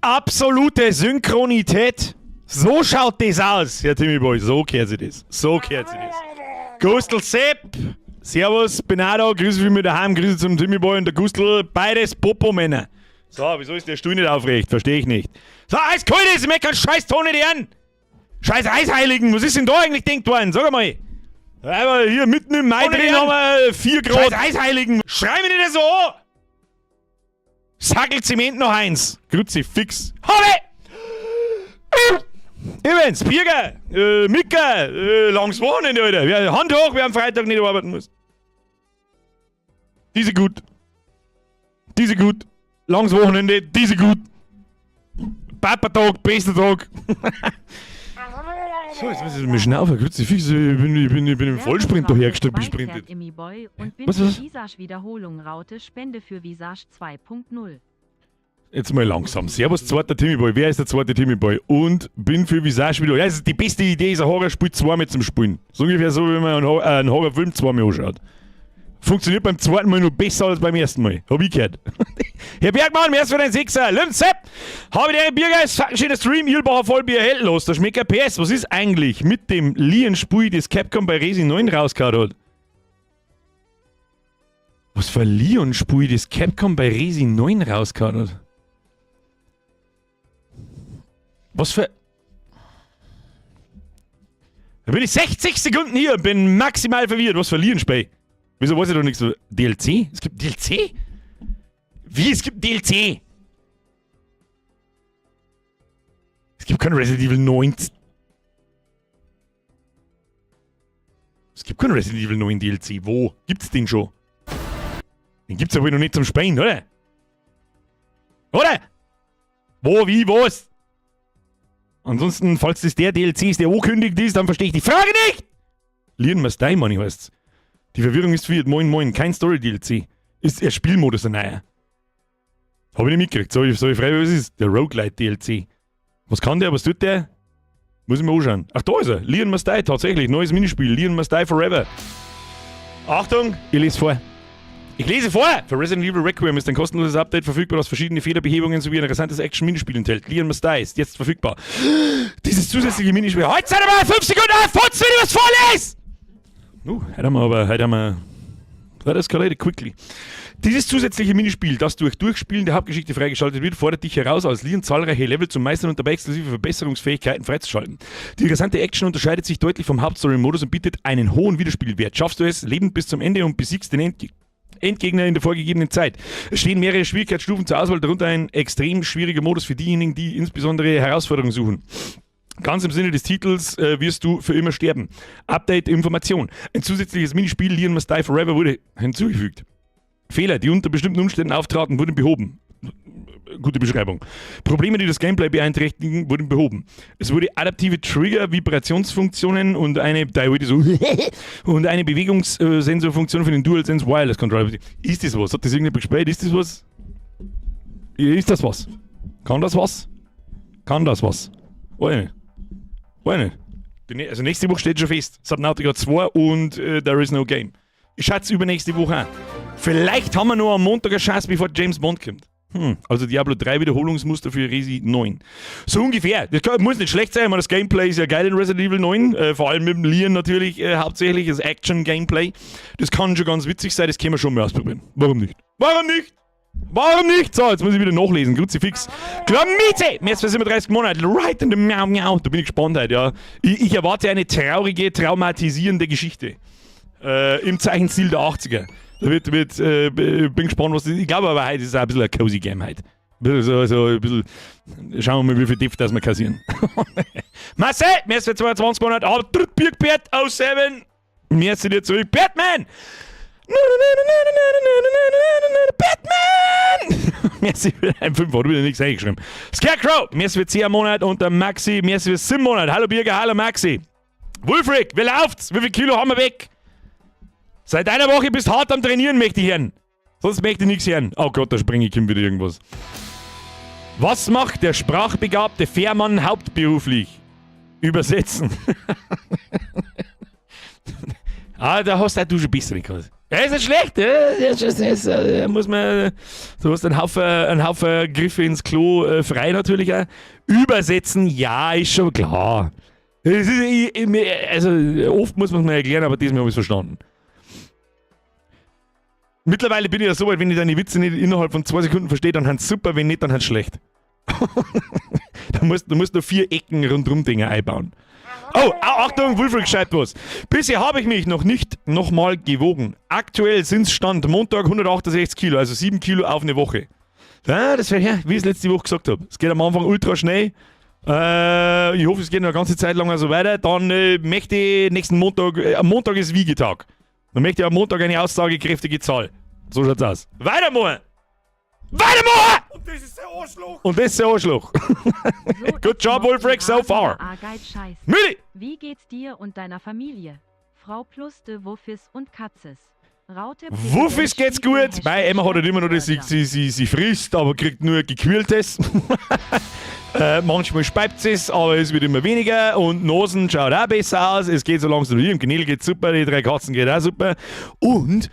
Absolute Synchronität. So schaut das aus, Herr Timmy Boy. So gehört sich das. So gehört sich das. Gustl Sepp. Servus, bin auch da. Grüße von mir daheim. Grüße zum Timmy Boy und der Gustl. Beides Popo-Männer. So, wieso ist der Stuhl nicht aufrecht? Verstehe ich nicht. So, eiskalt ist, ich möchte keinen scheiß Ton nicht hören. Scheiß Eisheiligen, was ist denn da eigentlich denkt worden? Sag einmal. Aber hier mitten im Mai drin haben wir 4 Grad. Scheiß Eisheiligen. Schrei mich nicht so an. Sackel Zement noch eins. Kruzifix. Habe! Übrigens, Birger, Mika, langes Wochenende, Alter. Wer, Hand hoch, wer am Freitag nicht arbeiten muss. Diese gut. Diese gut. Langes Wochenende, diese gut. Papa-Tag, bester Tag. So, jetzt muss ich mich schnaufen. Kruzifix, ich bin im Vollsprint daher gesprintet. Boy und bin Was, für was? Visage Wiederholung Raute Spende für Visage 2.0. Jetzt mal langsam. Servus, zweiter Timmy Boy. Wer ist der zweite Timmy Boy? Und bin für Visage wieder. Ja, das ist die beste Idee, ist ein Horrorspiel zweimal zum Spielen. So ungefähr so, wie man einen Horrorfilm zweimal anschaut. Funktioniert beim zweiten Mal noch besser als beim ersten Mal. Hab ich gehört. Herr Bergmann, merci für den Sechser. Lieben Sepp, habe die Bürger, ist ein schöner Stream, Irlbacher Vollbier hell los. Der Schmecker PS, was ist eigentlich mit dem Leon-Spiel, das Capcom bei Resi 9 rausgehauen hat? Was für ein Leon-Spiel, das Capcom bei Resi 9 rausgehauen hat? Was für. Da bin ich 60 Sekunden hier und bin maximal verwirrt. Was für Leon-Spiel? Wieso weiß ich doch nichts? DLC? Es gibt DLC? Wie? Es gibt DLC? Es gibt kein Resident Evil 9. Es gibt kein Resident Evil 9 DLC. Wo? Gibt's den schon? Den gibt's ja wohl noch nicht zum Spielen, oder? Oder? Wo, wie, was? Ansonsten, falls das der DLC ist, der angekündigt ist, dann verstehe ich die Frage nicht! Leon Must Die, Money heißt's. Die Verwirrung ist verwirrt. Moin, moin. Kein Story-DLC. Ist der Spielmodus ein neuer? Hab ich nicht mitgekriegt. Soll ich frei, was ist? Der Roguelite DLC. Was kann der? Was tut der? Muss ich mir anschauen. Ach, da ist er. Leon Must Die, tatsächlich. Neues Minispiel. Leon Must Die Forever. Achtung, ich lese vor. Ich lese vor! Für Resident Evil Requiem ist ein kostenloses Update verfügbar, das verschiedene Fehlerbehebungen sowie ein interessantes Action-Minispiel enthält. Leon Must Die ist jetzt verfügbar. Dieses zusätzliche Minispiel. Heute seid ihr mal 5 Sekunden auf, wenn ich was vorlese! Heute haben wir aber, heute haben wir. That escalated quickly. Dieses zusätzliche Minispiel, das durch Durchspielen der Hauptgeschichte freigeschaltet wird, fordert dich heraus, als Leon zahlreiche Level zu meistern und dabei exklusive Verbesserungsfähigkeiten freizuschalten. Die interessante Action unterscheidet sich deutlich vom Hauptstory-Modus und bietet einen hohen Wiederspielwert. Schaffst du es lebend bis zum Ende und besiegst den Endgegner in der vorgegebenen Zeit? Es stehen mehrere Schwierigkeitsstufen zur Auswahl, darunter ein extrem schwieriger Modus für diejenigen, die insbesondere Herausforderungen suchen. Ganz im Sinne des Titels wirst du für immer sterben. Update Information. Ein zusätzliches Minispiel Leon Must Die Forever wurde hinzugefügt. Fehler, die unter bestimmten Umständen auftraten, wurden behoben. Gute Beschreibung. Probleme, die das Gameplay beeinträchtigen, wurden behoben. Es wurde adaptive Trigger, Vibrationsfunktionen und eine, da so, und eine Bewegungssensorfunktion für den DualSense Wireless Controller. Ist das was? Hat das irgendjemand gespielt? Ist das was? Ist das was? Kann das was? Kann das was? Weiß ich nicht. Weiß ich nicht. Also nächste Woche steht schon fest. Subnautica 2 und There is no game. Ich schätze übernächste Woche auch. Vielleicht haben wir noch am Montag eine Chance, bevor James Bond kommt. Also Diablo 3 Wiederholungsmuster für Resi 9. So ungefähr. Das muss nicht schlecht sein, ich meine, das Gameplay ist ja geil in Resident Evil 9. Vor allem mit dem Leon natürlich hauptsächlich, das Action-Gameplay. Das kann schon ganz witzig sein, das können wir schon mal ausprobieren. Warum nicht? Warum nicht? Warum nicht? So, jetzt muss ich wieder nachlesen. Kruzifix. Klamite! Mehr als 37 Monate. Right in the Miau Miau. Da bin ich gespannt heute, ja. Ich erwarte eine traurige, traumatisierende Geschichte. Im Zeichenstil der 80er. Da bin gespannt, was das ist. Ich glaube aber, heute ist es auch ein bisschen ein cozy Game heute. So, so ein bisschen, schauen wir mal, wie viel Depth das wir kassieren. Marcel, mehr als 22 Monate. Ah, Birkbert aus 7. Merci dir zurück. Batman! Batman! Merci für ein 5, hat wieder nichts eingeschrieben. Scarecrow, merci für 10 Monate und der Maxi, merci für 7 Monate. Hallo Birger, hallo Maxi. Wulfric, wie läuft's? Wie viel Kilo haben wir weg? Seit einer Woche bist hart am Trainieren, möchte ich hören. Sonst möchte ich nichts hören. Oh Gott, da springe ich wieder irgendwas. Was macht der sprachbegabte Fährmann hauptberuflich? Übersetzen. Ah, da hast du schon besser gehabt. Ja, ist nicht schlecht, ja? Das muss man, du hast einen Haufen Griffe ins Klo frei natürlich auch. Übersetzen, ja, ist schon klar. Es ist, also, oft muss man es mir erklären, aber diesmal habe ich es verstanden. Mittlerweile bin ich ja so weit, wenn ich deine Witze nicht innerhalb von 2 Sekunden verstehe, dann sind super, wenn nicht, dann sind schlecht. Du musst nur vier Ecken rundrum Dinge einbauen. Oh, Achtung, Wulfric schreibt was. Bisher habe ich mich noch nicht nochmal gewogen. Aktuell sind es Stand Montag 168 Kilo, also 7 Kilo auf eine Woche. Ja, das wäre ja, wie ich es letzte Woche gesagt habe. Es geht am Anfang ultra schnell. Ich hoffe, es geht noch eine ganze Zeit lang so weiter. Dann möchte ich nächsten Montag, am Montag ist Wiegetag. Dann möchte ich am Montag eine aussagekräftige Zahl. So schaut's aus. Weitermachen! Weitermachen! Und das ist der Arschloch! Und das ist der Arschloch. So Good job, Wulfric, so far. Scheiß. Müli! Wie geht's dir und deiner Familie? Frau plus de Wuffis und Katzes. Raute Wuffis geht's gut. Mei, Emma hat halt immer noch das, sie frisst, aber kriegt nur Gekühltes. Manchmal speibt sie es, aber es wird immer weniger. Und Nosen schaut auch besser aus. Es geht so langsam wieder. Im Genel geht super, die drei Katzen geht auch super. Und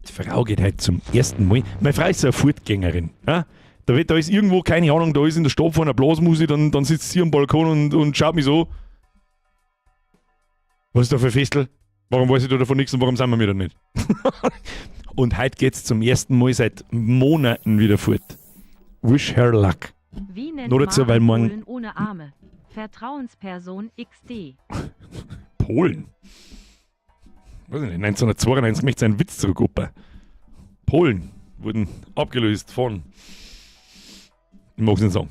die Frau geht heute zum ersten Mal. Meine Frau ist so eine Fortgängerin. Ja? Da ist irgendwo, keine Ahnung, da ist in der Stadt vor einer Blasmusik, dann sitzt sie am Balkon und schaut mich so. Was ist da für ein Festl? Warum weiß ich da davon nichts und warum sind wir mir da nicht? Und heute geht's zum ersten Mal seit Monaten wieder fort. Wish her luck. Wie nennt Nur dazu, man weil morgen- Polen ohne Arme? Vertrauensperson XD. Polen. Weiß ich nicht, 1992 möchte seinen Witz zurück, Opa. Polen wurden abgelöst von. Ich mag es nicht sagen.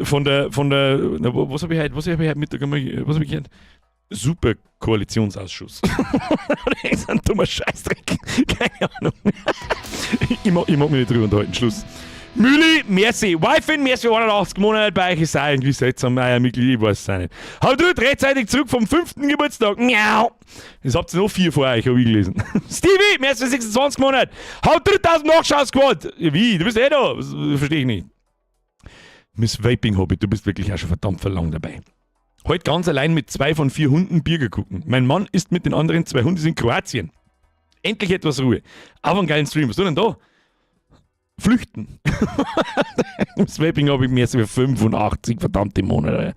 Von der, na, was habe ich heute, was habe ich heute Mittag einmal, was habe ich gehört? Super Koalitionsausschuss. Das ist ein dummer Scheißdreck. Keine Ahnung. Ich mag mich nicht drüber unterhalten. Schluss. Müli, merci. Wifin, merci 81 Monate. Bei euch ist auch irgendwie seltsam. Euer Mitglied, ich weiß es auch nicht. Haut du rechtzeitig zurück vom fünften Geburtstag. Miau. Jetzt habt ihr noch vier vor euch, habe ich gelesen. Stevie, merci für 26 Monate. Haut 3000 Nachschau-Squad. Wie? Du bist eh da. Das verstehe ich nicht. Miss Vaping Hobby, du bist wirklich auch schon verdammt lang dabei. Heute ganz allein mit zwei von vier Hunden Bier gucken. Mein Mann ist mit den anderen zwei Hunden in Kroatien. Endlich etwas Ruhe. Aber einen geilen Stream. Was du denn da? Flüchten. Im Vaping habe ich mehr so 85 verdammte Monate.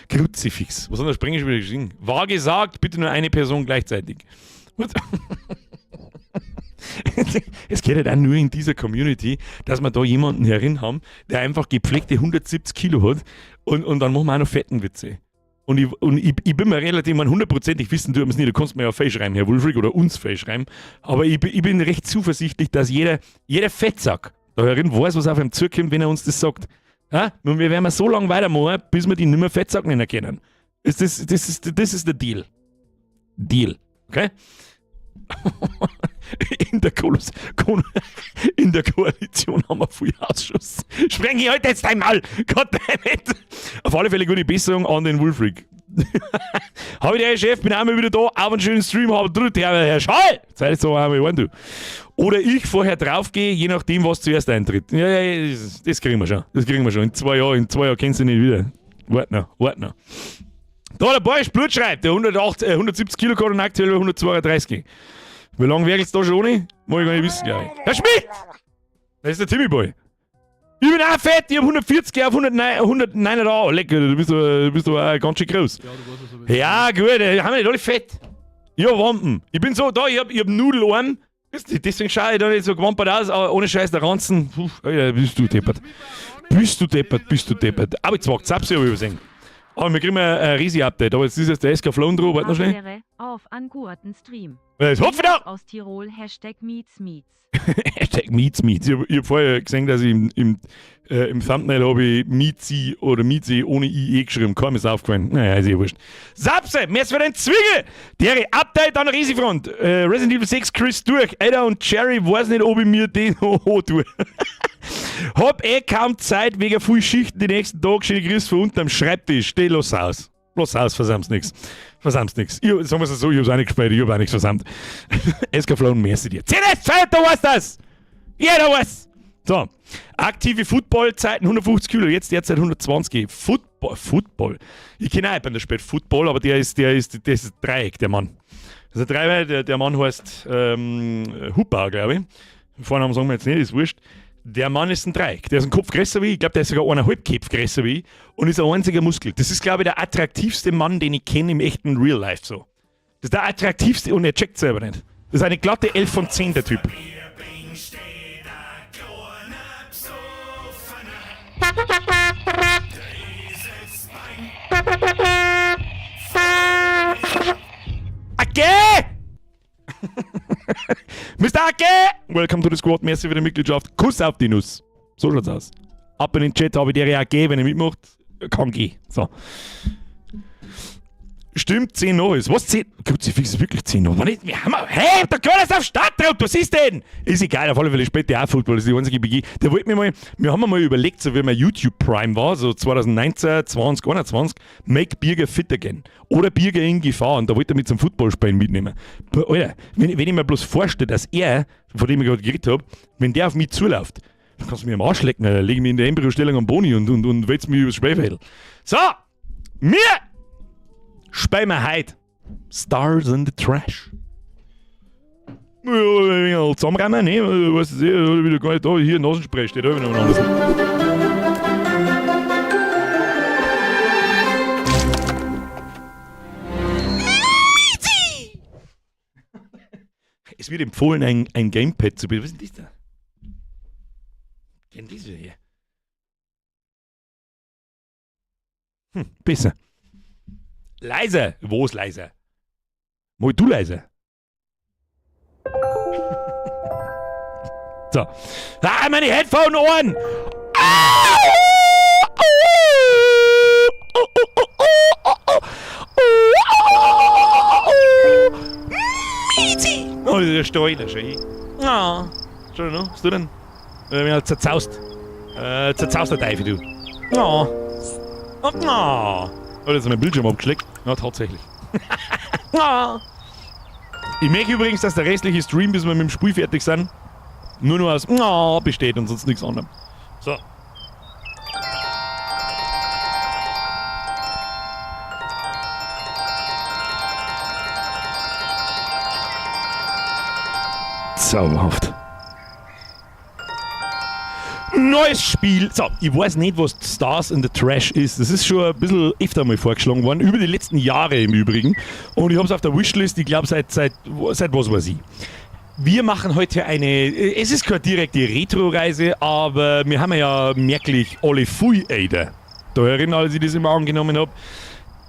Kruzifix. Was hat der Springer schon wieder geschrieben? War gesagt, bitte nur eine Person gleichzeitig. What? Es geht halt auch nur in dieser Community, dass wir da jemanden herin haben, der einfach gepflegte 170 Kilo hat, und dann machen wir auch noch fetten Witze. Und ich bin mir relativ, ich meine, hundertprozentig wissen tun wir es nicht, du kannst mir ja Face schreiben, Herr Wulfric, oder uns Face schreiben, aber ich bin recht zuversichtlich, dass jeder Fettsack da herin weiß, was auf ihm zukommt, wenn er uns das sagt. Ja? Und wir werden so lange weitermachen, bis wir die nicht mehr Fettsack nennen können. Das ist der Deal. Deal. Okay? In der Koalition haben wir viel Ausschuss. Spreng ich heute jetzt einmal! Goddammit! Auf alle Fälle gute Besserung an den Wulfric. Habe ich der Chef, bin einmal wieder da, auf einen schönen Stream, habe drückt, Herr Schall! Zeit ist so einmal, du. Oder ich vorher draufgehe, je nachdem, was zuerst eintritt. Ja, das kriegen wir schon. Das kriegen wir schon. In 2 Jahren kennst du nicht wieder. Wart noch, wart noch. Da, der Boris Blut schreibt, der 108, 170 Kilo und aktuell 132. Wie lange werkelst du da schon ohne? Mag ich gar nicht wissen, glaube ich. Herr Schmidt! Das ist der Timmy Boy. Ich bin auch fett, ich hab 140 auf 109, 109. Oh, lecker, du bist aber ganz schön groß. Ja, du warst ja so. Ja, gut, haben wir nicht alle fett. Ich hab Wampen. Ich bin so da, ich hab Nudelarm. Deswegen schaue ich da nicht so gewampert aus, aber ohne Scheiß, der Ranzen. Puh, Alter, bist du deppert. Bist du deppert, bist du deppert. Aber jetzt wagt Zapsi habe ich übersehen. Aber wir kriegen ein Risi-Update. Aber jetzt ist jetzt der SK Flown dran, warte noch schnell. Affäre auf an guten Stream. Jetzt hopf wieder! Aus Tirol #MeetsMeets. #MeetsMeets. Ich hab vorher gesehen, dass ich im Thumbnail habe ich Mietzi oder Mietzi ohne IE geschrieben. Kaum ist aufgefallen. Naja, ist eh wurscht. Sapse, merci für den Zwickel! Der Update an der Risi-Front. Resident Evil 6 Chris durch. Ada und Cherry, weiß nicht, ob ich mir den tue. Hab eh kaum Zeit wegen viel Schichten die nächsten Tage. Schöne Grüße von unten am Schreibtisch. Steh los aus. Los aus, versammst nix. Versammst nix. Ich, sagen wir es so, ich hab's auch nicht gespielt, ich hab auch nichts versammt. SK Flown, merci dir. CNS, Zeit, du weißt das! Jeder weiß! So, aktive Footballzeiten 150 Kilo, jetzt derzeit 120. Football, Football. Ich kenne auch jemanden, der spielt Football, aber der ist Dreieck, der Mann. Das ist ein Treiber, der, der Mann heißt Hupa, glaube ich. Vornamen sagen wir jetzt nicht, ist wurscht. Der Mann ist ein Dreieck. Der ist ein Kopf größer wie ich. Ich glaube, der ist sogar eineinhalb Köpfe größer wie ich. Und ist ein einziger Muskel. Das ist, glaube ich, der attraktivste Mann, den ich kenne im echten Real Life so. Das ist der attraktivste und er checkt selber nicht. Das ist eine glatte 11 von 10, der Typ. Okay! Mr. Ake! Welcome to the squad. Merci für die Mitgliedschaft. Kuss auf die Nuss. So schaut's aus. Ab in den Chat habe ich der AG, wenn ihr mitmacht, kann gehen. So. Stimmt, 10 noch ist. Was 10? Kruzifix ist wirklich 10 noch. Nicht, wir haben, hä? Da gehört es auf Stadtraub, was ist denn? Ist egal, auf alle Fälle spielt der auch Football, das ist die einzige BG. Der wollte mir mal, wir haben mal überlegt, so wie mein YouTube Prime war, so 2019, 20, 21, Make Birger fit again. Oder Birger in Gefahr. Und da wollte er mit zum Footballspielen mitnehmen. Alter, wenn ich mir bloß vorstelle, dass er, von dem ich gerade geredet hab, wenn der auf mich zuläuft, dann kannst du mir am Arsch lecken, Alter. Leg mich in der Embryostellung am Boni und wetz mich übers Spielfeld. So! Mir! Spielen wir heute Stars in the Trash. Ja, zusammenräumen, ne? Weißt du, wieder gar nicht da. Hier, Nasenspray steht da wieder noch anders. Es wird empfohlen, ein Gamepad zu benutzen. Was ist denn das da? Denn diese hier. Besser. Leiser. Wo ist leiser? Mal du leiser. So. Ah, meine Headphone-Ohren! Oh, das ist der Steuer schon. Ah. Schon noch? Was du denn? Mir zerzaust. Zerzaust der Teufel, du. Oh. Oh, oh. Oh, das ist mein Bildschirm abgeschleckt. Ja, tatsächlich. Ah. Ich merke übrigens, dass der restliche Stream, bis wir mit dem Spiel fertig sind, nur noch aus oh besteht und sonst nichts anderem. So. Zauberhaft. Neues Spiel. So, ich weiß nicht, was Stars in the Trash ist. Das ist schon ein bisschen öfter mal vorgeschlagen worden, über die letzten Jahre im Übrigen. Und ich hab's auf der Wishlist, ich glaub, seit was weiß ich. Wir machen heute eine, es ist keine direkte Retro-Reise, aber wir haben ja merklich alle viel älter. Da erinnern, als ich das immer angenommen hab.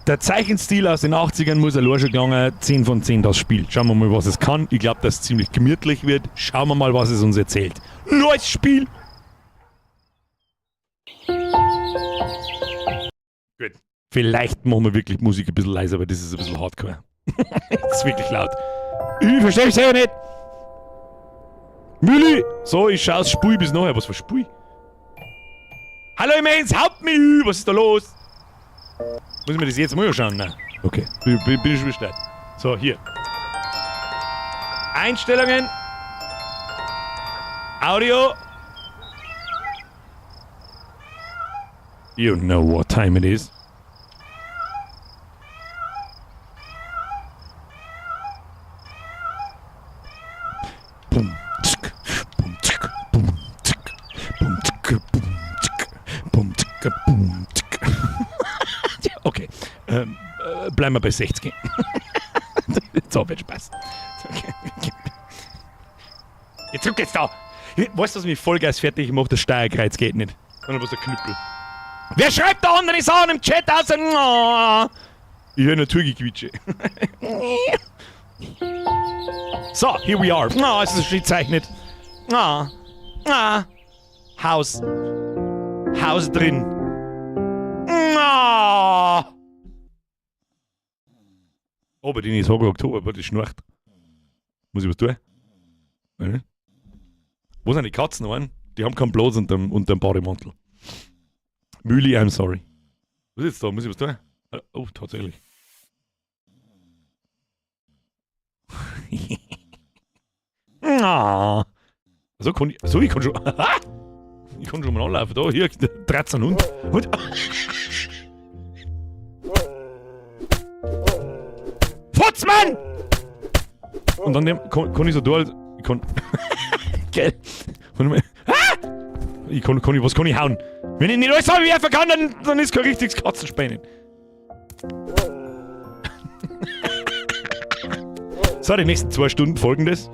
Der Zeichenstil aus den 80ern muss allein schon gegangen, 10 von 10 das Spiel. Schauen wir mal, was es kann. Ich glaub, dass es ziemlich gemütlich wird. Schauen wir mal, was es uns erzählt. Neues Spiel! Gut. Vielleicht machen wir wirklich Musik ein bisschen leiser, aber das ist ein bisschen hardcore. Das ist wirklich laut. Ich verstehe es ja nicht! Müli! So, ich schau das Spiel bis nachher. Was für Spiel? Hallo, ich mein ins Hauptmenü! Was ist da los? Muss ich mir das jetzt mal anschauen? Nein. Okay, bin ich schon bestellt. So, hier. Einstellungen. Audio. You know what time it is. Bum, tsk, bum, tsk, bum, tsk, bum, tsk, bum, tsk, bum, tsk, bum, tsk. Okay, bleiben wir bei 60. So, wird Spaß. Okay. Jetzt guck jetzt da. Weißt du, was mich Vollgas fertig macht? Das Steuerkreuz geht nicht. Sondern bloß der Knüppel. Wer schreibt da andere Sachen im Chat außer? Oh. Ich höre Naturgequietsche. So, here we are. Oh, es ist schön gezeichnet. Oh. Oh. Haus. Haus drin. Oh. Oh, bei denen ist Oktober, aber das schnarcht. Muss ich was tun? Nein. Wo sind die Katzen? Mann? Die haben keinen Platz unterm Bademantel. Müli, I'm sorry. Was ist jetzt da? Muss ich was tun? Oh, tatsächlich. Ah. So kann ich, so, ich kann schon. Ich kann schon mal anlaufen. Da, hier, 13 Hund. Hund. Futzmann! Und dann dem, kann ich so da, ich kann. Geil. Warte mal. Ah! Ich kann, kann ich, was kann ich hauen? Wenn ich nicht alles werfen kann, dann ist kein richtiges Katzenspielen. So, die nächsten 2 Stunden folgendes.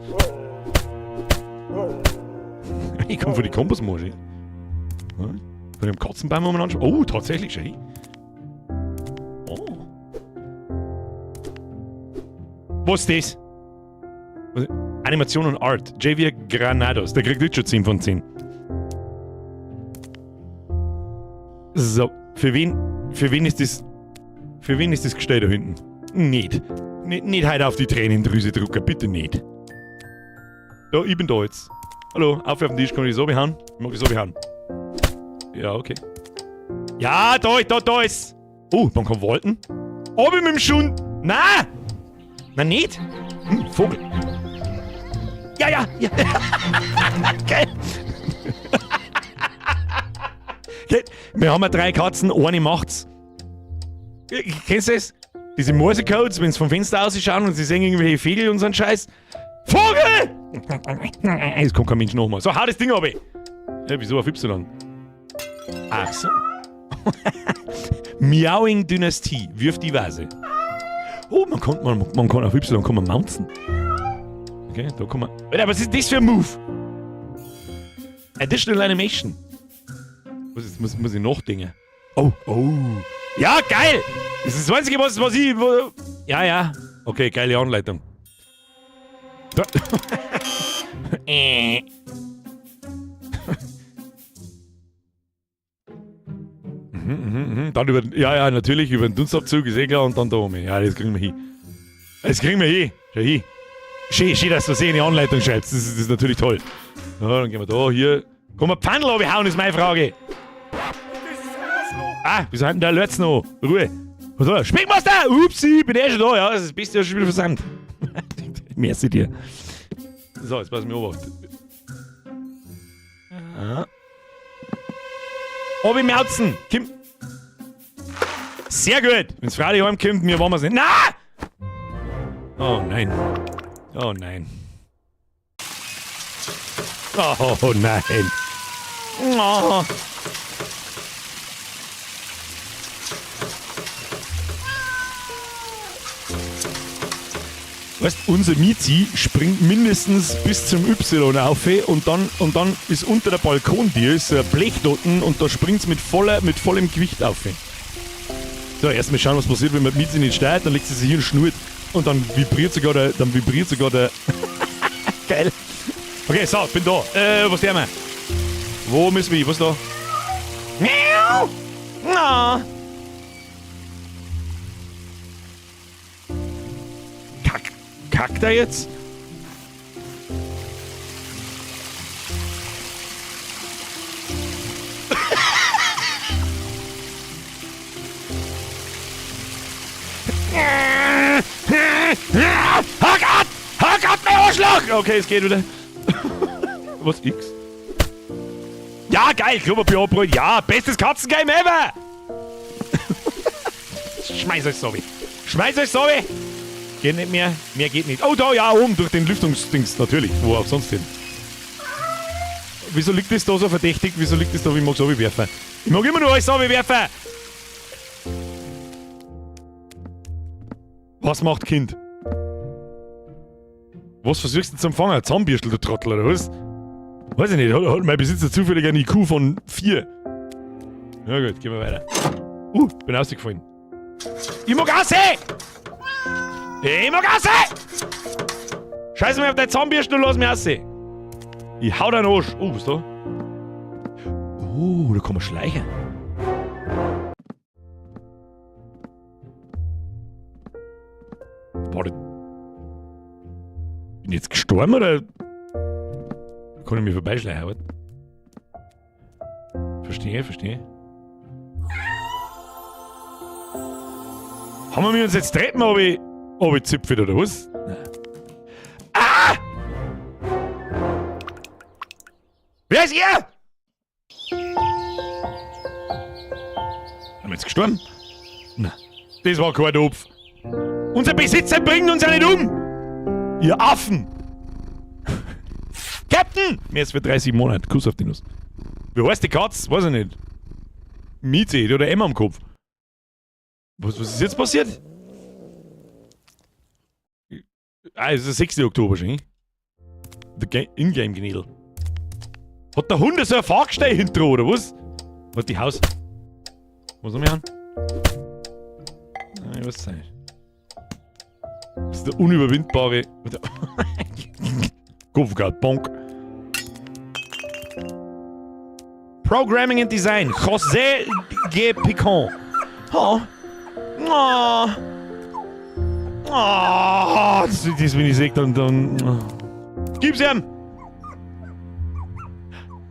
Ich komme von die Kompassmasche. Ja, kann ich am Katzenbaum umeinander schauen? Oh, tatsächlich, schön. Oh. Was ist das? Was? Animation und Art. Javier Granados. Der kriegt jetzt schon 10 von 10. So, für wen ist das, für wen ist das Gestell da hinten? Nicht. Nicht, nicht heute auf die Tränendrüse drücken, bitte nicht. Da, ich bin da jetzt. Hallo, auf den Tisch, kann ich so behauen? Ich mag ich so behauen. Ja, okay. Ja, da, da, da ist. Oh, man kann walten. Obi mit dem Schuh. Na! Na, nicht? Vogel. Ja, ja, ja. Geil. Geil. Wir haben ja 3 Katzen, eine macht's. Kennst du das? Diese Morse-Codes, wenn sie vom Fenster ausschauen und sie sehen irgendwelche Vögel und so einen Scheiß. Vogel! Es kommt kein Mensch nochmal. So, hau das Ding ab. Ja, wieso auf Y? Ach so. Miauing Dynastie wirft die Vase. Oh, man kann auf Y kann man mounten. Okay, da kann man. Alter, was ist das für ein Move? Additional Animation. Was ist, muss ich nachdenken? Oh, oh. Ja, geil! Das ist das Einzige, was ich. Wo, ja, ja. Okay, geile Anleitung. Da. Dann über den, ja, ja, natürlich, über den Dunstabzug ist eh klar und dann da oben. Ja, das kriegen wir hin. Das kriegen wir hin. Schau hin. Schön, schön, dass du so eine Anleitung schreibst. Das ist natürlich toll. Ja, dann gehen wir da, hier. Komm, wir Pfandl runterhauen, ist meine Frage. Ah, wieso hat denn der Lörz noch? Ruhe. Was war das? Speckmaster! Upsi, bin eh schon da. Ja, das ist das Beste ja schon wieder versandt. Merci dir. So, jetzt pass ich mir auf. Ah. Obi Mauzen! Kim. Sehr gut! Wenn's freilich heimkommt, mir wollen wir's nicht. Na! Oh nein. Oh nein. Oh nein. Oh. Weißt, unser Mizi springt mindestens bis zum Y auf und dann ist unter der Balkontür ist ein Blechdotten und da springt's mit vollem Gewicht auf. So, erstmal schauen, was passiert, wenn man die Mizi nicht steigt, dann legt sie sich hier und schnurrt und dann vibriert sogar der, dann vibriert sogar der Geil. Okay, so, bin da. Was tun wir? Wo müssen wir hin? Was da? Miau! Na! Kack. Kackt er jetzt? Oh Gott! Oh Gott, mein Arschloch! Okay, es geht wieder. Was? X? Ja, geil! Klopapier abholen. Ja, bestes Katzengame ever! Schmeiß euch so wie. Schmeiß euch so wie! Geht nicht mehr, mehr geht nicht. Oh, da, ja, oben durch den Lüftungsdings, natürlich. Wo auch sonst hin. Wieso liegt das da so verdächtig? Wieso liegt das da, wie ich mag's werfen? Ich mag immer nur alles werfen! Was macht Kind? Was versuchst du zum Fangen? Zahnbürstel, du Trottel, oder was? Weiß ich nicht, hat mein Besitzer zufällig einen IQ von 4? Na gut, gehen wir weiter. Bin rausgefallen. Ich mag raus! Ich mag raus! Scheiß mir auf deine Zahnbürste und lass mich raus! Ich hau deinen Arsch! Oh, was ist da? Oh, da kann man schleichen. Warte. Bin ich jetzt gestorben oder? Kann ich mich vorbeischleichen, oder? Verstehe, verstehe. Haben wir uns jetzt Treppen runtergezipfelt, oder was? Nein. Ah! Wer ist ihr? Haben wir jetzt gestorben? Nein. Das war kein Topf. Unser Besitzer bringt uns ja nicht um! Ihr Affen! Captain! Mehr als für 30 Monate. Kuss auf die Nuss. Wie heißt die Katz? Weiß ich nicht. Miete, die hat Emma am Kopf. Was ist jetzt passiert? Ah, es ist der 6. Oktober schon, Der Ingame-Gnädel. Hat der Hund so ein Fahrgestell hinten dran, oder was? Was die Haus. Was noch mehr an? Ah, ich weiß es nicht. Das ist der unüberwindbare. Kopfgeld, Bonk. Programming and Design. José G. Picon. Oh. Oh. Oh. Das, wenn ich sehe, dann. Oh. Gib's ihm!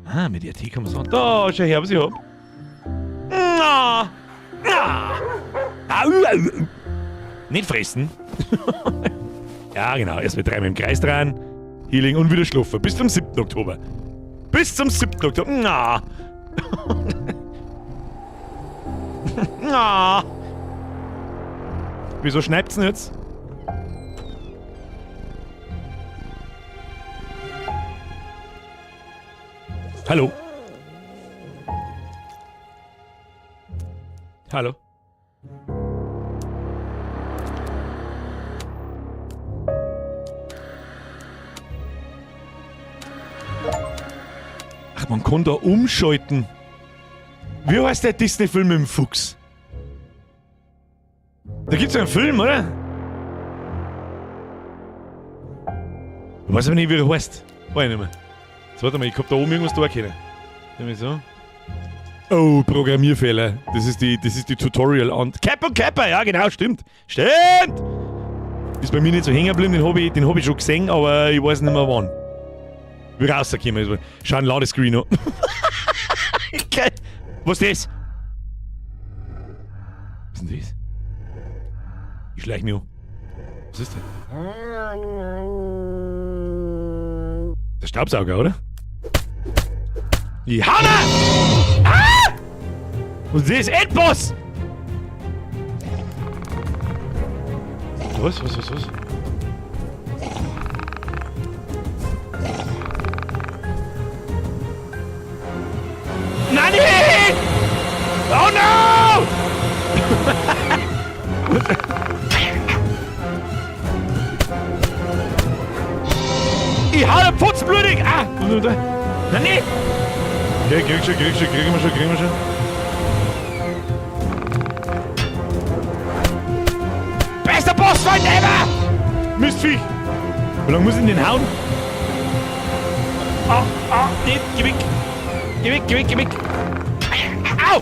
Ah, mit RT kann man sagen. Da, schau her, was ich hab. Ah. Ah. Nicht fressen. Ja, genau. Erst mit dreimal im Kreis dran. Healing und wieder schlafen. Bis zum 7. Oktober. Bis zum 7. Oktober. Na. Na. Wieso schneit's denn jetzt? Hallo. Hallo. Ach, man kann da umschalten. Wie heißt der Disney-Film mit dem Fuchs? Da gibt's einen Film, oder? Ich weiß aber nicht, wie er heißt. Weiß ich nicht mehr. Jetzt warte mal, ich hab da oben irgendwas da können. So. Oh, Programmierfehler. Das ist die Tutorial an. Cap und Capper, ja genau, stimmt. Stimmt! Ist bei mir nicht so hängen geblieben, den hab ich schon gesehen, aber ich weiß nicht mehr wann. Wie rausgekommen ist. Schau ein Ladescreen an. Geil. Was ist das? Was ist denn das? Ich schleich mich an. Was ist denn? Der Staubsauger, oder? Die Hammer! Ah! Und das ist Endboss! Was? Was? Nani! Oh no! Ich hau den Putz blutig! Ah! Nani! Okay, krieg schon, kriegen wir schon. Bester Bossfight ever! Mistviech! Wie lange muss ich denn den hauen? Ah, ah, nee, geh weg! Geh weg, geh weg, geh weg! Au!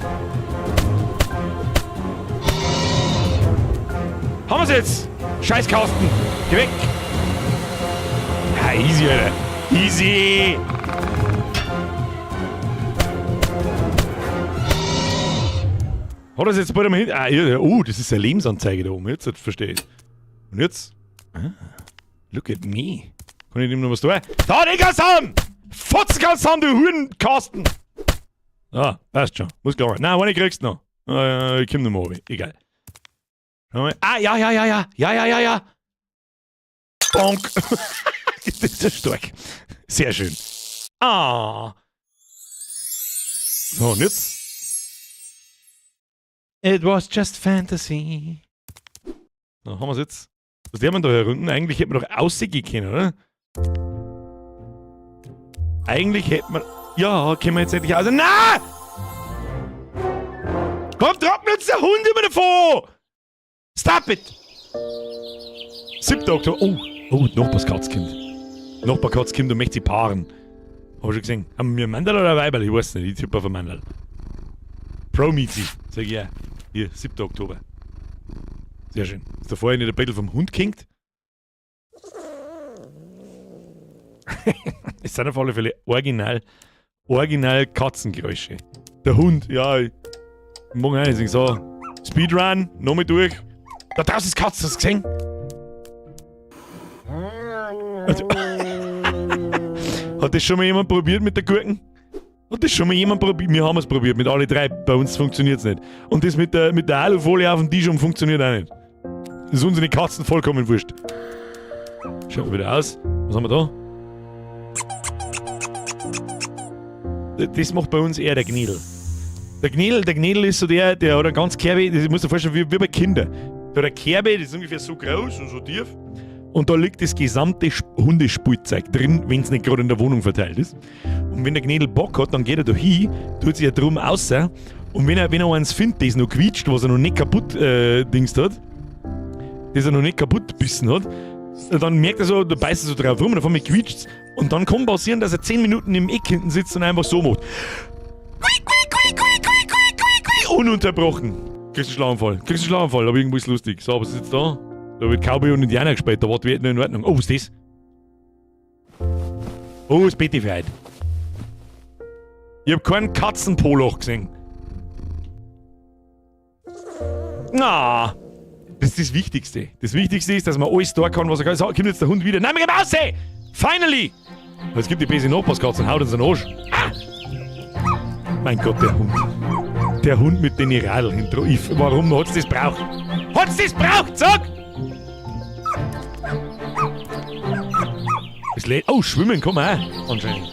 Haben wir's jetzt? Scheiß Kasten! Geh weg! Ja, easy, Alter! Easy! Hat er jetzt bald einmal hin? Ah, ja, oh, das ist eine Lebensanzeige da oben. Jetzt verstehe ich. Und jetzt? Ah, look at me. Kann ich dem noch was tun? Da, den kannst du haben! Fotzen kannst du haben, du Hurenkasten! Ah, passt schon. Muss klar. Nein, eine kriegst du noch. Ich komm noch mal runter. Egal. Ah, ja, ja, ja, ja. Ja, ja, ja, ja. Bonk. Das ist ja stark. Sehr schön. Ah. So, und jetzt? It was just fantasy. So, haben wir's jetzt? Was der man da herunten? Eigentlich hätte man doch aussehen können, oder? Eigentlich hätte man... Ja, können wir jetzt endlich aus... Na! Komm, trocknet uns der Hund immer davon! Stop it! 7. Oktober. Oh, oh, Nachbarskatzkind. Nachbarskatzkind und möchte sie paaren. Hab ich schon gesehen. Haben wir Mandel oder Weiberl? Ich weiß nicht. Ich tippe auf ein Mandel. Pro Miezi, sag ich ja. Hier, 7. Oktober. Sehr schön. Ist da vorher nicht ein Bettel vom Hund gehängt? Es sind auf alle Fälle original Katzengeräusche. Der Hund, ja, ich mag auch nicht so. Speedrun, nochmal durch. Da draußen ist Katze, hast du gesehen? Also, hat das schon mal jemand probiert mit der Gurken? Hat das schon mal jemand probiert? Wir haben es probiert, mit alle drei. Bei uns funktioniert es nicht. Und das mit der Alufolie auf dem Tisch um funktioniert auch nicht. Das ist unsere Katzen vollkommen wurscht. Schaut mal wieder aus. Was haben wir da? Das macht bei uns eher der Gnädel. Der Gnädel ist so der, der hat einen ganz Kerbe, das musst du dir vorstellen, wie bei Kindern. Da hat eine Kerbe, die ist ungefähr so groß und so tief. Und da liegt das gesamte Hundespielzeug drin, wenn's nicht gerade in der Wohnung verteilt ist. Und wenn der Gnädel Bock hat, dann geht er da hin, tut sich ja drum außer. Und wenn er eins findet, das noch quietscht, was er noch nicht kaputt dingst hat, das er noch nicht kaputt gebissen hat, dann merkt er so, da beißt er so drauf rum und auf einmal quietscht's. Und dann kann passieren, dass er 10 Minuten im Eck hinten sitzt und einfach so macht. Quiek, quiek, quiek, quiek, quiek, quiek, quiek, quiek. Ununterbrochen. Kriegst du einen Schlaganfall. Kriegst du einen Schlaganfall, aber irgendwo ist lustig. So, was ist jetzt da? Da wird Cowboy und Indianer gespielt, da war die Welt noch in Ordnung. Oh, was ist das? Oh, das Bett ist heute. Ich hab keinen Katzenpoloch gesehen. Na, das ist das Wichtigste. Das Wichtigste ist, dass man alles da kann, was er kann. So, kommt jetzt der Hund wieder. Nein, wir gehen raus! Finally! Es gibt die böse Nachbarskatze und haut uns den Arsch. Ah! Mein Gott, der Hund. Der Hund mit den Radeln hinter. Warum hat's das braucht? Hat's das braucht? Sag! Es lädt. Oh, schwimmen kann man auch. Anscheinend.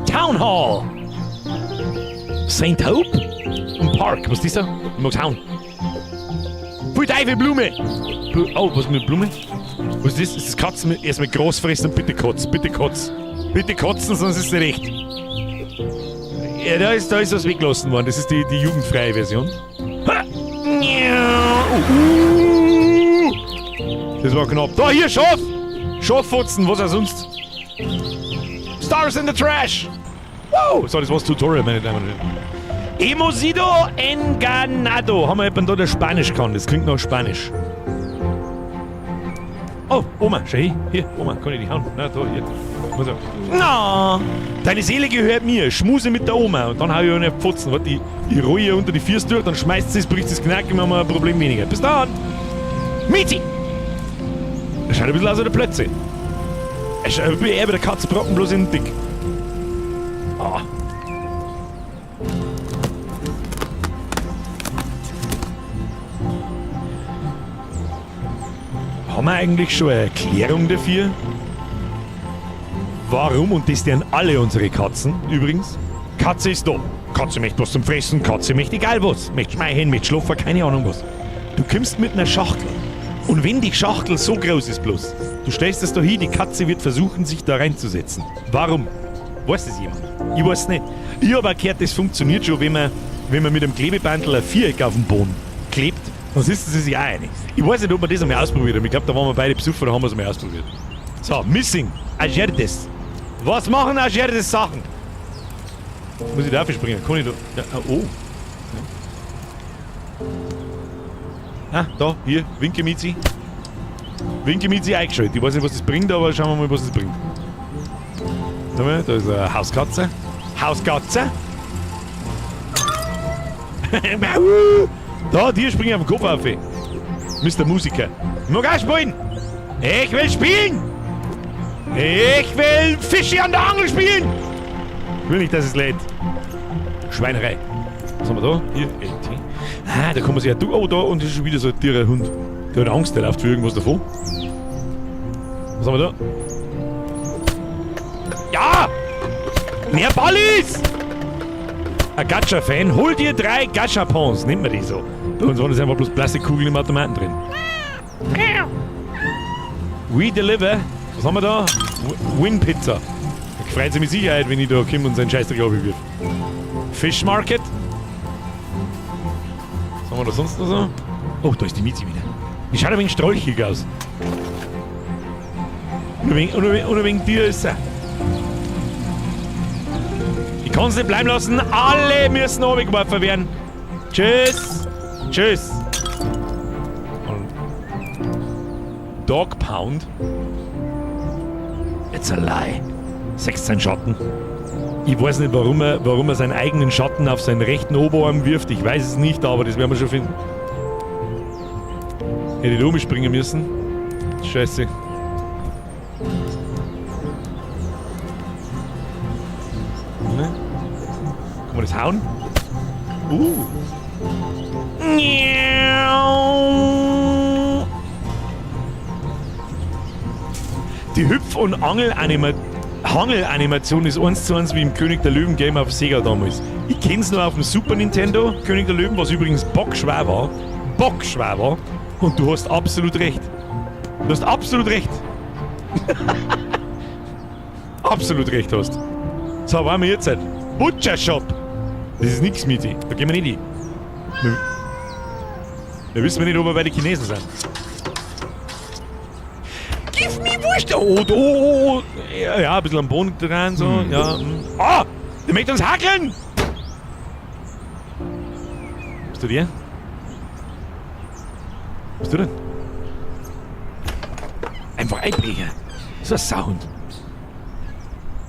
Town Hall! Saint Hope? Ein Park. Was ist das da? Ich mag's hauen. Pfui Teufel, Blume! Oh, was mit Blume? Was ist das? Ist das Katzen mit, erstmal Gras fressen und bitte kotz, bitte kotz. Bitte kotzen, sonst ist es nicht recht. Ja, da ist was weggelassen worden. Das ist die jugendfreie Version. Ha! Das war knapp. Da, hier, Schaf! Schaffotzen, was auch sonst. Stars in the Trash! Wow! So, das war's Tutorial, meine Damen und Herren. Hemos sido enganado. Haben wir jemanden da, der Spanisch kann? Das klingt nach Spanisch. Oh, Oma, schau hin. Hier, Oma, kann ich dich hauen? Na, da, hier. Muss er. Na, deine Seele gehört mir. Schmuse mit der Oma. Und dann hau ich eine Pfotzen. Warte, ich roll ihr unter die Füße durch, dann schmeißt sie es, bricht das Knack und wir haben ein Problem weniger. Bis dann! Mizi! Er schaut ein bisschen aus wie der Plötze. Er schaut wie er bei der Katzenbrocken, bloß in dick. Ah. Haben wir eigentlich schon eine Erklärung dafür? Warum? Und das deren alle unsere Katzen übrigens. Katze ist da. Katze möchte was zum Fressen, Katze möchte egal was. Möchte schmeichen, möchte schlafen, keine Ahnung was. Du kommst mit einer Schachtel. Und wenn die Schachtel so groß ist bloß, du stellst es da hin, die Katze wird versuchen, sich da reinzusetzen. Warum? Weiß das jemand? Ich weiß nicht. Ich hab auch gehört, das funktioniert schon, wenn man mit einem Klebebandel ein Viereck auf den Boden klebt, dann sitzen sie sich auch rein. Ich weiß nicht, ob wir das einmal ausprobiert haben. Ich glaub, da waren wir beide besoffen, da haben wir's einmal ausprobiert. So, Missing. Agerdes. Was machen Agerdes Sachen? Muss ich da aufspringen? Kann ich da? Ja, oh. Ja. Ah, da, hier, Winke Mizi. Winke Mizi eingeschaltet. Ich weiß nicht, was das bringt, aber schauen wir mal, was das bringt. Schau mal, da ist eine Hauskatze. Hauskatze! Da, die springen auf den Kopf auf. Mister Musiker. Ich mag auch spielen! Ich will spielen! Ich will Fische an der Angel spielen! Ich will nicht, dass es lädt. Schweinerei. Was haben wir da? Hier, LT. Ah, da kann man sich ja du. Oh, da, und das ist schon wieder so ein tierer Hund. Der hat Angst, der läuft für irgendwas davon. Was haben wir da? Ja! Mehr Ballis! Ein Gacha-Fan, hol dir 3 Gachapons, nennt man die so. Bei uns waren das einfach bloß Plastikkugeln im Automaten drin. We deliver. Was haben wir da? Win Pizza. Da freut sich mit Sicherheit, wenn ich da komme und seinen Scheißdreck runterwirf. Fish Market. Was haben wir da sonst noch so? Oh, da ist die Mizi wieder. Die schaut ein wenig strolchig aus. Und ein wenig dir ist sie. Ich kann's nicht bleiben lassen. Alle müssen runtergeworfen werden. Tschüss. Tschüss. Und Dog Pound. It's a lie. 16 Schatten. Ich weiß nicht, warum er seinen eigenen Schatten auf seinen rechten Oberarm wirft. Ich weiß es nicht, aber das werden wir schon finden. Hätte ich rumspringen müssen. Scheiße. Ne? Kann man das hauen? Die Hüpf- und Hangel-Animation ist 1:1 wie im König der Löwen Game auf Sega damals. Ich kenn's nur auf dem Super Nintendo, König der Löwen, was übrigens bockschwer war. Bockschwer war. Und du hast absolut recht. Du hast absolut recht. Absolut recht hast. So, waren wir jetzt halt? Butcher Shop. Das ist nix, Mieti. Da gehen wir nicht hin. Wir wissen nicht, ob wir bei den Chinesen sind. Gib mir Wurst! Oh, oh, oh, oh. Ja, ja, ein bisschen am Boden dran, so. Ja. Ah! Der möchte uns hackeln! Bist du der? Bist du denn? Einfach einbrechen. So ein Sound.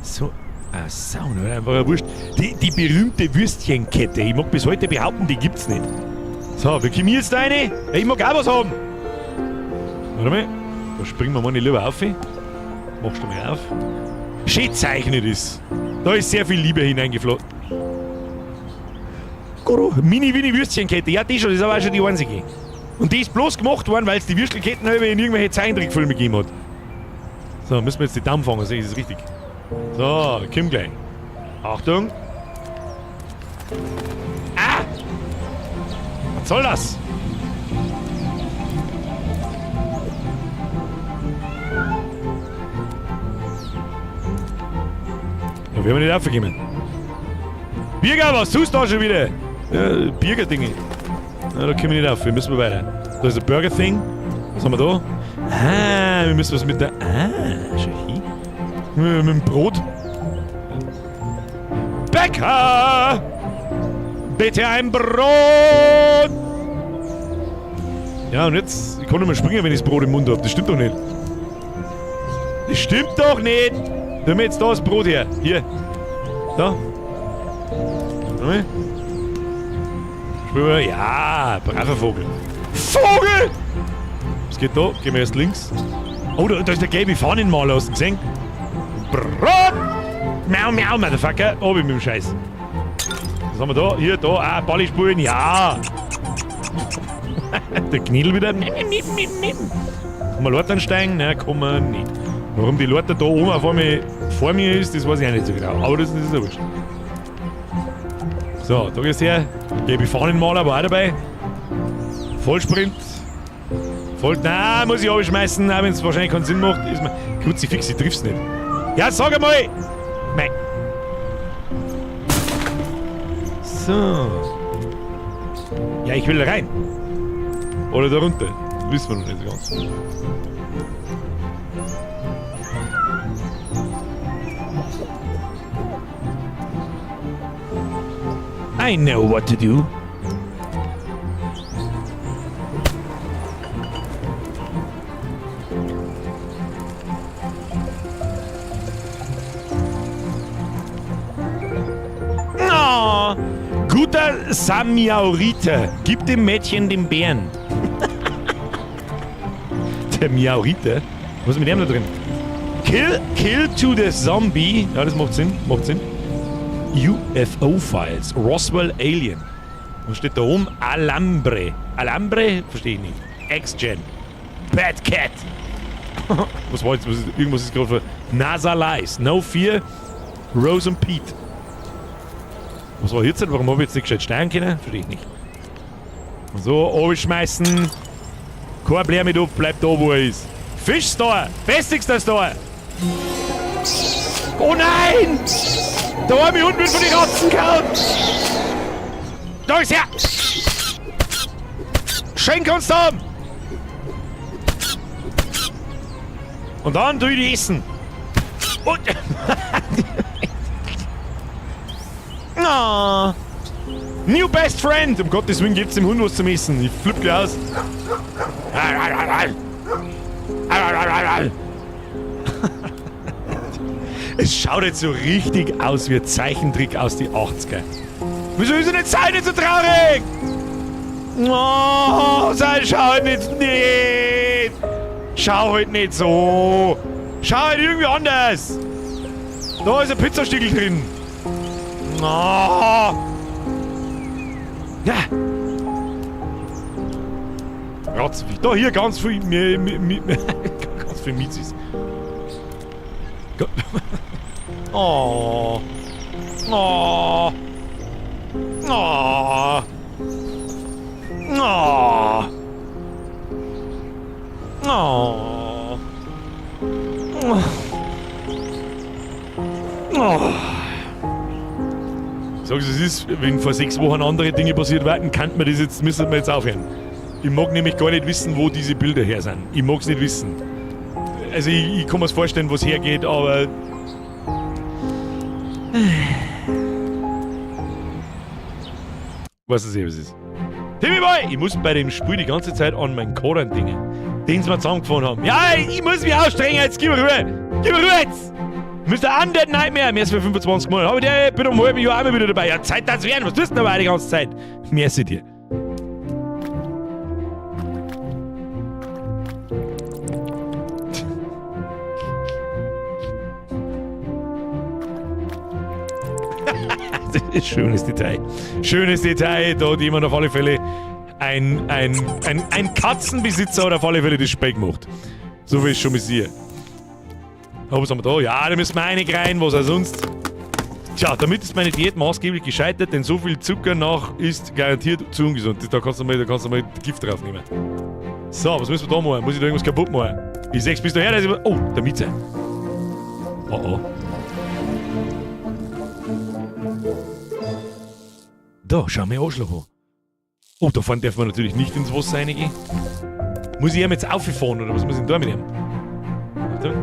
So ein Sound, oder? Einfach eine Wurst. Die berühmte Würstchenkette. Ich mag bis heute behaupten, die gibt's nicht. So, wie komme ich jetzt da rein? Ich mag auch was haben. Warte mal. Da springen wir mal nicht lieber auf. Machst du mal auf. Schön zeichnet ist. Da ist sehr viel Liebe hineingeflossen. Goro, Mini-Wini-Würstchenkette. Ja, die schon, das ist aber auch schon die einzige. Und die ist bloß gemacht worden, weil es die Würstelketten halber in irgendwelche Zeichentrickfilme gegeben hat. So, müssen wir jetzt die Daumen fangen, sehe ich das richtig. So, komm gleich. Achtung. Ah! Was soll das? Ja, wir haben nicht aufgegeben. Birger, was tust du da schon wieder? Ja, Birger-Dinge. Ja, da kommen wir nicht auf, wir müssen weiter. Da ist ein Burger-Thing. Was haben wir da? Ah, wir müssen was mit der... Ah, schau hin. Mit dem Brot. Bäcker! Bitte ein Brot! Ja, und jetzt... Ich kann nicht mehr springen, wenn ich das Brot im Mund hab. Das stimmt doch nicht. Das stimmt doch nicht! Nimm jetzt da das Brot her. Hier. Da. Warte mal. Springen wir. Ja, braver Vogel. Vogel! Was geht da? Gehen wir erst links. Oh, da ist der gelbe Fahnenmaler, hast du gesehen? Brot! Miau, miau, Motherfucker. Obi mit dem Scheiß. Was haben wir da? Hier, da. Ah, Balli spulen. Ja! Der Knädel wieder. Kann man Leute ansteigen? Nein, kann man nicht. Warum die Leute da oben auf einmal vor mir ist, das weiß ich auch nicht so genau. Aber das ist ja wurscht. So, da geht's her. Gelbe Fahnenmaler war auch dabei. Vollsprint. Voll. Nein, muss ich abschmeißen, auch wenn's wahrscheinlich keinen Sinn macht. Ist mir. Kruzifix, ich triff's nicht. Ja, sag einmal! Mei. So. Ja, ich will da rein. Oder da runter. Das wissen wir noch nicht so ganz. I know what to do. Oh, guter Samiaurite, gib dem Mädchen den Bären. Der Miaurite? Was ist mit dem da drin? Kill, kill to the Zombie. Ja, das macht Sinn, macht Sinn. UFO Files, Roswell Alien. Was steht da oben? Alambre. Alambre? Verstehe ich nicht. X-Gen. Bad Cat. Was war jetzt? Was ist, irgendwas ist gerade für NASA Lies. No Fear. Rose und Pete. Was war jetzt? Warum hab ich jetzt nicht gescheit steigen können? Verstehe ich nicht. Und so, runterschmeißen. Kein Blär mit auf, bleibt da, wo er ist. Fischstar! Festigster Star! Oh nein! Der arme Hund wird von den Ratzen gehauen! Da ist er! Schön kannst du haben! Und dann tu ich die essen! Und. Oh. New Best Friend! Um Gottes Willen gibt's dem Hund was zum Essen. Ich flipp gleich aus. Es schaut jetzt so richtig aus wie ein Zeichentrick aus die 80er. Wieso ist denn die Zeit nicht so traurig? Oh, sei, schau halt nicht, nicht. Schau halt nicht so. Schau halt irgendwie anders. Da ist ein Pizzastickel drin. Oh. Ja. Ratzenvieh. Da hier ganz viel, ganz viel Mizis. Oh. Oh. Oh. Oh. Oh. Oh. Sag's, es ist, wenn vor 6 Wochen andere Dinge passiert wären, kann man das jetzt, müssen wir jetzt aufhören. Ich mag nämlich gar nicht wissen, wo diese Bilder her sind. Ich mag's nicht wissen. Also ich kann mir's vorstellen, wo's hergeht, aber... Weiß es eh, was es ist. Timmy Boy! Ich muss bei dem Spiel die ganze Zeit an meinen Koran denken, den sie mir zusammengefahren haben. Ja, ich muss mich ausstrengen, jetzt gib mir Ruhe! Gib mir Ruhe jetzt! Mr. Undead Nightmare, mehr als für 25 Monate. Aber der bin um halben Jahr auch mal wieder dabei. Ja, Zeit das werden. Was tust du denn dabei die ganze Zeit? Merci dir. Das ist schönes Detail. Schönes Detail. Da hat jemand auf alle Fälle ein Katzenbesitzer hat auf alle Fälle das Speck gemacht. So viel ist schon mal sicher. Oh, was haben wir da? Ja, da müssen wir rein, was auch sonst. Tja, damit ist meine Diät maßgeblich gescheitert, denn so viel Zucker nach ist garantiert zu ungesund. Da kannst du mal, da kannst du mal Gift drauf nehmen. So, was müssen wir da machen? Muss ich da irgendwas kaputt machen? Ich sechs bist du her, da ist immer. Oh, der Mieze. Oh, oh. Da, schau mir Arschloch an. Oh, da vorne darf man natürlich nicht ins Wasser reingehen. Muss ich ihm jetzt auffahren oder was muss ich denn da mit ihm? Warte.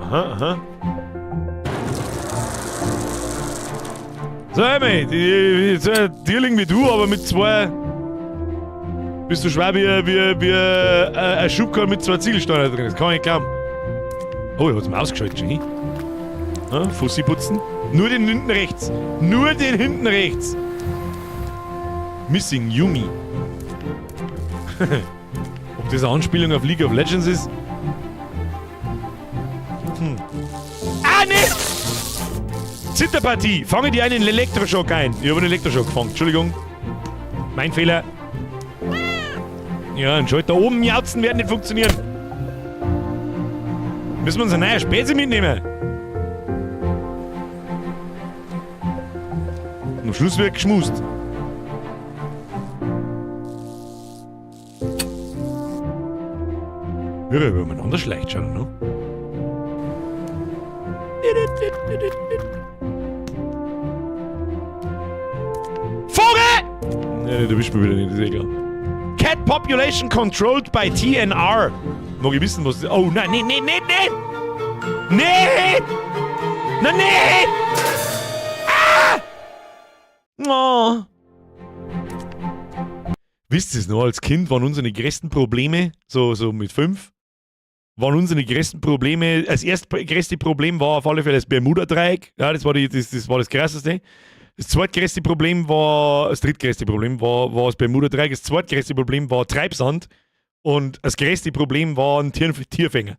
Aha, aha. So, hey, mate, so ein Tierling wie du, aber mit zwei. Bist du schwer wie ein Schubkarre mit 2 Ziegelsteinen drin. Das kann ich nicht glauben. Oh, ich hab's mir ausgeschaltet schon. Ja, Fussi putzen. Nur den hinten rechts. Nur den hinten rechts. Missing Yumi. Ob das eine Anspielung auf League of Legends ist? Ah, nee! Zitterpartie! Fange dir einen Elektroschock ein. Ich habe einen Elektroschock gefangen. Entschuldigung. Mein Fehler. Ja, ein Schalter oben jauzen wird nicht funktionieren. Müssen wir uns eine neue Spezi mitnehmen? Und am Schluss wird geschmust. Ja, wir umeinander schleicht schon, ne? Vogel! Nee, da bist du wieder nicht, das ist egal. Cat Population Controlled by TNR. Mag ich wissen, was das ist? Oh, nein, nee, nee, nee, nee! Nee! Nein, nee! Ah! Oh. Wisst ihr es noch, als Kind waren unsere größten Probleme, so mit 5, waren unsere größten Probleme, das erste größte Problem war auf alle Fälle das Bermuda-Dreieck. Ja, das war das krasseste. Das zweitgrößte Problem war, das drittgrößte Problem war, war das Bermuda-Dreieck. Das zweitgrößte Problem war Treibsand. Und das größte Problem war ein Tierfänger.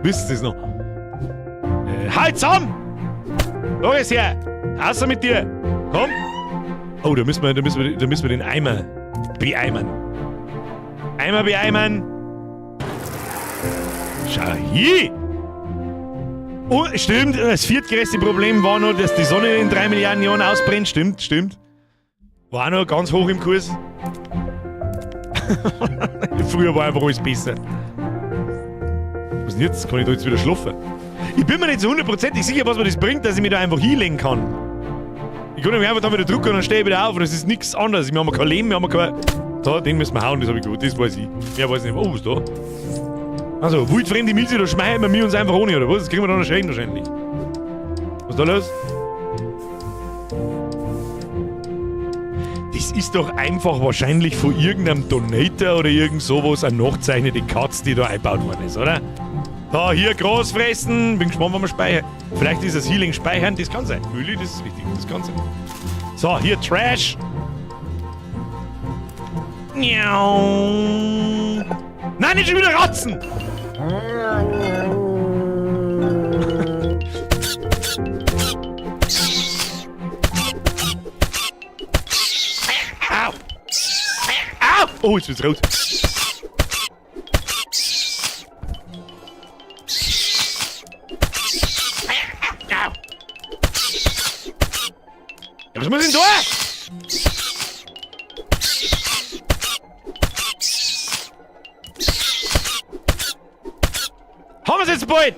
Wisst ihr es noch? Halt zusammen! Da ist her! Außer mit dir! Komm! Oh, da müssen wir den Eimer beeimern. Eimer beeimern! Schau hier! Oh, stimmt, das viertgrößte Problem war noch, dass die Sonne in 3 Milliarden Jahren ausbrennt. Stimmt, stimmt. War auch noch ganz hoch im Kurs. Früher war einfach alles besser. Was denn jetzt? Kann ich da jetzt wieder schlafen? Ich bin mir nicht so hundertprozentig sicher, was mir das bringt, dass ich mich da einfach hinlegen kann. Ich kann mich einfach da wieder drücken und dann stehe ich wieder auf und das ist nichts anderes. Wir haben kein Leben, wir haben kein... Da, den müssen wir hauen, das hab ich gewusst, das weiß ich. Mehr weiß ich nicht. Oh, was ist da? Also, wildfremde Milch, da schmeißen wir uns einfach ohne, oder was? Das kriegen wir dann noch schön wahrscheinlich. Was ist da los? Das ist doch einfach wahrscheinlich von irgendeinem Donator oder irgend sowas eine nachzeichnete Katze, die da eingebaut worden ist, oder? Da, hier Gras fressen. Bin gespannt, wann wir speichern. Vielleicht ist das Healing speichern, das kann sein. Müli, das ist richtig, das kann sein. So, hier Trash. Miau. Nein, nicht schon wieder Ratzen! Au! Au! Oh, jetzt wird's rot. Ja, was muss ich denn da? Haben wir's jetzt bald!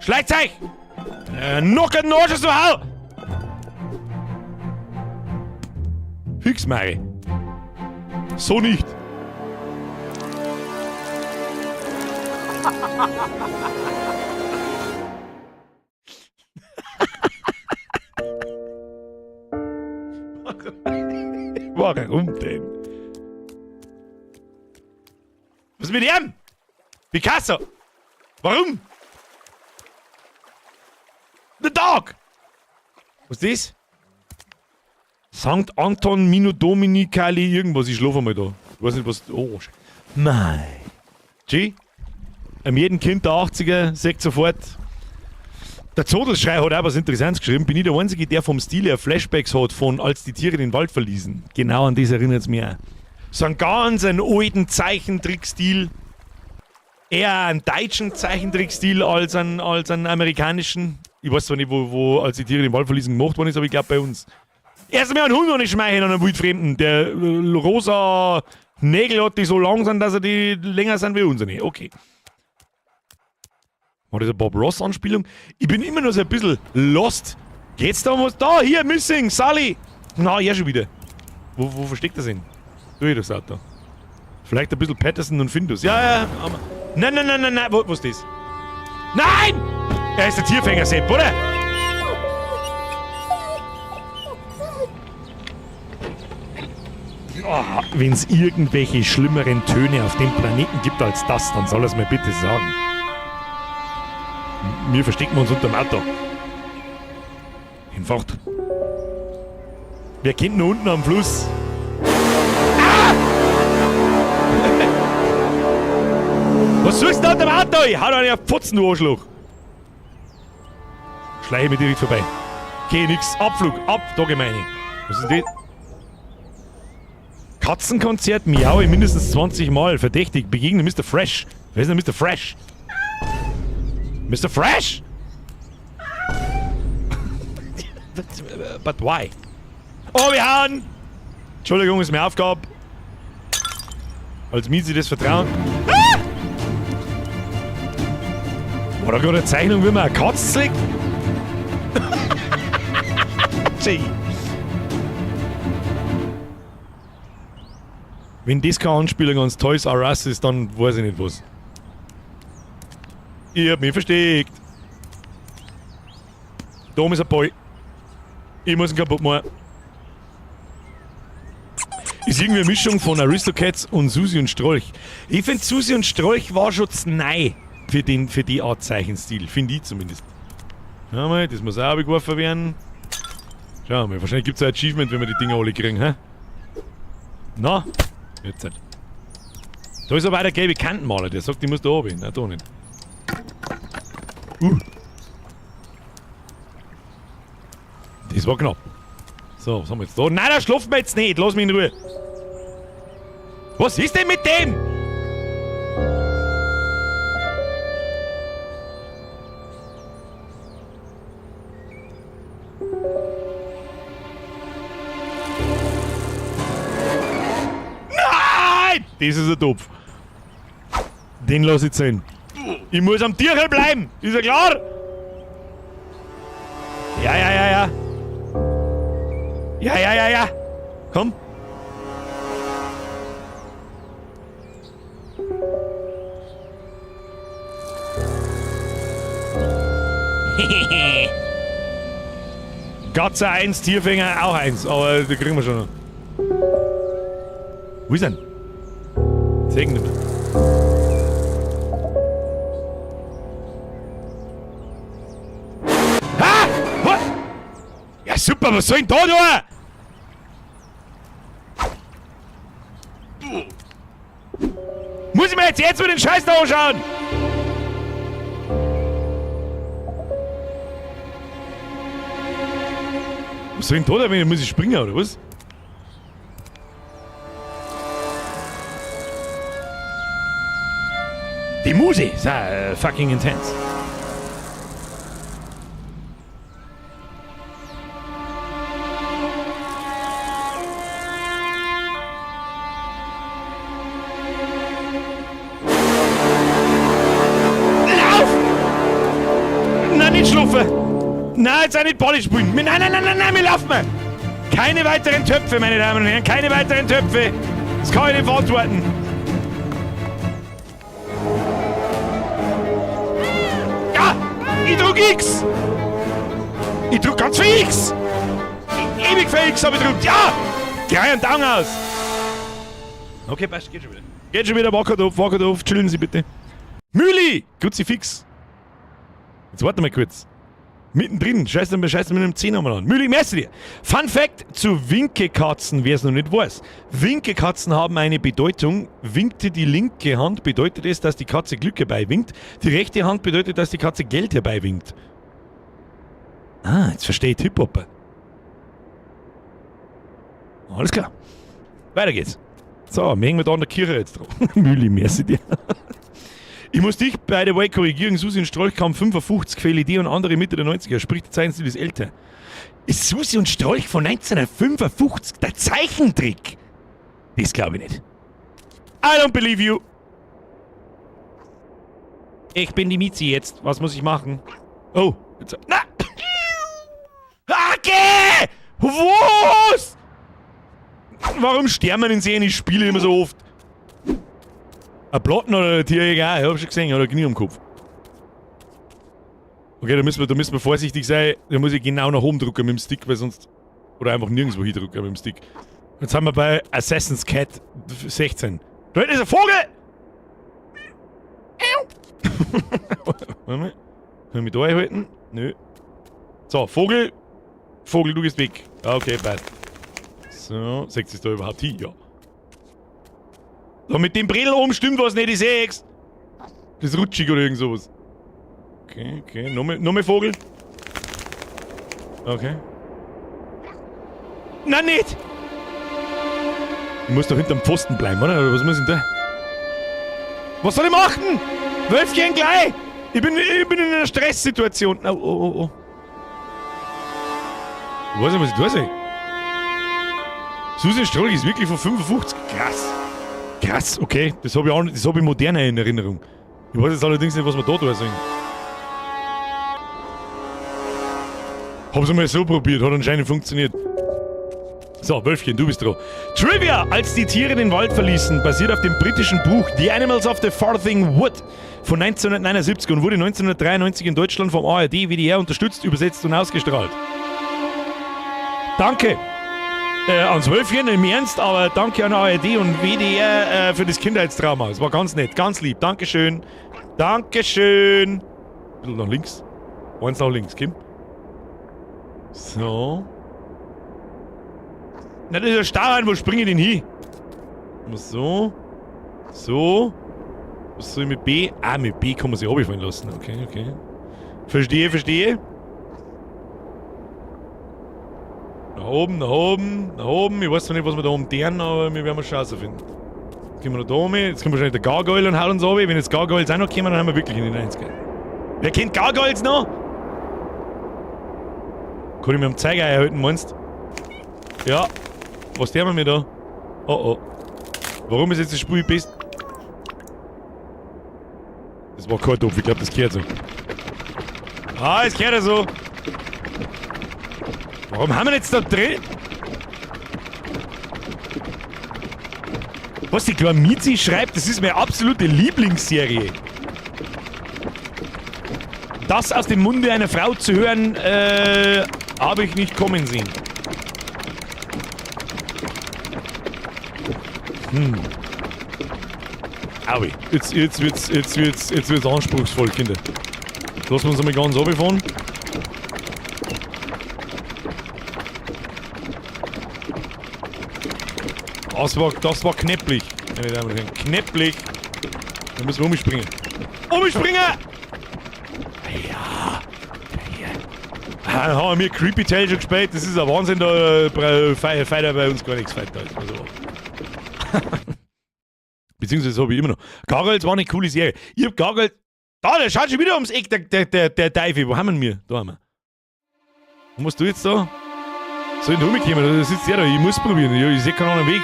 Schleicht euch! Noch kein Arsch so hau! Fix, Mari. So nicht. Warum denn? Was ist mit ihm? Picasso! Warum? The Dog! Was ist das? Sankt Anton Mino Dominicali irgendwas. Ich schlafe mal da. Ich weiß nicht, was. Oh, Nein. G? Jedem Kind der 80er sagt sofort. Der Zodelschrei hat auch was Interessantes geschrieben. Bin ich der Einzige, der vom Stil her Flashbacks hat von als die Tiere den Wald verließen. Genau an das erinnert es mich auch. So einen ganz einen alten Zeichentrickstil. Eher einen deutschen Zeichentrickstil als einen amerikanischen. Ich weiß zwar nicht, wo als die Tiere den Wald verließen gemacht worden ist, aber ich glaube bei uns. Erst einmal einen Hund noch nicht schmeichen an einen Wildfremden, der rosa Nägel hat, die so lang sind, dass er die länger sind wie unsere. Okay. War das eine Bob Ross-Anspielung? Ich bin immer noch so ein bisschen lost. Geht's da um was? Da, hier, Missing, Sully! Na, er schon wieder. Wo versteckt er sich? Du, hier das Auto. Vielleicht ein bisschen Patterson und Findus. Ja, ja, aber. Nein, nein, nein, nein, nein. Was ist das? Nein! Er ist der Tierfänger, Sepp, oder? Oh, wenn's irgendwelche schlimmeren Töne auf dem Planeten gibt als das, dann soll er's mir bitte sagen. Wir verstecken uns unterm Auto. Hinfort. Wer kennt noch unten am Fluss? Ah! Was suchst du da unterm Auto? Ich hau da einen Pfotzen, du Arschloch. Schleiche mich direkt vorbei. Okay, nix. Abflug. Ab, da geh ich rein. Was ist denn das? Katzenkonzert miaue mindestens 20 Mal. Verdächtig. Begegne Mr. Fresh. Wer ist denn Mr. Fresh? Mr. Fresh? But why? Oh, wir hauen! Entschuldigung, ist meine Aufgabe. Als Miezi das Vertrauen. Ah! War da gerade eine Zeichnung, wie man eine Katze legt? Gee. Wenn das keine Anspielung ans Toys R Us ist, dann weiß ich nicht was. Ich hab mich versteckt. Da oben ist ein Ball. Ich muss ihn kaputt machen. Ist irgendwie eine Mischung von Aristocats und Susi und Strolch. Ich find, Susi und Strolch war schon zu neu für die Art Zeichenstil. Find ich zumindest. Schau mal, das muss auch abgeworfen werden. Schau mal, wahrscheinlich gibt's ein Achievement, wenn wir die Dinger alle kriegen, hä? Na, jetzt halt. Da ist aber auch der gelbe Kantenmaler, der sagt, ich muss da oben. Nein, da nicht. Das war knapp. So, was haben wir jetzt da? Nein, da schlafen wir jetzt nicht. Lass mich in Ruhe. Was ist denn mit dem? Nein! Das ist ein Topf. Den lass ich ziehen. Ich muss am Tierchen bleiben. Ist ja klar? Ja, ja, ja, ja. Ja, ja, ja, ja. Komm. Gatze 1, Tierfänger auch 1, aber die kriegen wir schon noch. Wo ist denn? Segen nicht mehr. Ah! What? Ja super, was soll denn da tun? Muss ich mir jetzt mit den Scheiß da anschauen? Was soll ich denn da? Da muss ich springen, oder was? Die Musik ist fucking intense. nicht schlafen! Nein, jetzt auch nicht Ball spielen! Nein, nein, nein, nein, nein, wir laufen! Keine weiteren Töpfe, meine Damen und Herren, keine weiteren Töpfe! Das kann ich nicht verantworten! Ja! Ich druck X! Ich druck ganz viel X! Ewig viel X hab ich gedruckt! Ja! Gleich einen Daumen aus! Okay, passt, geht schon wieder. Geht schon wieder, wackert auf, wackert auf, chillen Sie bitte. Müli! Kruzifix! Jetzt warte mal kurz. Mittendrin, scheiß scheiß mit einem 10 nochmal an. Müli, merci dir. Fun Fact zu Winkekatzen, wer es noch nicht weiß. Winkekatzen haben eine Bedeutung. Winkte die linke Hand, bedeutet es, dass die Katze Glück herbeiwinkt. Die rechte Hand bedeutet, dass die Katze Geld herbeiwinkt. Ah, jetzt verstehe ich Hip-Hop. Alles klar. Weiter geht's. So, wir hängen da an der Kirche jetzt drauf. Müli, merci dir. Ich muss dich, by the way, korrigieren. Susi und Strolch kam 55, Felidee und andere Mitte der 90er. Sprich, der Zeichenstil ist älter. Ist Susi und Strolch von 1955 der Zeichentrick? Das glaube ich nicht. I don't believe you. Ich bin die Mizi jetzt. Was muss ich machen? Oh. Jetzt, na! Okay! Was? Warum sterben in seinen Spielen immer so oft? Ein Platten oder ein Tier, egal, ich hab schon gesehen, hat ein Knie am Kopf. Okay, da müssen wir vorsichtig sein. Da muss ich genau nach oben drücken mit dem Stick, weil sonst. Oder einfach nirgendwo hindrücken mit dem Stick. Jetzt sind wir bei Assassin's Cat 16. Da hinten ist ein Vogel! Warte mal. Kann ich mich da einhalten? Nö. So, Vogel. Vogel, du gehst weg. Okay, passt. So, setzt sich da überhaupt hin? Ja. Da mit dem Bredel oben stimmt was nicht, ich seh's. Das ist rutschig oder irgend sowas. Okay, okay. Nochmal Vogel. Okay. Nein, nicht! Ich muss doch hinterm Pfosten bleiben, oder? Oder was muss ich denn da? Was soll ich machen? Wölfchen gleich! Ich bin in einer Stresssituation. Oh, oh, oh, oh. Ich weiß nicht, was ich tue. Susi Strolch ist wirklich von 55. Krass. Krass, okay. Das habe ich, auch- das hab ich moderner in Erinnerung. Ich weiß jetzt allerdings nicht, was wir da tun sollen. Hab's einmal so probiert, hat anscheinend funktioniert. So, Wölfchen, du bist dran. Trivia! Als die Tiere den Wald verließen, basiert auf dem britischen Buch The Animals of the Farthing Wood von 1979 und wurde 1993 in Deutschland vom ARD, WDR unterstützt, übersetzt und ausgestrahlt. Danke! Ans Wölfchen im Ernst, aber danke an ARD und WDR für das Kindheitstrauma. Es war ganz nett, ganz lieb. Dankeschön. Dankeschön. Ein bisschen nach links. Eins nach links, Kim. So. Na, das ist ja Starrein, wo springe ich denn hin? So. So. Was soll ich mit B? Ah, mit B kann man sich runterfallen lassen. Okay, okay. Verstehe, verstehe. Nach oben, nach oben, nach oben. Ich weiß zwar nicht, was wir da oben tun, aber wir werden schon finden. Jetzt gehen wir noch da oben. Jetzt kommt wahrscheinlich der Gargoyle und haut uns runter. Wenn jetzt Gargoyles auch noch kommen, dann haben wir wirklich in den 90er. Wer kennt Gargoyles noch? Kann ich mir am Zeiger erhalten, meinst du? Ja. Was tun wir mir da? Oh oh. Warum ist jetzt das Spiel best? Das war kein Topf, ich glaube, das gehört so. Ah, es gehört ja so. Warum haben wir jetzt da drin? Was die kleine Mizi schreibt, das ist meine absolute Lieblingsserie. Das aus dem Munde einer Frau zu hören, habe ich nicht kommen sehen. Aui. Jetzt wird's anspruchsvoll, Kinder. Lassen wir uns einmal ganz runterfahren. Das war knäpplich, meine Damen und Herren. Knäpplich. Da müssen wir umspringen. Umspringen! Ja. Ja. Ah, dann haben wir Creepy Tale schon gespielt. Das ist ein Wahnsinn, da feiert bei uns gar nichts weiter. Also. Beziehungsweise habe ich immer noch. Gargoyles war eine coole Serie. Ich hab Gargoyles. Da, der schaut schon wieder ums Eck, der Teufel. Wo haben wir ihn? Da haben wir. Wo musst du jetzt da? Soll ich denn rumkommen? Da sitzt der da. Ich muss probieren. Ich sehe keinen anderen Weg.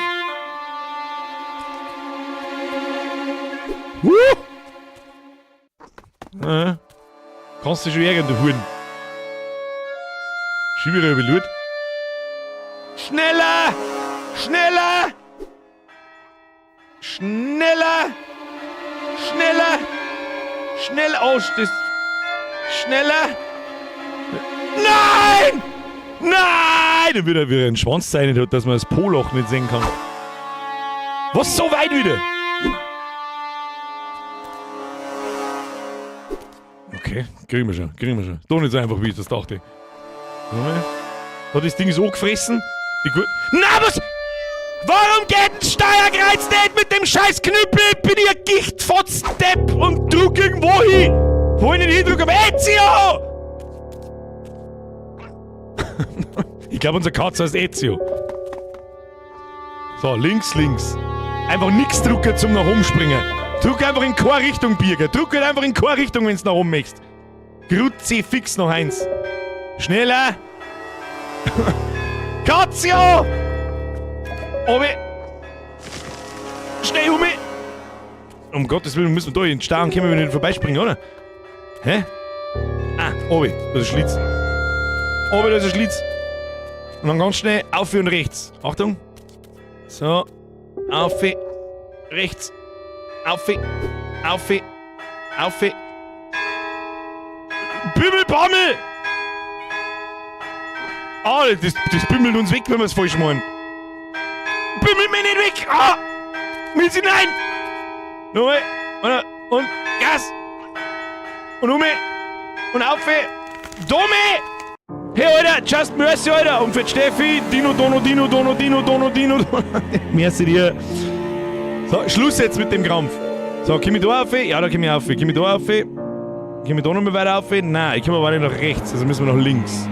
Kannst du schon ärgern, du Huren. Schon wieder überlurt. Schneller! Schneller! Schneller! Schneller! Schnell aus! Das. Schneller! Nein! Nein! Da wird er wieder einen Schwanz zeichnet hat, dass man das Poloch nicht sehen kann. Was so weit wieder? Okay, kriegen wir schon, kriegen wir schon. Doch nicht so einfach, wie ich das dachte. Hat das Ding so gefressen? Die Gu Na, was? Warum geht ein Steuerkreuz nicht mit dem scheiß Knüppel? Bin ich ein Gichtfotz-Depp und druck irgendwo hin? Wo ich nicht hindrück, aber Ezio! Ich glaube, unser Katze heißt Ezio. So, links, links. Einfach nix drucken zum nach oben springen. Druck einfach in keine Richtung, Birger. Druck halt einfach in keine Richtung, wenn's nach oben möchtest. Kruzifix noch eins. Schneller! Katzio! Obi! Schnell um mich! Um Gottes Willen, müssen wir da in den Stau und können wir nicht vorbeispringen, oder? Hä? Ah, Obi, da ist ein Schlitz. Obi, da ist ein Schlitz. Und dann ganz schnell auf und rechts. Achtung. So. Auf, rechts. Auf, auf, auf. Bimmelbammel! Ah, das bimmelt uns weg, wenn wir es falsch machen. Bimmelt mir nicht weg! Ah! Will sie nein! Nochmal. Und Gas! Und um. Und auf. Dumme! Hey, Alter, just mercy, Alter! Und für Steffi, Dino, Dono, Dino, Dono, Dino, Dono, Dino, Dono. Merci dir. So, Schluss jetzt mit dem Krampf. So, komm ich da auf? Ja, da komm ich auf. Komm ich da auf? Komm ich da nochmal weiter auf? Nein, ich komme aber nicht nach rechts, also müssen wir nach links.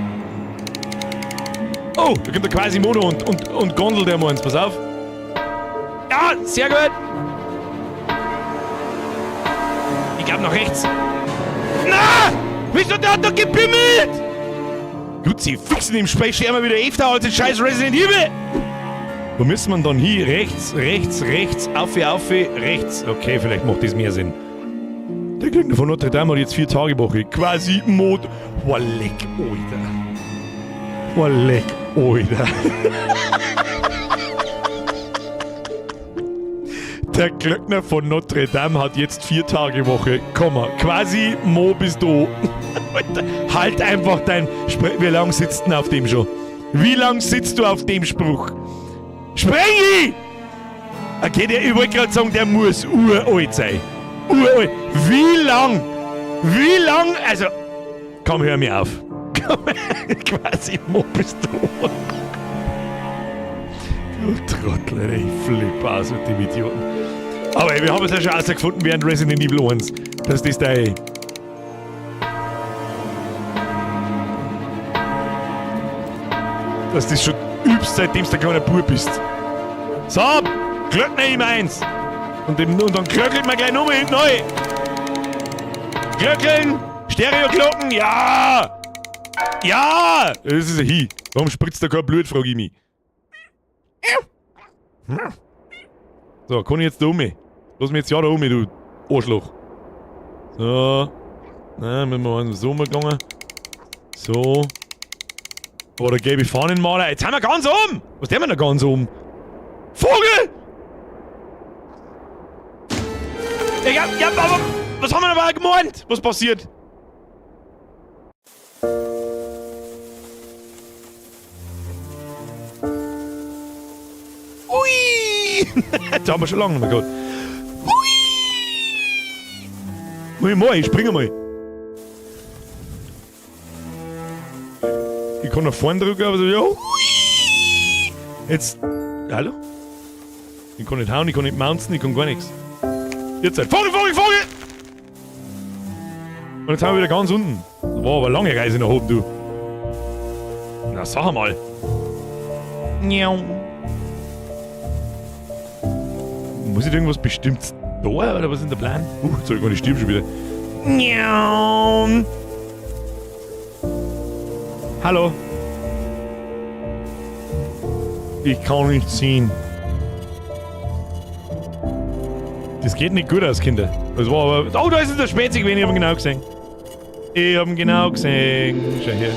Oh, da kommt der Quasimodo und Gondel, der meins. Pass auf. Ja, sehr gut. Ich glaub nach rechts. Na! Wieso, der hat doch gebimmelt? Gut, sie fixen im Sprech immer wieder öfter als in scheiß Resident Evil. Wo müssen wir dann hin? Rechts, rechts, rechts, auf, auf, rechts. Okay, vielleicht macht das mehr Sinn. Der Glöckner von Notre Dame hat jetzt 4 Tage Woche. Quasi Mod. Oh, leck, Alter. Oh, leck, Alter. Der Glöckner von Notre Dame hat jetzt 4 Tage Woche. Komma. Quasi Mo bist du. Alter, halt einfach dein Spr-. Wie lang sitzt denn auf dem schon? Wie lang sitzt du auf dem Spruch? Sprengi! Okay, ich wollte gerade sagen, der muss uralt sein. Uralt. Wie lang? Wie lang? Also, komm, hör mir auf. Komm, quasi Mo bist du. Du Trottel, ey, ich flipp aus mit dem Idioten. Aber ey, wir haben es ja schon rausgefunden während Resident Evil 1, dass das da. Dass das schon übst, seitdem du ein kleiner Bub bist. So, Glöckner ihm eins. Und dann glöckelt man gleich nochmal hinten neu. Glöckeln! Stereoglocken, ja! Ja! Das ist ein Hi. Warum spritzt da kein Blut, frag ich mich. So, kann ich jetzt da um mich? Lass mich jetzt ja da um mich, du Arschloch. So. Na, müssen wir so umgegangen. So. Oh, der gelbe Fahnenmaler. Jetzt haben wir ganz oben! Was haben wir da ganz oben? Vogel! Ja, ja, aber was haben wir da gemeint? Was passiert? Ui! Das haben wir schon lange nicht mehr gehabt. Ui! Mal, mal, ich springe mal. Ich kann nach vorne drücken, aber so, ja. Ui! Jetzt. Hallo? Ich kann nicht hauen, ich kann nicht mounten, ich kann gar nichts. Jetzt halt. Vogel, Vogel, Vogel! Und jetzt haben wir wieder ganz unten. Das war aber eine lange Reise nach oben, du. Na, sag mal. Miau. Muss ich da irgendwas Bestimmtes da oder was ist denn der Plan? Entschuldigung, ich stirb schon wieder. Miau. Hallo. Ich kann nicht sehen. Das geht nicht gut aus, Kinder. Das war aber. Oh, da ist es der Spätzig, wenn ich hab ihn genau gesehen. Ich hab ihn genau gesehen. Schau her.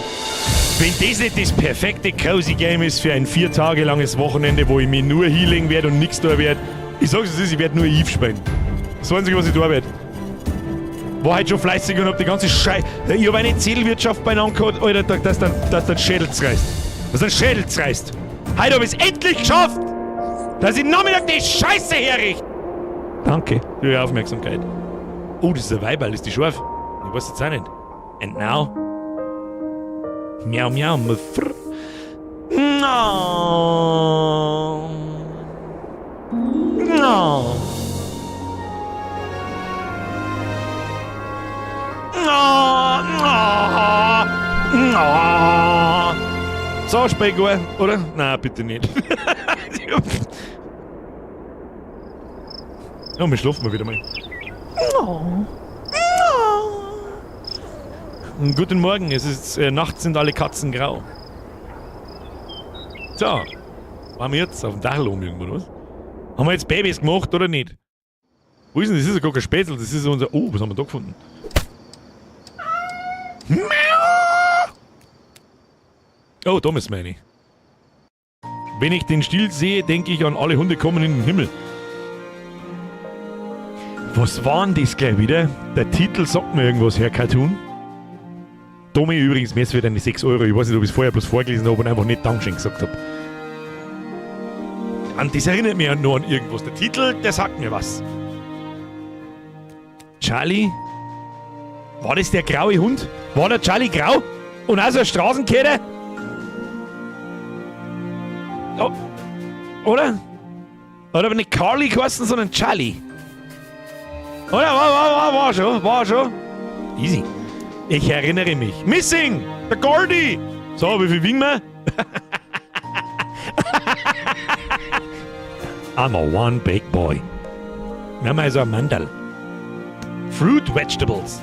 Wenn das nicht das perfekte Cozy Game ist für ein 4 Tage langes Wochenende, wo ich mich nur healing werde und nichts da werde. Ich sag's es ist, ich werde nur Eve spielen. Das Einzige, was ich da werde. War halt schon fleißig und hab die ganze Scheiße. Ich hab eine Zettelwirtschaft beieinander gehabt, Alter, dass dann Schädel zerreißt. Dass dann Schädel zerreißt. Heute hab ich's endlich geschafft, dass ich Nachmittag die Scheiße herrichte. Danke für Ihre Aufmerksamkeit. Oh, das ist ein Weiberl, ist die scharf? Ich weiß jetzt auch nicht. And now? Miau, miau, mfr. No. No. No. No. No. So, Spengler, oder? Nein, bitte nicht. Ja, wir schlafen mal wieder mal. No. No. Guten Morgen, es ist nachts sind alle Katzen grau. So, waren wir jetzt auf dem Dach oben irgendwo, oder was? Haben wir jetzt Babys gemacht oder nicht? Wo ist denn das? Das ist ja gar kein Spätzl, das ist unser... Oh, was haben wir da gefunden? Oh, da müssen wir rein. Wenn ich den Stiel sehe, denke ich an alle Hunde kommen in den Himmel. Was war denn das gleich wieder? Der Titel sagt mir irgendwas, Herr Cartoon. Tommy übrigens, mir ist wieder eine 6 Euro. Ich weiß nicht, ob ich es vorher bloß vorgelesen habe und einfach nicht Dankeschön gesagt habe. An das erinnert mich ja nur an irgendwas. Der Titel, der sagt mir was. Charlie? War das der graue Hund? War der Charlie grau? Und auch so ein Straßenkehrer? Oh. Oder? Hat aber nicht Carly geheißen, sondern Charlie. Oder? War schon, war schon. Easy. Ich erinnere mich. Missing! Der Gordy! So, wie viel wiegen wir? I'm a one big boy. Wir haben also ein Mandel. Fruit Vegetables.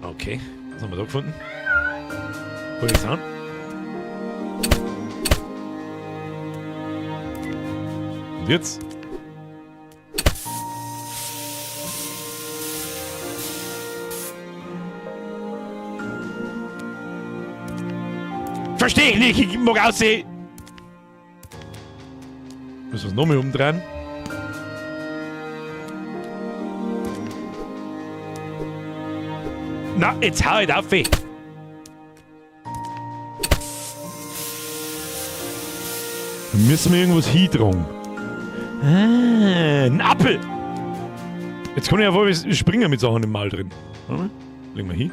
Okay, was haben wir da gefunden? Hol ich's an. Und jetzt? Verstehe ich nicht, ich mag aussehen. Müssen wir es nochmal umdrehen? Na, jetzt hau ich auf, ey. Müssen wir irgendwas hintragen? Ah, ein Apfel! Jetzt kann ich ja voll springen mit Sachen im Mal drin. Warte mal, legen wir hin.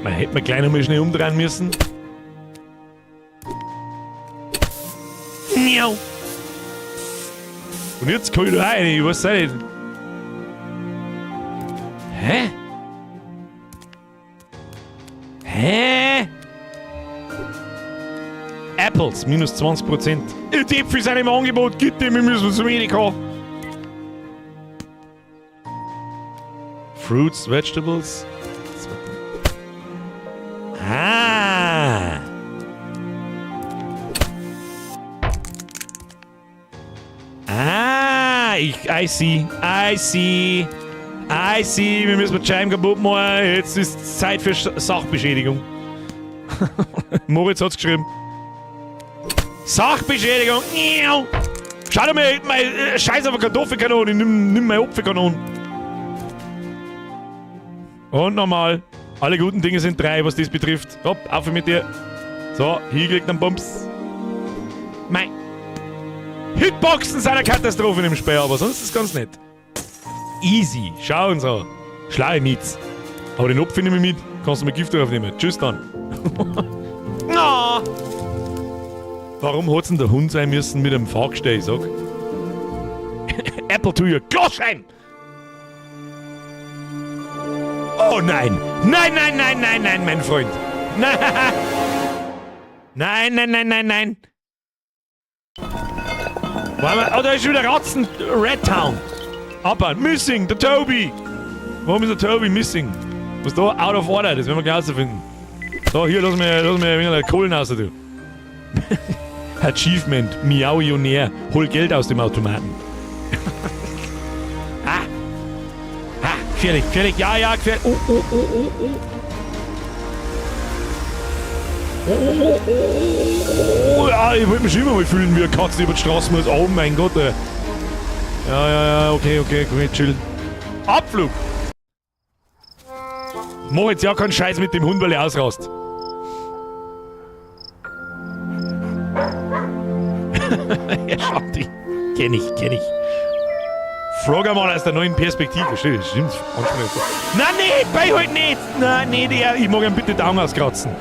Man hätte man gleich nochmal schnell umdrehen müssen. Miau. Und jetzt kann ich da rein, ich weiß auch nicht. Hä? Hä? Apples, minus 20%. Die Äpfel sind im Angebot, gib dem, wir müssen zum Edeka. Fruits, Vegetables. Ah. Ah, I see, I see, I see. Wir müssen die Scheiben kaputt machen. Jetzt ist Zeit für Sachbeschädigung. Moritz hat's geschrieben. Sachbeschädigung. Schau dir mal, mein Scheiß auf eine Kartoffelkanone. Ich nimm meine Apfelkanone. Und nochmal. Alle guten Dinge sind 3, was das betrifft. Hopp, auf mit dir. So, hier kriegt ein Bums. Mei. Hitboxen sind eine Katastrophe in dem Spiel, aber sonst ist es ganz nett. Easy. Schau uns an. Schlaue Miets. Aber den Opfer nehme ich mit. Kannst du mir Gift drauf nehmen. Tschüss dann. No. Warum hat's denn der Hund sein müssen mit einem Fahrgestell, ich sag? Apple to your Glasschein! Oh nein! Nein, nein, nein, nein, nein, mein Freund! Nein! Nein, nein, nein, nein, nein! Warte mal, oh, da ist schon wieder Ratzen! Red Town! Aber, missing, der Toby! Warum ist der Toby missing? Was da? Out of order, das werden wir gleich rausfinden. So, hier, lass mir ein wenig Kohlen raus, du. Achievement, Miauionär, hol Geld aus dem Automaten. Ah! Ah, gefährlich, gefährlich, ja, ja, gefährlich. Oh, oh, oh, oh, oh. Oh, oh, oh, oh, oh, ja, ich wollte mich schon immer mal fühlen, wie eine Katze über die Straße muss. Oh mein Gott, ey. Ja, ja, ja, okay, okay, okay, chill. Abflug! Mach jetzt ja keinen Scheiß mit dem Hund, weil er ausrast. Ja, schau dich. Kenn ich, kenn ich. Frag mal aus der neuen Perspektive. Stimmt, stimmt. Nein, nee, bei halt nicht! Nein, nee, der, ich mag ihm bitte die Augen auskratzen.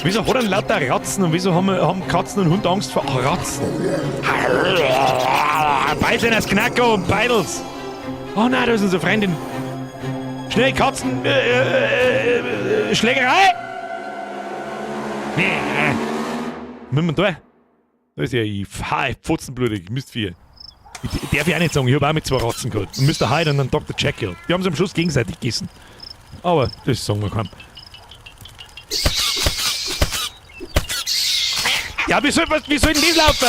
Wieso hat er lauter Ratzen und wieso haben Katzen und Hund Angst vor Ratzen? Beiß in das Knacker und Beidels! Oh nein, da ist unsere Freundin. Schnell, Katzen! Schlägerei! Nee. Müssen wir da? Da ist ja ich pfotzenblutig, Mistvieh. Ich darf ich auch nicht sagen, ich hab auch mit 2 Ratzen gehabt. Und Mister Hyde und dann Doktor Jekyll. Die haben sie am Schluss gegenseitig gegessen. Aber das sagen wir keinem. Ja, wie soll denn das laufen?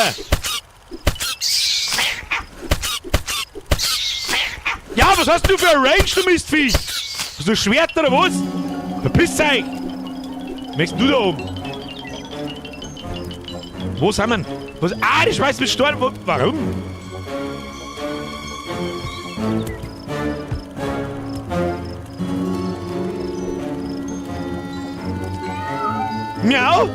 Ja, was hast du für ein Range, du Mistvieh? Hast du ein Schwert oder was? Verpiss euch! Was möchtest du da oben? Wo sind wir? Was? Ah, die schmeißt mit Storn. Wo, warum? Miau!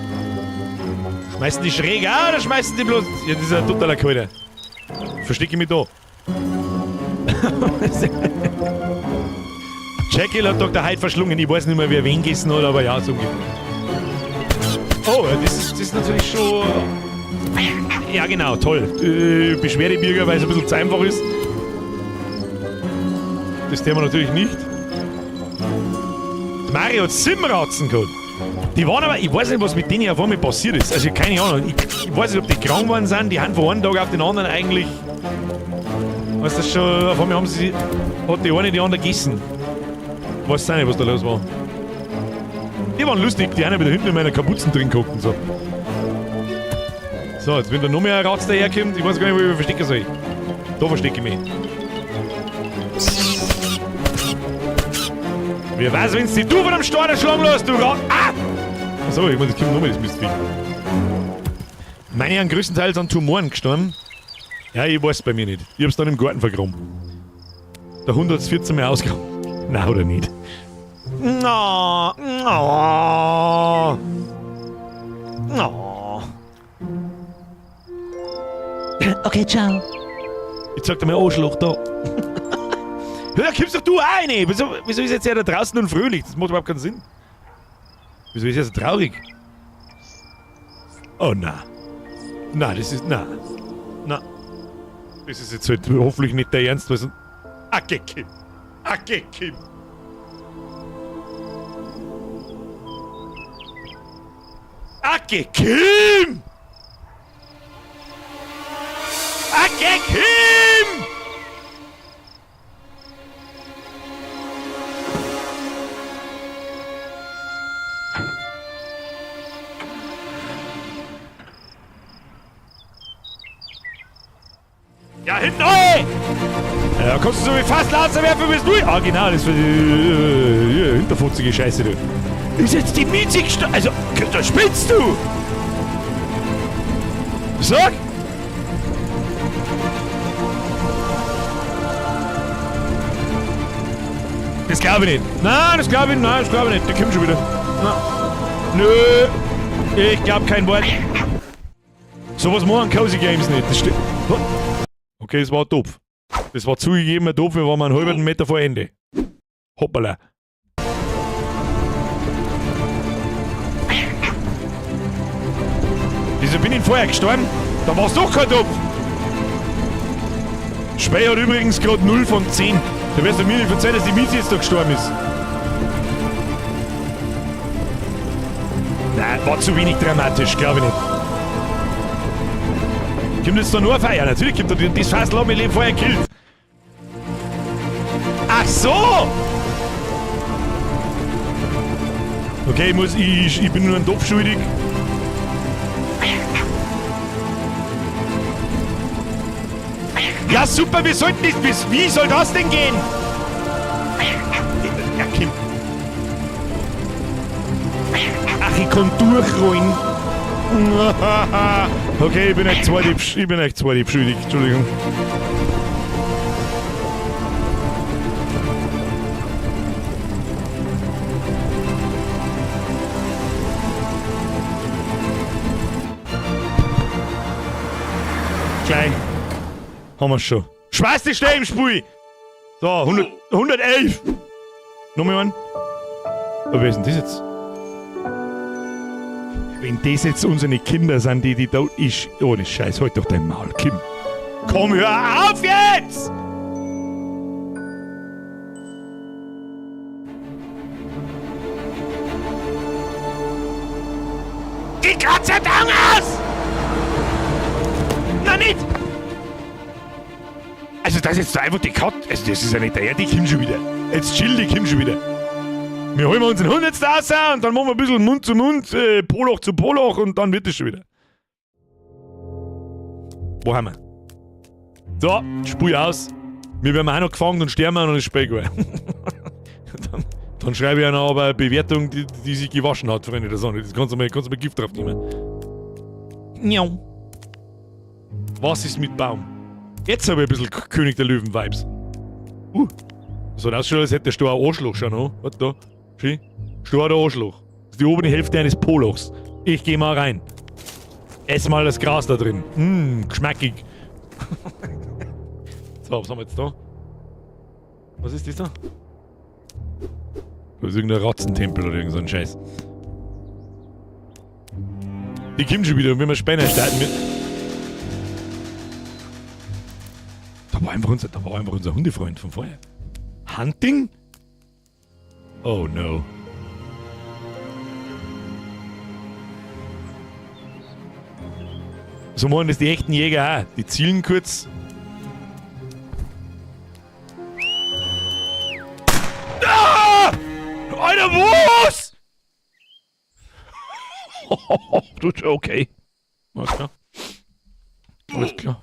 Schmeißen die schräg an oder schmeißen die bloß. Ja, das ist ja totaler Kalter. Verstecke ich mich da. Jekyll hat Doktor Hyde verschlungen. Ich weiß nicht mehr, wer wen gegessen hat, aber ja, so ungefähr. Oh, ja, das ist natürlich schon. Ja, genau, toll. Beschwerdebürger, weil es ein bisschen zu einfach ist. Das Thema natürlich nicht. Mario hat Simratzen gehabt. Die waren aber, ich weiß nicht, was mit denen auf einmal passiert ist. Also keine Ahnung. Ich weiß nicht, ob die krank geworden sind. Die haben von einem Tag auf den anderen eigentlich. Weißt du schon, auf einmal haben sie. Hat die eine die andere gegessen. Weiß auch nicht, was da los war. Die waren lustig, die einen wieder hinten in meiner Kapuzen drin geguckt und so. So, jetzt wenn da noch mehr ein Ratz daherkommt, ich weiß gar nicht, wo ich mich verstecken soll. Da verstecke ich mich. Wer weiß, wenn's die du von dem Stein erschlagen lässt, du Rat. Ah! Achso, ich meine, das kommt noch mehr, das Mistvieh. Meine sind größtenteils an Tumoren gestorben. Ja, ich weiß bei mir nicht. Ich hab's dann im Garten vergraben. Der Hund hat's 14 Mal ausgegraben. Nein, oder nicht? Na, na. Na. Okay, ciao. Ich zeig dir mal Arschloch da. Ja, da kommst doch du auch rein. Wieso ist jetzt er da draußen und fröhlich? Das macht überhaupt keinen Sinn. Wieso ist er so traurig? Oh, na. Na, das ist. Na. Na. Das ist jetzt halt hoffentlich nicht der Ernst, was. Acke, Kim. Acke, Kim. Acke, Kim! Acke, Kim! Ja, hinten, oi! Ja, kannst du so wie fast Laser werfen, bist du? Ah, genau, das war die hinterfotzige Scheiße, du. Ist jetzt die Miete gestorben? Also, da spinnst du! Sag! Das glaub ich nicht. Nein, das glaub ich nicht. Nein, das glaub ich nicht. Der kommt schon wieder. Na. Nö. Ich glaub kein Wort. Sowas machen Cozy Games nicht. Das stimmt. Okay, es war doof. Das war zugegeben doof, wir waren einen halben Meter vor Ende. Hoppala. Wieso bin ich vorher gestorben? Da war's doch kein Topf. Spey hat übrigens grad 0 von 10. Da wirst du mir nicht verzeihen, dass die Miete jetzt da gestorben ist. Nein, war zu wenig dramatisch, glaub ich nicht. Kommt jetzt da nur ein Feuer? Natürlich kommt da das Fassl hat mich Leben vorher gekillt. Ach so! Okay, ich bin nur ein Topf schuldig. Ja, super, wir sollten nicht wissen. Wie soll das denn gehen? Ja, Kim. Ach, ich kann durchrollen. Okay, ich bin echt zwei ich bin echt zwei schuldig. Entschuldigung. Gleich. Haben wir schon. Schmeiß dich schnell im Spiel! So, 100, 111! Nochmal einen. Aber wer ist denn das jetzt? Wenn das jetzt unsere Kinder sind, die da ist. Ohne Scheiß, halt doch dein Maul, Kim. Komm, hör auf jetzt! Die Katze hat Augen aus! Na nicht! Also das ist jetzt einfach die Katze. Also das ist ja nicht der, die kommt schon wieder. Jetzt chill, die kommt schon wieder. Wir holen uns einen Hundertster raus und dann machen wir ein bisschen Mund zu Mund, Poloch zu Poloch und dann wird es schon wieder. Wo haben wir? So, Spul aus. Wir werden auch noch gefangen und sterben und ist spät geworden. Dann schreibe ich einer aber eine Bewertung, die sich gewaschen hat, Freunde der Sonne. Das kannst du mal Gift drauf nehmen. Miau. Was ist mit Baum? Jetzt habe ich ein bisschen König der Löwen-Vibes. So hat ausschaut, als hätte der Stor ein Arschloch schon noch. Warte da. Schön. Stor der Arschloch. Das ist die obere Hälfte eines Polochs. Ich geh mal rein. Ess mal das Gras da drin. Geschmackig. So, was haben wir jetzt da? Was ist das da? Da ist irgendein Ratzentempel oder irgend so ein Scheiß. Die kommen schon wieder und wenn wir Spinner starten mit. Da war einfach unser Hundefreund von vorher. Hunting? Oh no. So machen das die echten Jäger auch. Die zielen kurz. Ah! Alter, was? Tut okay. Alles klar. Alles klar.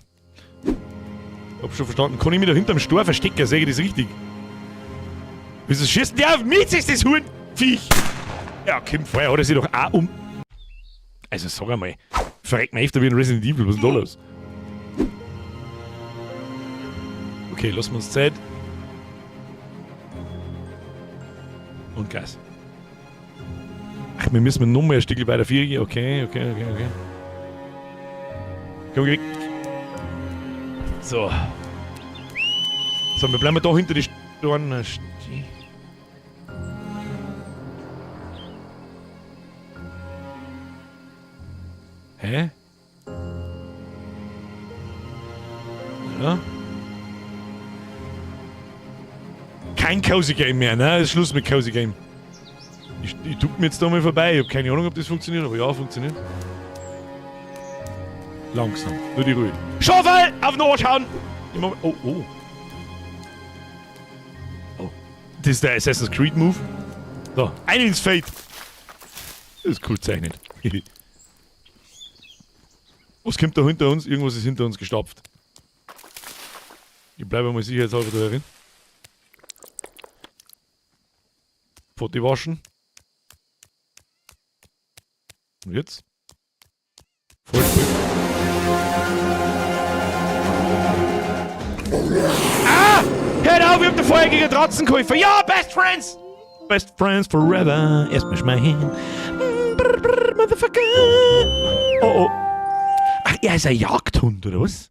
Hab schon verstanden. Kann ich mich da hinterm Stor verstecken? Sehe ich das richtig? Wieso schießt der auf mich? Ist das Hurenviech? Ja, Kim, vorher hat er sich doch auch um. Also sag einmal. Verreckt mir öfter wie ein Resident Evil. Was ist denn da los? Okay, lassen wir uns Zeit. Und Gas. Ach, wir müssen noch mal ein Stück weiter vier. Okay, okay, okay, okay. Komm, geh weg. So. So, wir bleiben da hinter die Storn stehen. Hä? Ja. Kein Cozy Game mehr, ne? Ist Schluss mit Cozy Game. Ich duck mir jetzt da mal vorbei. Ich hab keine Ahnung, ob das funktioniert, aber ja, funktioniert. Langsam, nur die Ruhe. Schaufel! Auf den Arsch hauen! Immer, oh, oh. Oh. Das ist der Assassin's Creed Move. So, ein ins Feld. Das ist cool gezeichnet. Was kommt da hinter uns? Irgendwas ist hinter uns gestapft. Ich bleibe mal sicherheitshalber da drin. Pfote waschen. Und jetzt? Voll cool. Ah! Hört auf, ich hab da vorher gegen Dratzen geholfen. Ja, Best Friends! Best Friends forever. Erstmal schmeien. Brr, brr, Motherfucker. Oh, oh. Ach, er ist ein Jagdhund, oder was?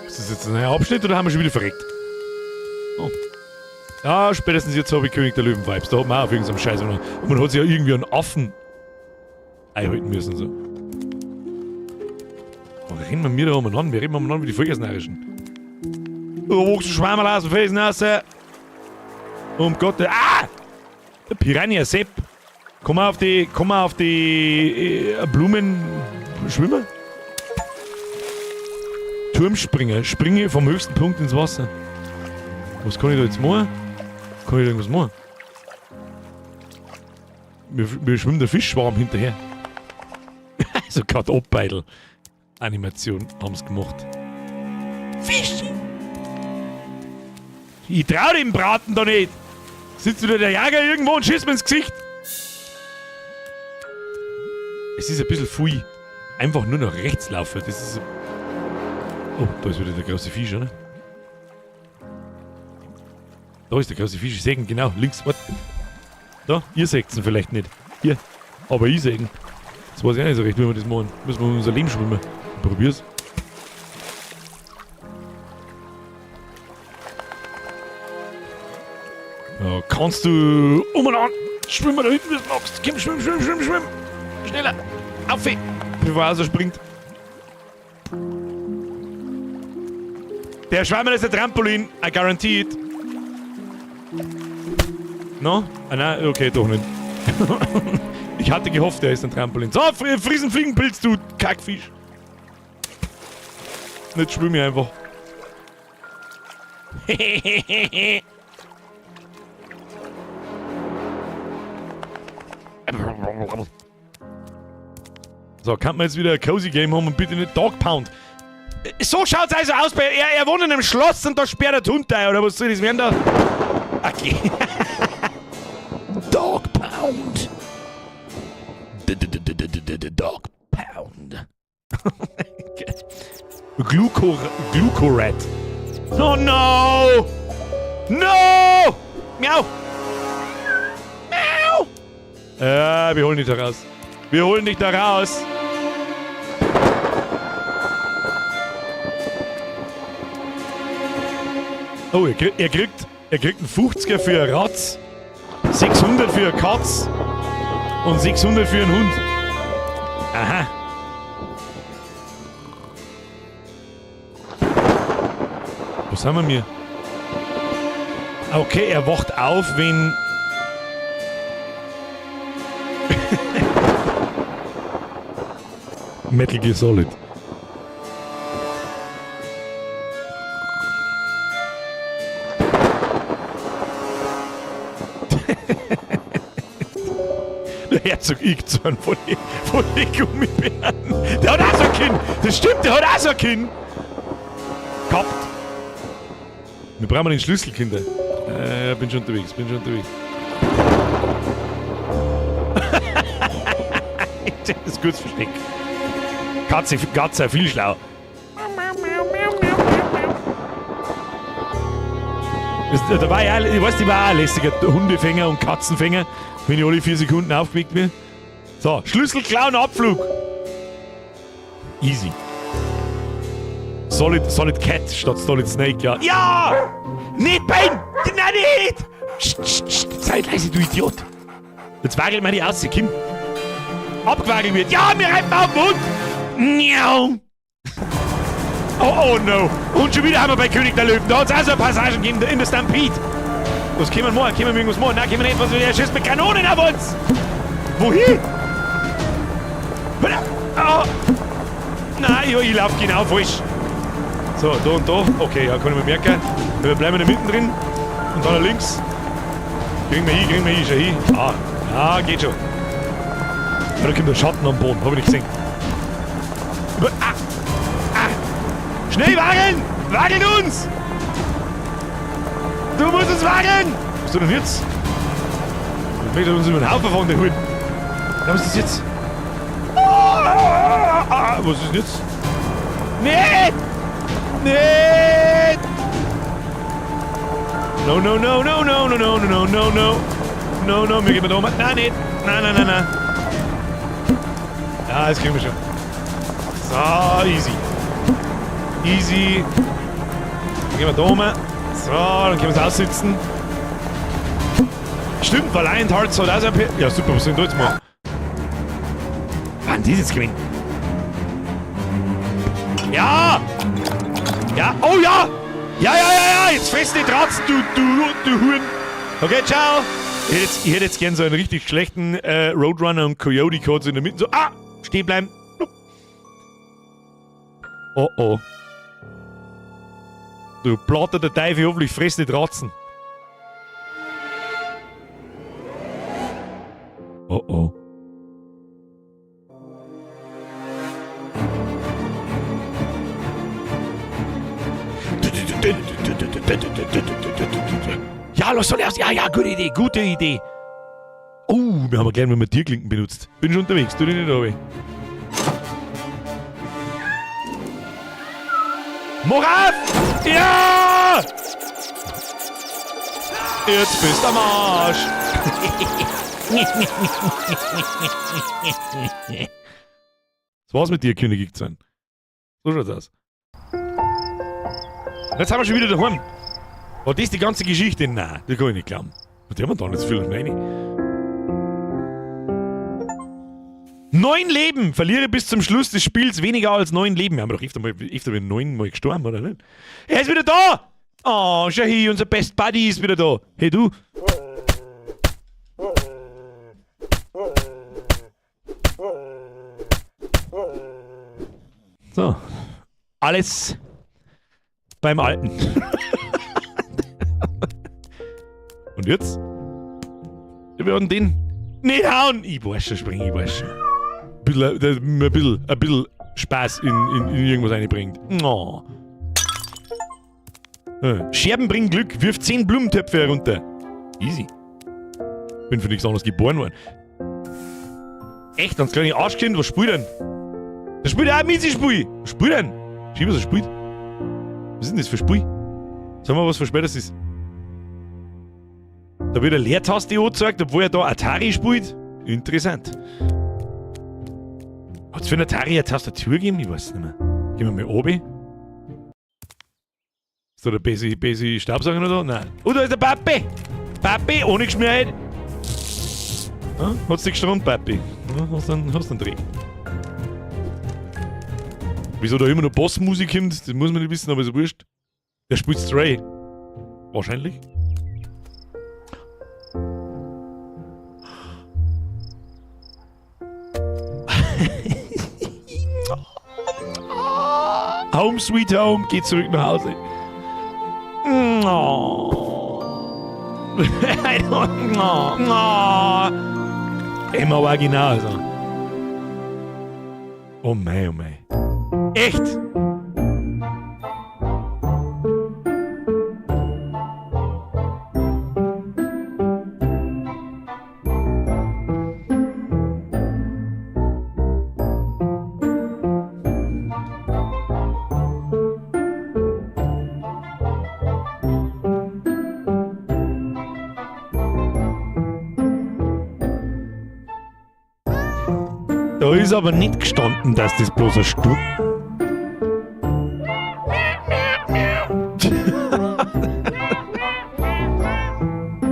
Ist das jetzt ein neuer Abschnitt oder haben wir schon wieder verreckt? Oh. Ja, spätestens jetzt habe ich König der Löwen-Vibes. Da hat man auch auf irgendeinem Scheiß. Und man hat sich ja irgendwie einen Affen einhalten müssen. So. Wo rennen wir da umeinander? Wir rennen umeinander wie die Vollgasnarischen. Oh, wuchs ein Schwammerl aus dem Felsen raus. Um Gott. Ah! Der Piranha Sepp. Komm mal auf die Blumen schwimmen. Turmspringer. Springe vom höchsten Punkt ins Wasser. Was kann ich da jetzt machen? Kann ich da irgendwas machen? Mir, mir schwimmt der Fischschwarm hinterher. So gerade Abbeidel. Animation haben sie gemacht. Fischi! Ich trau dem Braten da nicht! Sitzt wieder der Jäger irgendwo und schießt mir ins Gesicht! Es ist ein bisschen viel. Einfach nur nach rechts laufen. Das ist. Oh, da ist wieder der große Fisch, oder? Da ist der große Fisch. Ich seh ihn genau. Links. Warte. Da, ihr seht ihn vielleicht nicht. Hier. Aber ich seh ihn. Das weiß ich auch nicht so recht, wie wir das machen. Müssen wir unser Leben schwimmen. Probier's. Ja, kannst du umeinander schwimmen da hinten, wie du magst. Komm, schwimm, schwimm, schwimm, schwimm. Schneller. Auf, bevor er so springt. Der Schwammerl ist ein Trampolin, I guarantee it. No? Ah, nein, okay, doch nicht. Ich hatte gehofft, er ist ein Trampolin. So, friss einen Fliegenpilz, du Kackfisch. Jetzt schwimm ich einfach. So, kann man jetzt wieder ein Cozy Game haben und bitte nicht Dog Pound. So schaut's also aus bei. Er wohnt in einem Schloss und da sperrt der Hund ein, oder was soll das werden da? Okay. Dog Pound. Dog Pound. Glucorat. Oh no! No! Miau! Miau! Wir holen dich da raus. Wir holen dich da raus. Oh, er kriegt einen 50er für einen Ratz, 600 für eine Katz und 600 für einen Hund. Aha. Wo sind wir mir? Okay, er wacht auf, wenn... Metal Gear Solid. Der Herzog Ickzorn von den Gummibären. Der hat auch so ein Kinn. Das stimmt, der hat auch so ein Kinn. Gehabt. Wir brauchen den Schlüssel, Kinder. Bin schon unterwegs, bin schon unterwegs. Das ist gutes Versteck. Katze, Katze, viel schlau. Das, da war ich auch, ich weiß, ich war auch ein lässiger Hundefänger und Katzenfänger, wenn ich alle 4 Sekunden aufgeweckt bin. So, Schlüssel klauen, Abflug. Easy. Solid Cat statt Solid Snake, ja. Ja! Nicht Bein! Nein, nicht! Psst, psst, psst. Sei leise, du Idiot! Jetzt wagelt mir die aus, komm! Abgewaggelt wird! Ja, wir reiten auf den Hund! Miau! Oh, oh no! Und schon wieder haben wir bei König der Löwen. Da hat's auch so Passagen gegeben in der Stampede. Was können wir machen? Können wir irgendwas machen? Nein, können wir nicht. Was, der schießt mit Kanonen auf uns! Wohin? Oh. Nein, ja, ich lauf genau falsch. So, da und da. Okay, ja, kann ich mir merken. Wir bleiben da mittendrin. Und dann nach links. Kriegen wir hin, kriegen wir hin, schon hin. Ah, ah, geht schon. Ja, da kommt der Schatten am Boden, hab ich nicht gesehen. Ah, ah. Schnell wageln! Wageln uns! Du musst uns wageln! Was tut denn jetzt? Ich möchte uns über den Haufen fahren, der Hund. Was ist das jetzt? Ah, ah, ah, was ist denn jetzt? Nee! Nee! No, no, no, no, no, no, no, no, no, no. No, no, wir gehen da um. Nein, nicht. Nein, nein, nein, nein. Ja, das kriegen wir schon. So, easy. Easy. Dann gehen wir da um. So, dann können wir es aussitzen. Stimmt, weil Valiant Hearts hat auch so ein P. Ja, super, was soll ich denn da jetzt machen? Wann die jetzt gewinnt? Ja! Ja, oh ja! Ja, ja, ja, ja! Jetzt fressen die Dratzen, du Huren! Okay, ciao! Ich hätte jetzt gern so einen richtig schlechten Roadrunner und Coyote Code so in der Mitte. So, ah! Stehen bleiben! Oh oh. Du Platter der Teufel, hoffentlich fressen die Dratzen. Oh Ja, los soll erst. Ja, ja, gute Idee, gute Idee. Oh, wir haben gleich mal Tierklinken benutzt. Bin schon unterwegs, tu dich nicht runter. Mach auf! Ja! Jetzt bist du am Arsch! Das war's mit dir, König sein. So schaut's aus. Jetzt sind wir schon wieder daheim. War das die ganze Geschichte? Nein, das kann ich nicht glauben. Was haben wir da nicht so viel? Nein. 9 Leben! Verliere bis zum Schluss des Spiels weniger als 9 Leben. Wir haben doch öfter mal 9 Mal gestorben, oder nicht? Er ist wieder da! Oh, schau hier, unser Best Buddy ist wieder da. Hey, du. So. Alles beim Alten. Und jetzt? Wir werden den nicht hauen. Ich weiß schon, spring, ich weiß schon. Ein bisschen Spaß in irgendwas reinbringt. Oh. Scherben bringen Glück, wirf 10 Blumentöpfe herunter. Easy. Bin für nichts anderes geboren worden. Echt, ganz kleines Arschkind, was spielt denn? Der spielt auch ein Misi-Spiel. Was spielt denn? Schau, was er spielt. Was ist denn das für ein Spiel? Sag mal, was für ein Spiel das ist. Da wird eine Leertaste angezeigt, obwohl er da Atari spielt. Interessant. Hat's für einen Atari eine Tastatur gegeben? Ich weiß es nicht mehr. Gehen wir mal oben. Ist da der Besi Staubsauger noch da? Nein. Oh, da ist der Papi! Papi, ohne Geschmierheit! Ja, hat's dich gestromt, Papi? Ja, hast einen Dreh. Wieso da immer noch Bossmusik kommt, das muss man nicht wissen, aber ist wurscht. Der spielt Stray. Wahrscheinlich. Home sweet home, geht zurück nach Hause. Oh. I don't know. Oh. Immer original, also. Oh mei, oh mei. Echt? Da ist aber nicht gestanden, dass das bloß ein Sturm.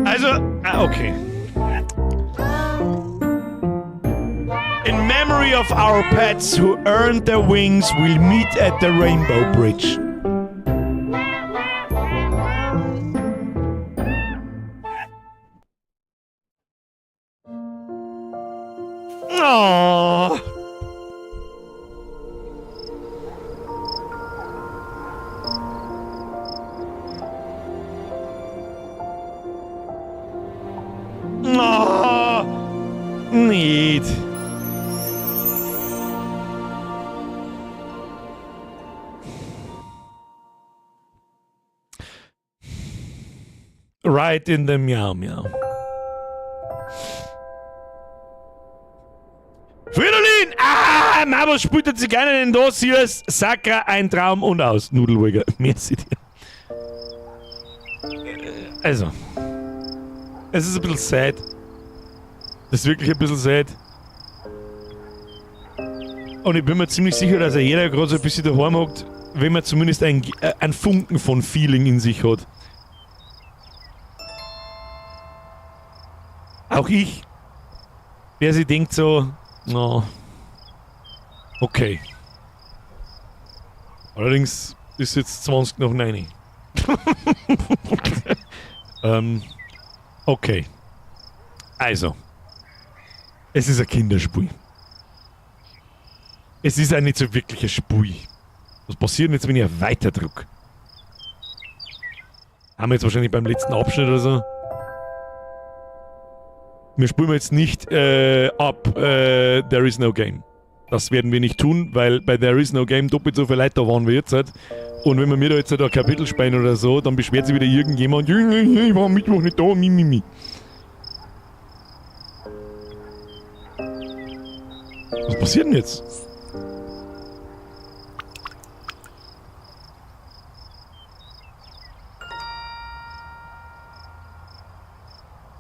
Also, okay. In memory of our pets who earned their wings, we'll meet at the Rainbow Bridge. Oh. Oh. Nicht. Right in the meow meow. Fridolin! Ah, na, was spielt der Zigeuner denn da? Siehst, Sakra, ein Traum und aus. Nudelburger. Merci dir. Also. Es ist ein bisschen sad. Das ist wirklich ein bisschen sad. Und ich bin mir ziemlich sicher, dass ja jeder gerade so ein bisschen daheim hockt, wenn man zumindest einen Funken von Feeling in sich hat. Auch ich, der sich denkt so, no, okay. Allerdings ist jetzt 8:20. Okay. Also. Es ist ein Kinderspiel. Es ist auch nicht so wirklich ein Spiel. Was passiert denn jetzt, wenn ich auf Weiter drück? Haben wir jetzt wahrscheinlich beim letzten Abschnitt oder so? Wir spielen jetzt nicht ab There is no game. Das werden wir nicht tun, weil bei There Is No Game doppelt so viele Leute da waren wie jetzt. Halt. Und wenn wir mir da jetzt halt ein Kapitel spielen oder so, dann beschwert sich wieder irgendjemand, ich war am Mittwoch nicht da, mi, mi, mi. Was passiert denn jetzt?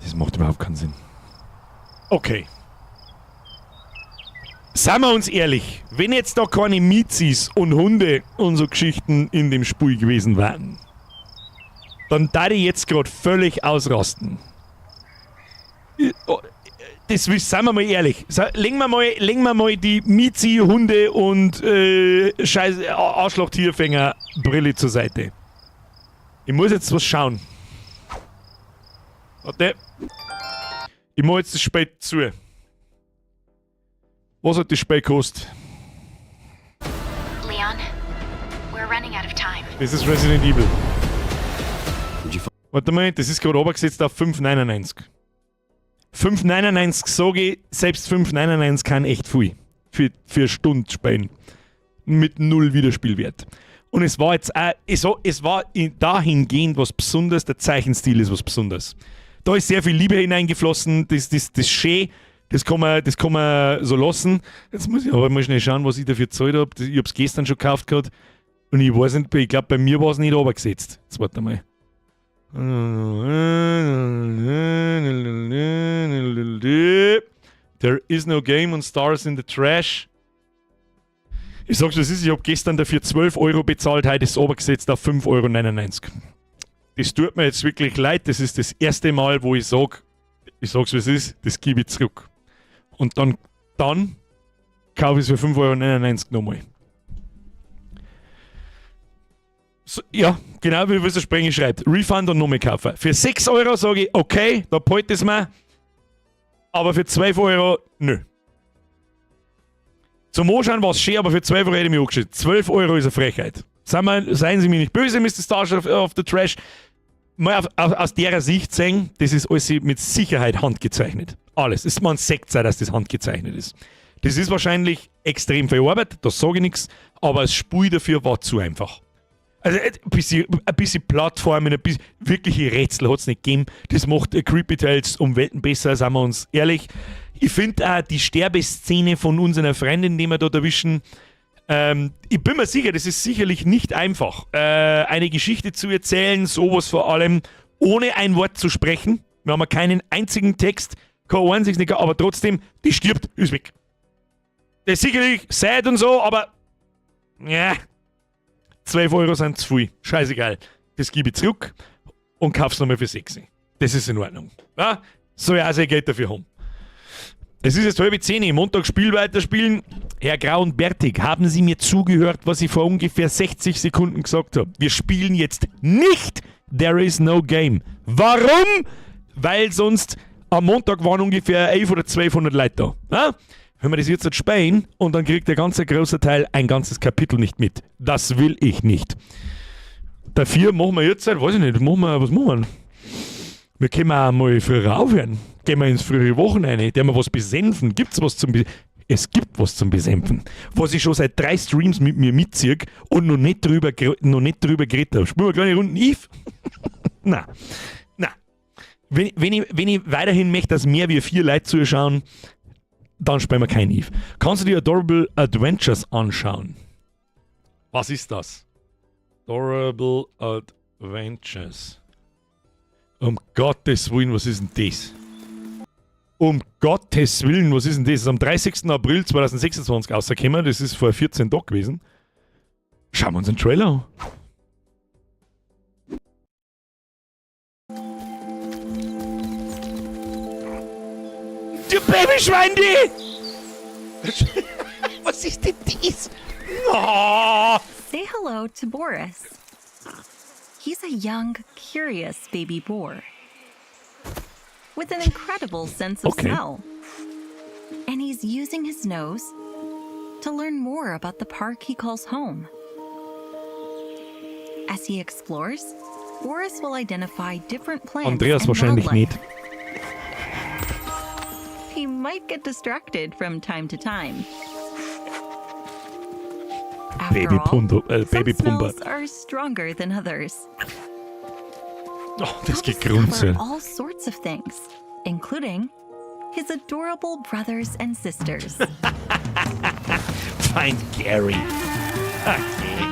Das macht überhaupt keinen Sinn. Okay. Seien wir uns ehrlich, wenn jetzt da keine Mizis und Hunde und so Geschichten in dem Spiel gewesen wären, dann da ich jetzt grad völlig ausrasten. Das ist, seien wir mal ehrlich, legen wir mal die Mizi, Hunde und Scheiß Arschloch-Tierfänger-Brille zur Seite. Ich muss jetzt was schauen. Warte. Ich mach jetzt das Spiel zu. Was hat das Spiel gekostet? Leon, we're running out of time. Das ist Resident Evil. Warte mal, das ist gerade runtergesetzt auf 5,99. 5,99 sage ich, selbst 5,99 kann echt viel. Für eine Stunde spielen. Mit 0 Wiederspielwert. Und es war jetzt auch, es war dahingehend was Besonderes, der Zeichenstil ist was Besonderes. Da ist sehr viel Liebe hineingeflossen, das ist schön, das kann man so lassen. Jetzt muss ich aber mal schnell schauen, was ich dafür gezahlt hab. Ich hab's gestern schon gekauft gehabt und ich weiß nicht, ich glaub, bei mir war's nicht runtergesetzt. Jetzt warte mal. There is no game und Stars in the Trash. Ich sag's, was ist, ich hab gestern dafür 12 Euro bezahlt, heute ist es runtergesetzt auf 5,99 Euro. Das tut mir jetzt wirklich leid, das ist das erste Mal, wo ich sag, ich sag's, wie es ist, das gebe ich zurück. Und dann kaufe ich es für 5,99 Euro nochmal. So, ja, genau wie es der Sprenger schreibt. Refund und nochmal kaufen. Für 6 Euro sage ich, okay, da behalte ich's mir. Aber für 12 Euro, nö. Zum Anschauen war's schön, aber für 12 Euro hätte ich mich angeschaut. 12 Euro ist eine Frechheit. Seien Sie mir nicht böse, Mr. Stars of the Trash. Mal aus der Sicht sehen, das ist alles mit Sicherheit handgezeichnet. Alles. Es ist man sagt, dass das handgezeichnet ist. Das ist wahrscheinlich extrem viel Arbeit, das sage ich nichts, aber das Spiel dafür war zu einfach. Also ein bisschen Plattformen, ein bisschen wirkliche Rätsel hat's nicht gegeben. Das macht Creepy Tales um Welten besser, seien wir uns ehrlich. Ich finde auch die Sterbeszene von unserer Freundin, die wir da erwischen, ich bin mir sicher, das ist sicherlich nicht einfach, eine Geschichte zu erzählen, sowas vor allem, ohne ein Wort zu sprechen. Wir haben keinen einzigen Text, kein einziges, aber trotzdem, die stirbt, ist weg. Das ist sicherlich sad und so, aber ja, 12 Euro sind zu viel. Scheißegal. Das gebe ich zurück und kauf's nochmal für 6. Das ist in Ordnung. Ja? Soll ich auch sein Geld dafür haben. Es ist jetzt 9:30, Montag Spiel weiterspielen. Herr Grau und Bertig, haben Sie mir zugehört, was ich vor ungefähr 60 Sekunden gesagt habe? Wir spielen jetzt nicht There Is No Game. Warum? Weil sonst am Montag waren ungefähr 11 oder 1200 Leute da. Ja? Wenn wir das jetzt spielen und dann kriegt der ganze große Teil ein ganzes Kapitel nicht mit. Das will ich nicht. Dafür machen wir jetzt, weiß ich nicht, was machen wir? Wir können auch mal früher aufhören. Gehen wir ins frühe Wochenende, der wir was besänfen. Gibt's was zum Es gibt was zum Besänfen. Was ich schon seit 3 Streams mit mir mitziehe und noch nicht drüber geredet habe. Spielen wir kleine Runden Eve? Nein. Nein. Wenn ich weiterhin möchte, dass mehr wie 4 Leute zuschauen, dann spielen wir kein Eve. Kannst du dir Adorable Adventures anschauen? Was ist das? Adorable Adventures. Um Gottes Willen, was ist denn das? Um Gottes Willen, was ist denn das? Das ist am 30. April 2026 rausgekommen. Das ist vor 14 Tagen gewesen. Schauen wir uns den Trailer an. Du Babyschwein, die! Was ist denn das? Oh. Say hello to Boris. He's a young, curious baby boar with an incredible sense of smell. And he's using his nose to learn more about the park he calls home. As he explores, Boris will identify different plants Andreas and wahrscheinlich wildlife. nicht. He might get distracted from time to time. After Baby all, Pundo, some Baby Pumba. smells are stronger than others. Oh, das He'll Gegrunze. discover all sorts of things, including his adorable brothers and sisters. Find Gary. Okay.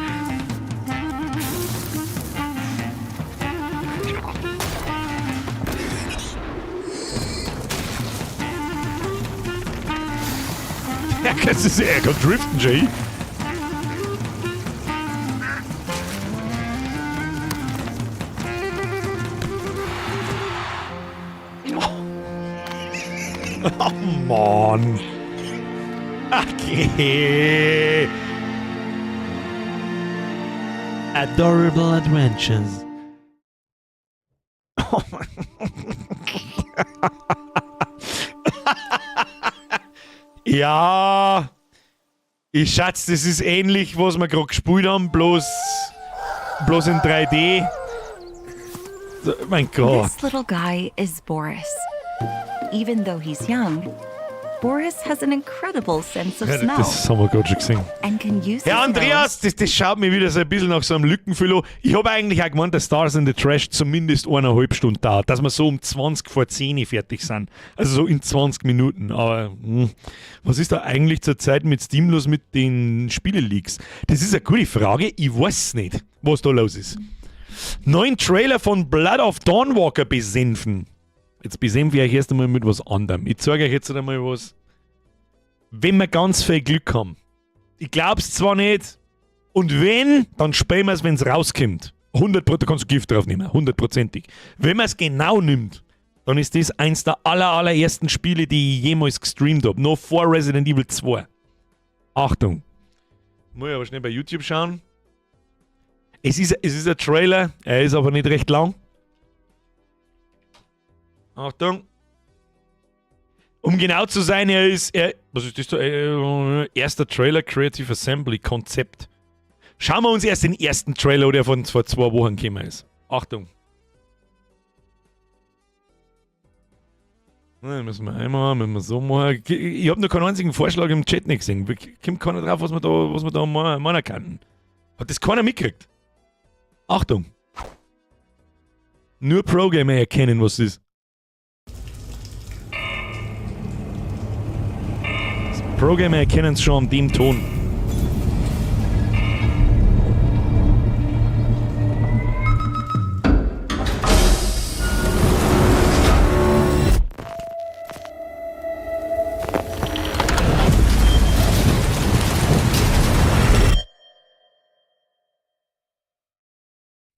Ja, das ist, er kann driften, Jay. Oh Mann. Okay. Adorable Adventures. Oh Mann. Ja, ich schätze, das ist ähnlich, was wir gerade gespielt haben, bloß in 3D. So, mein Gott. This little guy is Boris. Even though he's young, Boris has an incredible sense of Ja, smell das haben wir gerade schon gesehen. and can use Herr his Andreas, das schaut mir wieder so ein bisschen nach so einem Lückenfüller. Ich habe eigentlich auch gemeint, dass Stars in the Trash zumindest 1,5 Stunden dauert, dass wir so um 20 vor 10 fertig sind. Also so in 20 Minuten. Aber was ist da eigentlich zurzeit mit Steam los mit den Spieleleaks? Das ist eine gute Frage. Ich weiß nicht, was da los ist. Neuen Trailer von Blood of Dawnwalker besenfen. Jetzt besenfe ich euch erst einmal mit was anderem. Ich zeige euch jetzt einmal was. Wenn wir ganz viel Glück haben. Ich glaub's zwar nicht. Und wenn, dann spielen wir es, wenn es rauskommt. 100%, da kannst du Gift drauf nehmen, hundertprozentig. Wenn man es genau nimmt, dann ist das eins der allerersten Spiele, die ich jemals gestreamt habe. Noch vor Resident Evil 2. Achtung. Muss ich aber schnell bei YouTube schauen. Es ist ein Trailer, er ist aber nicht recht lang. Achtung. Um genau zu sein, er ist. Er, was ist das da? Erster Trailer Creative Assembly Konzept. Schauen wir uns erst den ersten Trailer, der von vor 2 Wochen gekommen ist. Achtung. Ne, müssen wir einmal, müssen wir so machen. Ich habe noch keinen einzigen Vorschlag im Chat nicht gesehen. Kommt keiner drauf, was wir da machen kann. Hat das keiner mitgekriegt? Achtung. Nur Pro-Gamer erkennen, was es ist. Pro-Gamer erkennen es schon an dem Ton.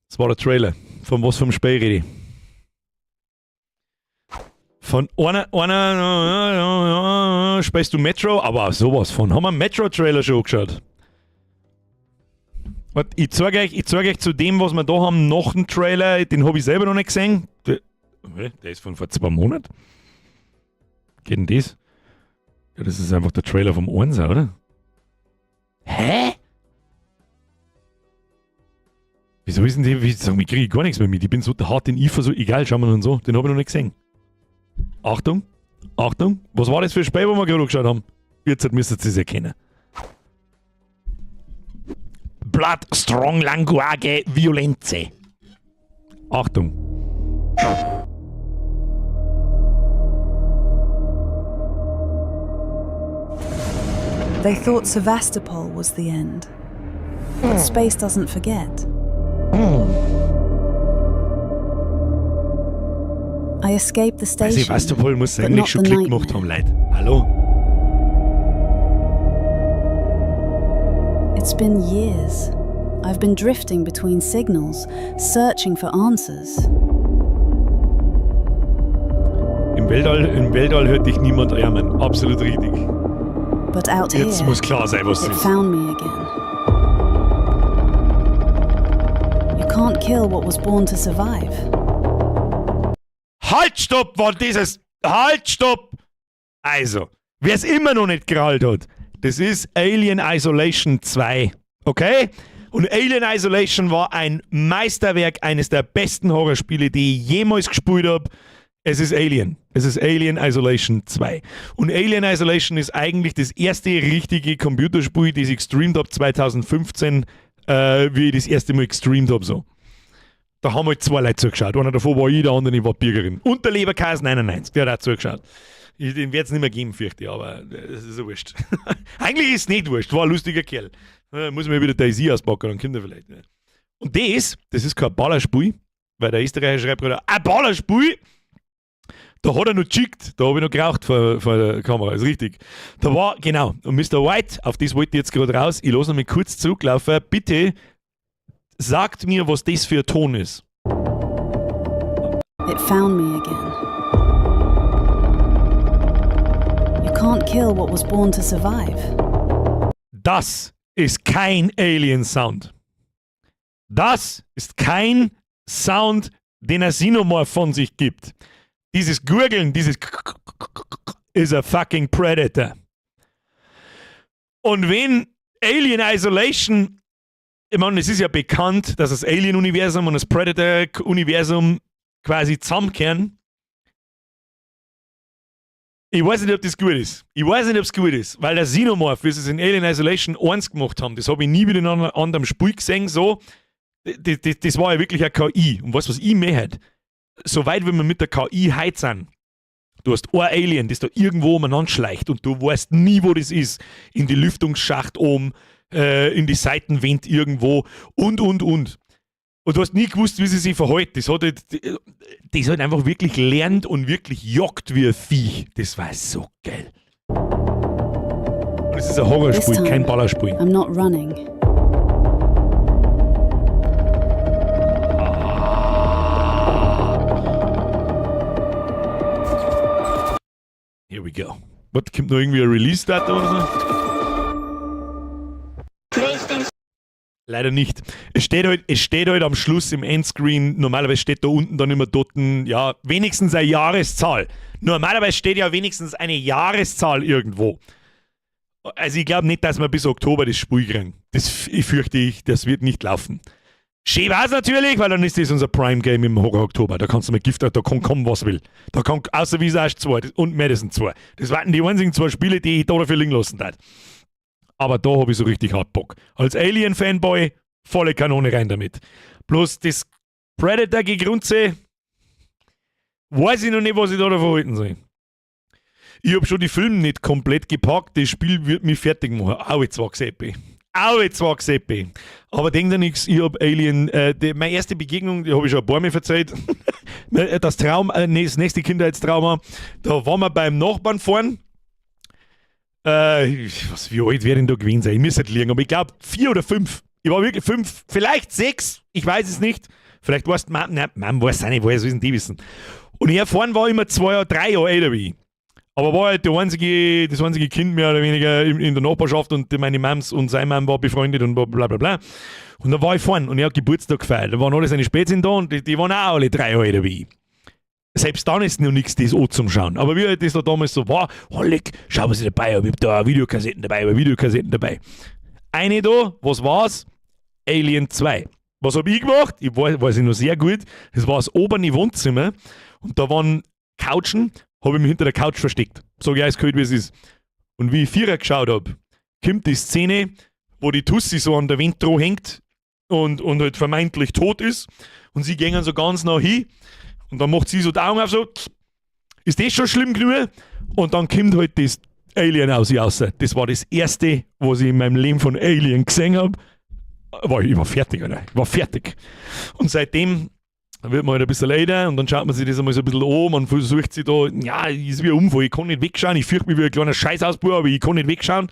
Das war der Trailer. Von was vom Spiel rede ich? Von einer spielst du Metro, aber sowas von. Haben wir einen Metro-Trailer schon angeschaut? Warte, ich zeig euch zu dem, was wir da haben, noch einen Trailer, den habe ich selber noch nicht gesehen. Der ist von vor 2 Monaten. Geht denn das? Ja, das ist einfach der Trailer vom Einser, oder? Hä? Wieso ist denn die, wie, sag, ich kriege gar nichts mehr mit. Ich bin so hart in IFA, so egal, schauen wir uns so. Den habe ich noch nicht gesehen. Achtung, Achtung, was war das für ein Spiel, wo wir gerade angeschaut haben? Jetzt müsst ihr es erkennen. Blood Strong Language Violence. Achtung. They thought Sevastopol was the end. But space doesn't forget. I escaped the Bei station. Sevastopol muss but eigentlich not schon the Klick gemacht haben, nightmare. Leute. Hallo? It's been years. I've been drifting between signals, searching for answers. Im Weltall hört dich niemand ärmen. Absolut richtig. But out Jetzt here, muss klar sein, was it ist. found me again. You can't kill what was born to survive. Halt, stopp, war dieses. Halt, stopp! Also, wer es immer noch nicht gerallt hat, das ist Alien Isolation 2. Okay? Und Alien Isolation war ein Meisterwerk, eines der besten Horrorspiele, die ich jemals gespielt habe. Es ist Alien. Es ist Alien Isolation 2. Und Alien Isolation ist eigentlich das erste richtige Computerspiel, das ich gestreamt habe 2015, wie ich das erste Mal gestreamt habe. So. Da haben halt zwei Leute zugeschaut. Einer davon war ich, der andere war die Birgerin. Und der Leberkäse 99, der hat auch zugeschaut. Den wird es nicht mehr geben, fürchte ich, aber das ist ja wurscht. Eigentlich ist es nicht wurscht, war ein lustiger Kerl. Muss man wieder DayZ auspacken, dann kommt er vielleicht. Ne? Und das ist kein Ballerspiel, weil der Österreicher schreibt gerade, ein Ballerspiel! Da hat er noch geschickt, da habe ich noch geraucht vor der Kamera, ist richtig. Da war, genau, und Mr. White, auf das wollte ich jetzt gerade raus, ich lasse noch mal kurz zurücklaufen. Bitte sagt mir, was das für ein Ton ist. It found me again. You can't kill what was born to survive. Das ist kein Alien-Sound. Das ist kein Sound, den ein Xenomorph von sich gibt. Dieses Gurgeln, dieses ist a fucking Predator. Und wenn Alien Isolation, ich meine, es ist ja bekannt, dass das Alien-Universum und das Predator-Universum quasi zusammenkehren. Ich weiß nicht, ob das gut ist. Ich weiß nicht, ob es gut ist, weil der Xenomorph, wie sie es in Alien Isolation 1 gemacht haben, das habe ich nie wieder in einem anderen Spiel gesehen, so. Das war ja wirklich eine KI. Und weißt du, was ich möchte? Soweit, wenn wir mit der KI heute sind, du hast ein Alien, das da irgendwo umeinander schleicht und du weißt nie, wo das ist. In die Lüftungsschacht oben, in die Seitenwand irgendwo und, und. Und du hast nie gewusst, wie sie sich verhält. Das hat einfach wirklich lernt und wirklich jagt wie ein Viech. Das war so geil. Und es ist ein Horrorspiel, This time, kein Ballerspiel. I'm not running. Here we go. Was, kommt noch irgendwie ein Release-Datum oder so? Leider nicht. Es steht halt am Schluss im Endscreen, normalerweise steht da unten dann immer dort, ja, wenigstens eine Jahreszahl. Normalerweise steht ja wenigstens eine Jahreszahl irgendwo. Also ich glaube nicht, dass wir bis Oktober das Spiel kriegen. Das fürchte ich, das wird nicht laufen. Schön war's natürlich, weil dann ist das unser Prime Game im Horror Oktober. Da kannst du mit Gift, da kann kommen, was will. Da kann außer Visage 2 und Madison 2. Das waren die einzigen zwei Spiele, die ich da dafür liegen lassen darf. Aber da habe ich so richtig hart Bock. Als Alien-Fanboy, volle Kanone rein damit. Bloß das Predator-Gegrunze, weiß ich noch nicht, was ich da davon halten soll. Ich hab schon die Filme nicht komplett gepackt, das Spiel wird mich fertig machen. Au, jetzt war Seppi. Au, jetzt war Seppi. Aber denk dir nichts, ich hab Alien, meine erste Begegnung, die hab ich schon ein paar Mal erzählt. Das Traum, nee, das nächste Kindheitstrauma, da waren wir beim Nachbarn fahren. Wie alt werde ich denn da gewesen sein? Ich müsste halt liegen, aber ich glaub 4 oder 5. Ich war wirklich 5, vielleicht 6, ich weiß es nicht. Vielleicht war's Mom, nein, Mom weiß es auch nicht, woher sollen die wissen. Und er vorn war immer 2 Jahre, 3 Jahre älter wie ich. Aber war halt das einzige Kind mehr oder weniger in der Nachbarschaft und meine Mams und seine Mom war befreundet und bla bla bla. Und dann war ich vorn und er hat Geburtstag gefeiert. Da waren alle seine Spätzchen da und die waren auch alle 3 Jahre älter wie ich. Selbst dann ist noch nichts das an zum Schauen. Aber wie halt das da damals so war, oh leck, schau, was ich dabei hab. Ich hab da Videokassetten dabei, ich hab Videokassetten dabei. Eine da, was war's? Alien 2. Was hab ich gemacht? Ich weiß ich noch sehr gut. Das war das obere Wohnzimmer und da waren Couchen, hab ich mich hinter der Couch versteckt. Sag ich eiskalt, wie es ist. Und wie ich Vierer geschaut hab, kommt die Szene, wo die Tussi so an der Wand dran hängt und halt vermeintlich tot ist. Und sie gehen so ganz nah hin. Und dann macht sie so die Augen auf, so, ist das schon schlimm genug? Und dann kommt halt das Alien aus ihr raus. Das war das erste, was ich in meinem Leben von Alien gesehen hab. Ich war fertig, Alter. Ich war fertig. Und seitdem wird man halt ein bisschen älter und dann schaut man sich das einmal so ein bisschen an, man versucht sich da, ja, ist wie ein Unfall, ich kann nicht wegschauen, ich fürchte mich wie ein kleiner Scheißausbau, aber ich kann nicht wegschauen.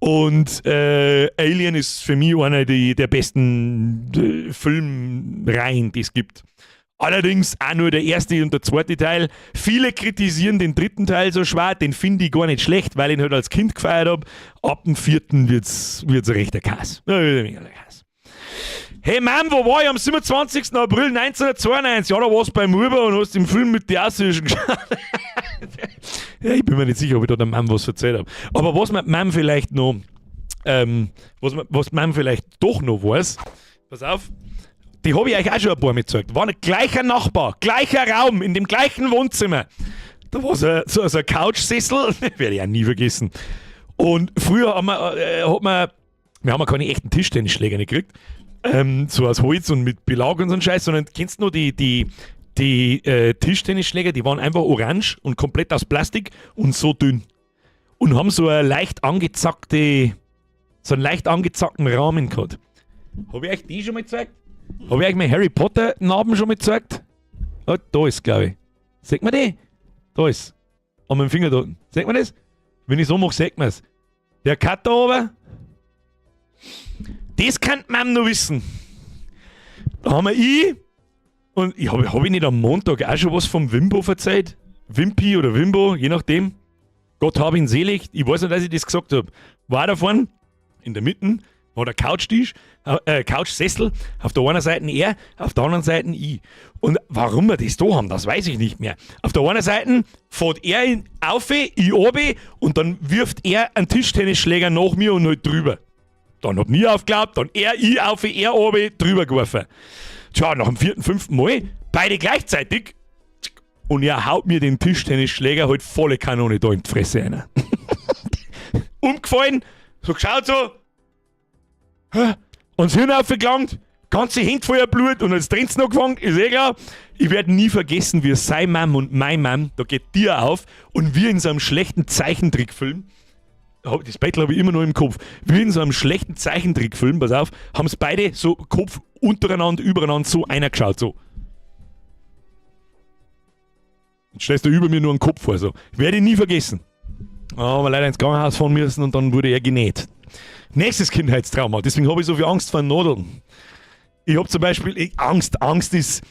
Und Alien ist für mich einer der besten Filmreihen, die es gibt. Allerdings auch nur der erste und der zweite Teil. Viele kritisieren den dritten Teil so schwer, den finde ich gar nicht schlecht, weil ich ihn halt als Kind gefeiert hab. Ab dem vierten wird's ein rechter Kass. Ja, wird ein wenig ein Kass. Hey Mann, wo war ich am 27. April 1992? Ja, da warst du beim Uber und hast im Film mit den Außerirdischen geschaut. Ja, ich bin mir nicht sicher, ob ich da der Mom was erzählt hab. Aber was man Mom vielleicht noch, was man, was Mom vielleicht doch noch weiß, pass auf, Die habe ich euch auch schon ein paar Mal gezeigt. War ein gleicher Nachbar, gleicher Raum, in dem gleichen Wohnzimmer. Da war so ein Couchsessel, werde ich auch nie vergessen. Und früher haben wir, hat man, wir haben ja keine echten Tischtennisschläger nicht gekriegt, so aus Holz und mit Belag und so ein Scheiß, sondern kennst du noch die Tischtennisschläger, die waren einfach orange und komplett aus Plastik und so dünn. Und haben so einen leicht angezackten Rahmen gehabt. Habe ich euch die schon mal gezeigt? Habe ich euch meine Harry Potter Narben schon mal gezeigt? Oh, da ist, glaube ich. Sieht man die? Da ist. An meinem Finger da unten. Sieht man das? Wenn ich so mache, sieht man es. Der Cut da oben. Das kann man noch wissen. Da haben wir ich und ich hab ich nicht am Montag auch schon was vom Wimbo verzeiht? Wimpi oder Wimbo, je nachdem. Gott hab ihn selig. Ich weiß nicht, dass ich das gesagt habe. War da vorne, in der Mitte, war der Couchtisch, Couchsessel, auf der einen Seite er, auf der anderen Seite ich. Und warum wir das da haben, das weiß ich nicht mehr. Auf der einen Seite fährt er auf, ich oben, und dann wirft er einen Tischtennisschläger nach mir und halt drüber. Dann hab ich aufgeklappt, dann er, ich auf, er oben, drüber geworfen. Tja, nach dem vierten, fünften Mal, beide gleichzeitig, und er haut mir den Tischtennisschläger halt volle Kanone da in die Fresse einer. Umgefallen, so geschaut so, und Hirn aufgelangt, ganze Hände voller Blut und als Trends noch gefangen, ist eh klar. Ich werde nie vergessen, wie sein Mann und mein Mann, da geht dir auf und wir in so einem schlechten Zeichentrickfilm, das Battle habe ich immer noch im Kopf, wir in so einem schlechten Zeichentrickfilm, pass auf, haben es beide so Kopf untereinander, übereinander so einer geschaut, so. Jetzt stellst du über mir nur einen Kopf vor, so. Werde ich nie vergessen. Aber leider ins Krankenhaus fahren müssen und dann wurde er genäht. Nächstes Kindheitstrauma, deswegen habe ich so viel Angst vor Nadeln. Ich habe zum Beispiel ich, Angst, Angst ist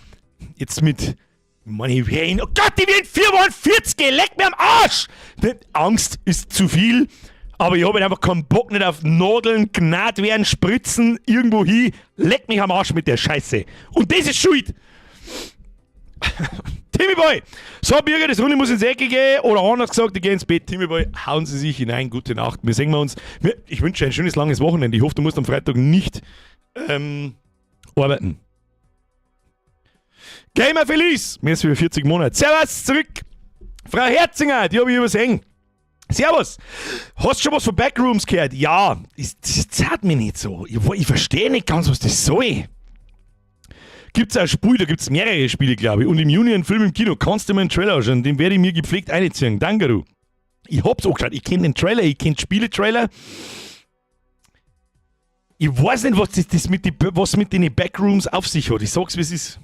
jetzt mit, meine, ich wär oh Gott, ich bin 44, leck mir am Arsch! Angst ist zu viel, aber ich habe halt einfach keinen Bock nicht auf Nadeln, gnad werden, Spritzen, irgendwo hin, leck mich am Arsch mit der Scheiße. Und das ist schuld! Timmy Boy! So, Birger, das Runde muss ins Ecke gehen. Oder anders gesagt, ich gehe ins Bett. Timmy Boy, hauen Sie sich hinein. Gute Nacht. Wir sehen wir uns. Ich wünsche ein schönes, langes Wochenende. Ich hoffe, du musst am Freitag nicht arbeiten. Gamer Felice! Mir ist für 40 Monate. Servus, zurück! Frau Herzinger, die habe ich übersehen. Servus! Hast du schon was von Backrooms gehört? Ja, das zahlt mir nicht so. Ich verstehe nicht ganz, was das soll. Gibt's ein Spiel, da gibt's mehrere Spiele, glaube ich. Und im Juni einen Film im Kino. Kannst du mir einen Trailer anschauen? Den werde ich mir gepflegt einziehen. Danke, du. Ich hab's angeschaut. Ich kenn den Trailer, ich kenn Spiele-Trailer. Ich weiß nicht, was das mit, die, was mit den Backrooms auf sich hat. Ich sag's, wie es ist.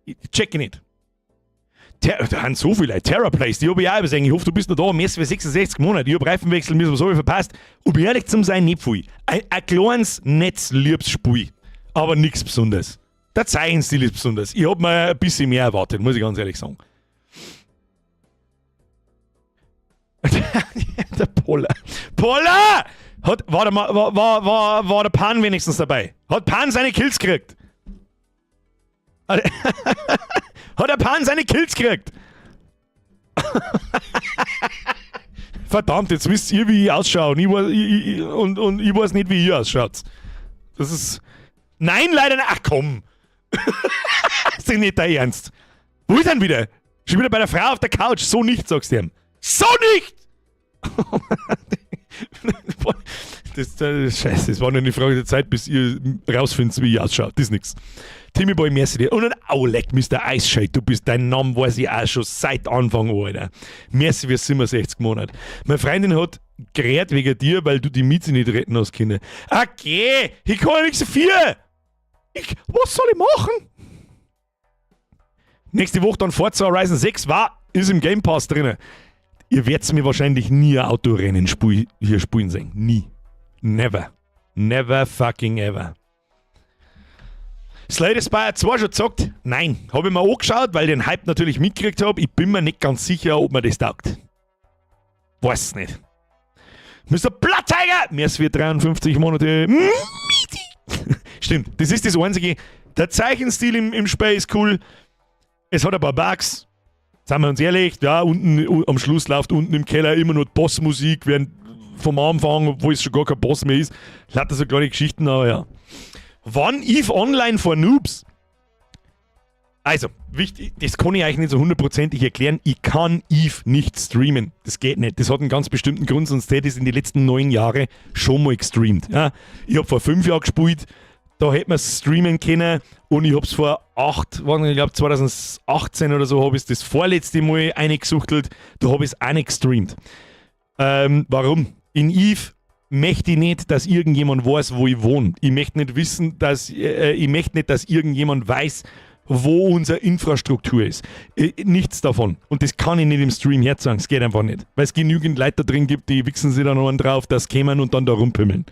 Ich checke nicht. Da haben so viele Leute. Terror Place, die hab ich auch übersehen. Ich hoffe, du bist noch da. Merci für 66 Monate. Ich hab Reifenwechsel müssen, was hab ich verpasst. Um ehrlich zu sein, nicht viel. Ein kleines, nettes, liebes Spiel. Aber nichts Besonderes. Der Zeichenstil ist besonders. Ich hab mir ein bisschen mehr erwartet, muss ich ganz ehrlich sagen. Der Poller. Poller! Hat, war, der, war, war, war, war der Pan wenigstens dabei? Hat Pan seine Kills gekriegt? Hat der Pan seine Kills gekriegt? Verdammt, jetzt wisst ihr, wie ich ausschaue. Und ich, weiß, ich, ich, und ich weiß nicht, wie ihr ausschaut. Das ist... Nein, leider nicht. Ach komm. Ist doch nicht dein Ernst. Wo ist er denn wieder? Schon wieder bei der Frau auf der Couch. So nicht, sagst du ihm. So nicht! Das Scheiße, das war nur eine Frage der Zeit, bis ihr rausfindet, wie ihr ausschaut. Das ist nix. Timmy Boy, merci dir. Und ein Au, leck, Mr. Ice Shade, du bist, dein Name weiß ich auch schon seit Anfang an, Alter. Merci für 67 Monate. Meine Freundin hat gerät wegen dir, weil du die Miete nicht retten hast können. Okay, ich kann ja nichts dafür. Was soll ich machen? Nächste Woche dann Forza Horizon 6 ist im Game Pass drin. Ihr werdet mir wahrscheinlich nie ein Autorennen hier spielen sehen. Nie. Never. Never fucking ever. Slay the Spire 2 schon gezockt? Nein. Hab ich mir angeschaut, weil ich den Hype natürlich mitgekriegt hab. Ich bin mir nicht ganz sicher, ob mir das taugt. Weiß nicht. Mr. Bloodtiger! Mehr als 53 Monate. Stimmt, das ist das Einzige. Der Zeichenstil im Spiel ist cool. Es hat ein paar Bugs. Seien wir uns ehrlich, ja, unten am Schluss läuft unten im Keller immer nur die Bossmusik, während vom Anfang, obwohl es schon gar kein Boss mehr ist. Lauter so kleine Geschichten, aber ja. Wann Eve Online for Noobs? Also, wichtig, das kann ich euch nicht so hundertprozentig erklären. Ich kann Eve nicht streamen. Das geht nicht. Das hat einen ganz bestimmten Grund, sonst hätte ich es in den letzten 9 Jahren schon mal gestreamt. Ja, ich habe vor 5 Jahren gespielt, da hätte man es streamen können und ich habe es vor 8, ich glaube 2018 oder so, habe ich es das vorletzte Mal eingesuchtelt, da habe ich es auch nicht gestreamt. Warum? In Eve möchte ich nicht, dass irgendjemand weiß, wo ich wohne. Ich möchte nicht wissen, dass ich möchte nicht, dass irgendjemand weiß, wo unsere Infrastruktur ist. Nichts davon. Und das kann ich nicht im Stream herzeigen. Es geht einfach nicht. Weil es genügend Leute da drin gibt, die wichsen sich da noch einen drauf, dass kämen und dann da rumpimmeln.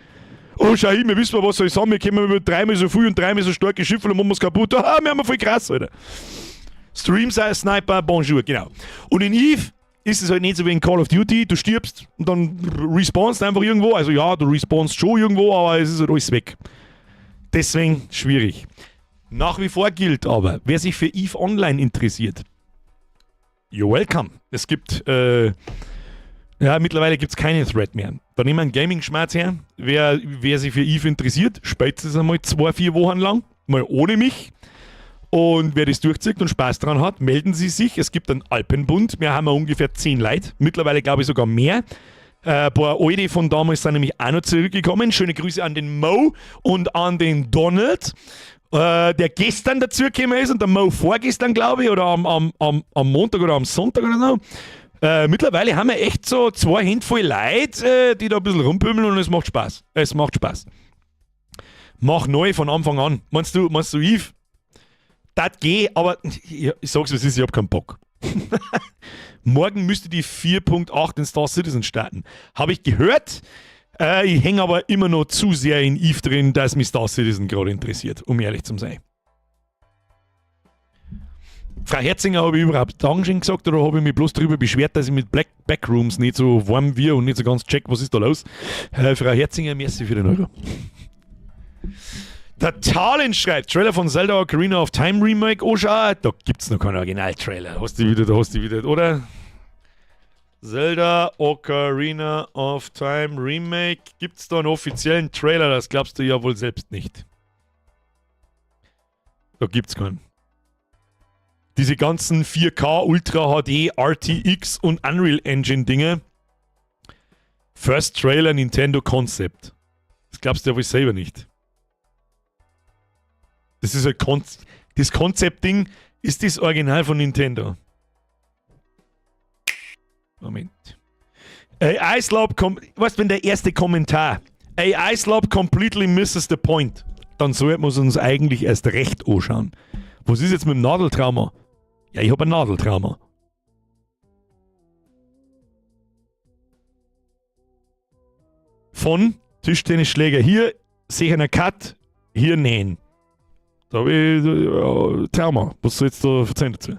Oh, schau hin, wir wissen, was soll ich sagen, wir kommen mit dreimal so viel und dreimal so starke Schiffe und machen es kaputt. Ah, wir haben voll krass, Alter. Stream Sniper, bonjour, genau. Und in Eve ist es halt nicht so wie in Call of Duty, du stirbst und dann respawnst einfach irgendwo. Also ja, du respawnst schon irgendwo, aber es ist halt alles weg. Deswegen schwierig. Nach wie vor gilt aber, wer sich für EVE Online interessiert, you're welcome. Es gibt, ja, mittlerweile gibt es keinen Thread mehr. Da nehmen wir einen Gaming-Schmerz her. Wer sich für EVE interessiert, spielt es einmal 2, 4 Wochen lang, mal ohne mich. Und wer das durchzieht und Spaß dran hat, melden Sie sich. Es gibt einen Alpenbund. Wir haben ungefähr 10 Leute. Mittlerweile glaube ich sogar mehr. Ein paar alte von damals sind nämlich auch noch zurückgekommen. Schöne Grüße an den Mo und an den Donald, der gestern dazugekommen ist und der Mo vorgestern, glaube ich, oder am Montag oder am Sonntag oder so. Mittlerweile haben wir echt so zwei Hände voll Leute, die da ein bisschen rumpümmeln, und es macht Spaß. Es macht Spaß. Mach neu von Anfang an. Meinst du Eve? Das geht, aber ich sag's, was ist, ich hab keinen Bock. Morgen müsste die 4.8 in Star Citizen starten. Habe ich gehört. Ich hänge aber immer noch zu sehr in Eve drin, dass mich Star Citizen gerade interessiert, um ehrlich zu sein. Frau Herzinger, habe ich überhaupt Dankeschön gesagt oder habe ich mich bloß darüber beschwert, dass ich mit Black Backrooms nicht so warm wir und nicht so ganz check, was ist da los? Frau Herzinger, merci für den Euro. Der Talent schreibt, Trailer von Zelda Ocarina of Time Remake anschauen. Da gibt's noch keinen Original-Trailer. Hast du wieder, da hast du wieder, oder? Zelda Ocarina of Time Remake. Gibt's da einen offiziellen Trailer? Das glaubst du ja wohl selbst nicht. Da gibt's keinen. Diese ganzen 4K Ultra HD, RTX und Unreal Engine Dinge. First Trailer Nintendo Concept. Das glaubst du ja wohl selber nicht. Das ist ein Kon das Konzept-Ding ist das Original von Nintendo. Moment. AI Slop, weißt, wenn der erste Kommentar AI Slop completely misses the point, dann sollten wir es uns eigentlich erst recht anschauen. Was ist jetzt mit dem Nadeltrauma? Ja, ich habe ein Nadeltrauma. Von Tischtennisschläger hier, sicher einen Cut, hier nähen. Da habe ich Trauma. Was soll ich jetzt da erzählen dazu?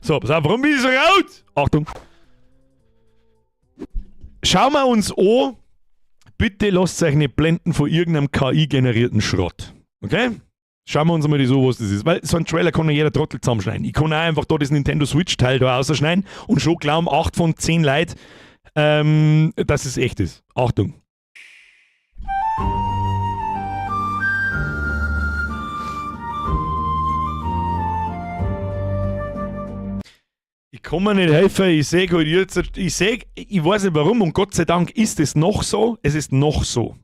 So, pass auf, warum bin ich so rot? Achtung. Schauen wir uns an. Bitte lasst euch nicht blenden von irgendeinem KI-generierten Schrott. Okay? Schauen wir uns mal so, was das ist. Weil so ein Trailer kann ja jeder Trottel zusammenschneiden. Ich kann auch einfach da das Nintendo Switch-Teil da rausschneiden und schon glauben 8 von 10 Leuten, dass es echt ist. Achtung. Ich kann mir nicht helfen, ich sehe halt jetzt, ich sehe, ich weiß nicht warum und Gott sei Dank ist es noch so, es ist noch so.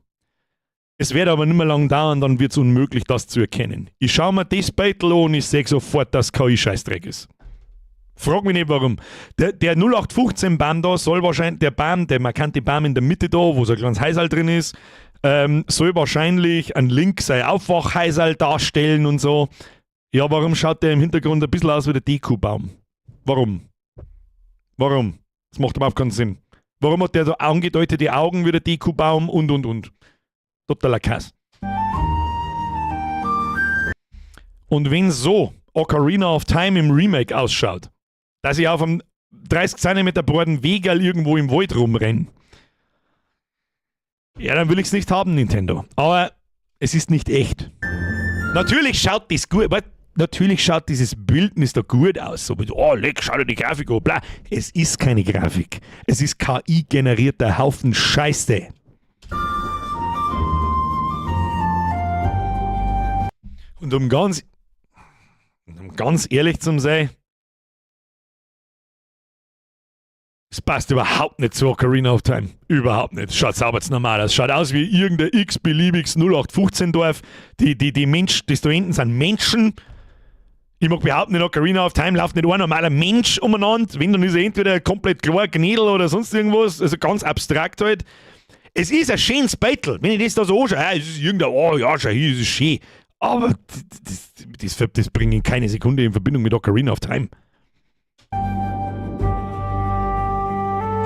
Es wird aber nicht mehr lang dauern, dann wird es unmöglich, das zu erkennen. Ich schaue mir das Battle an und ich sehe sofort, dass KI Scheißdreck ist. Frag mich nicht warum. Der 0815 Baum da soll wahrscheinlich, der Baum, der markante Baum in der Mitte da, wo so ein kleines Häuserl drin ist, soll wahrscheinlich ein Link sein Aufwachhäuserl darstellen und so. Ja, warum schaut der im Hintergrund ein bisschen aus wie der Deku-Baum? Warum? Warum? Das macht überhaupt keinen Sinn. Warum hat der so angedeutete Augen wie der Deku-Baum und, und? Totaler Kass. Und wenn so Ocarina of Time im Remake ausschaut, dass ich auf einem 30 cm breiten Wegerl irgendwo im Wald rumrenne, ja, dann will ich es nicht haben, Nintendo. Aber es ist nicht echt. Natürlich schaut das gut, natürlich schaut dieses Bildnis da gut aus. So mit, oh, leck, schau dir die Grafik an, bla. Es ist keine Grafik. Es ist KI-generierter Haufen Scheiße. Und um ganz, um ganz ehrlich zu sein, es passt überhaupt nicht zu Ocarina of Time. Überhaupt nicht. Schaut sauber zu normal aus. Schaut aus wie irgendein x-beliebiges 0815-Dorf. Die, die, die Mensch, das da hinten sind Menschen. Ich mag behaupten, in Ocarina of Time läuft nicht ein normaler Mensch umeinander. Wenn, dann ist er entweder komplett klar, Gnädel oder sonst irgendwas. Also ganz abstrakt halt. Es ist ein schönes Beitel. Wenn ich das da so anschaue, ja, es ist irgendein, oh ja, schau hier, es ist schön. Aber das, das, das, das bringt in keine Sekunde in Verbindung mit Ocarina of Time.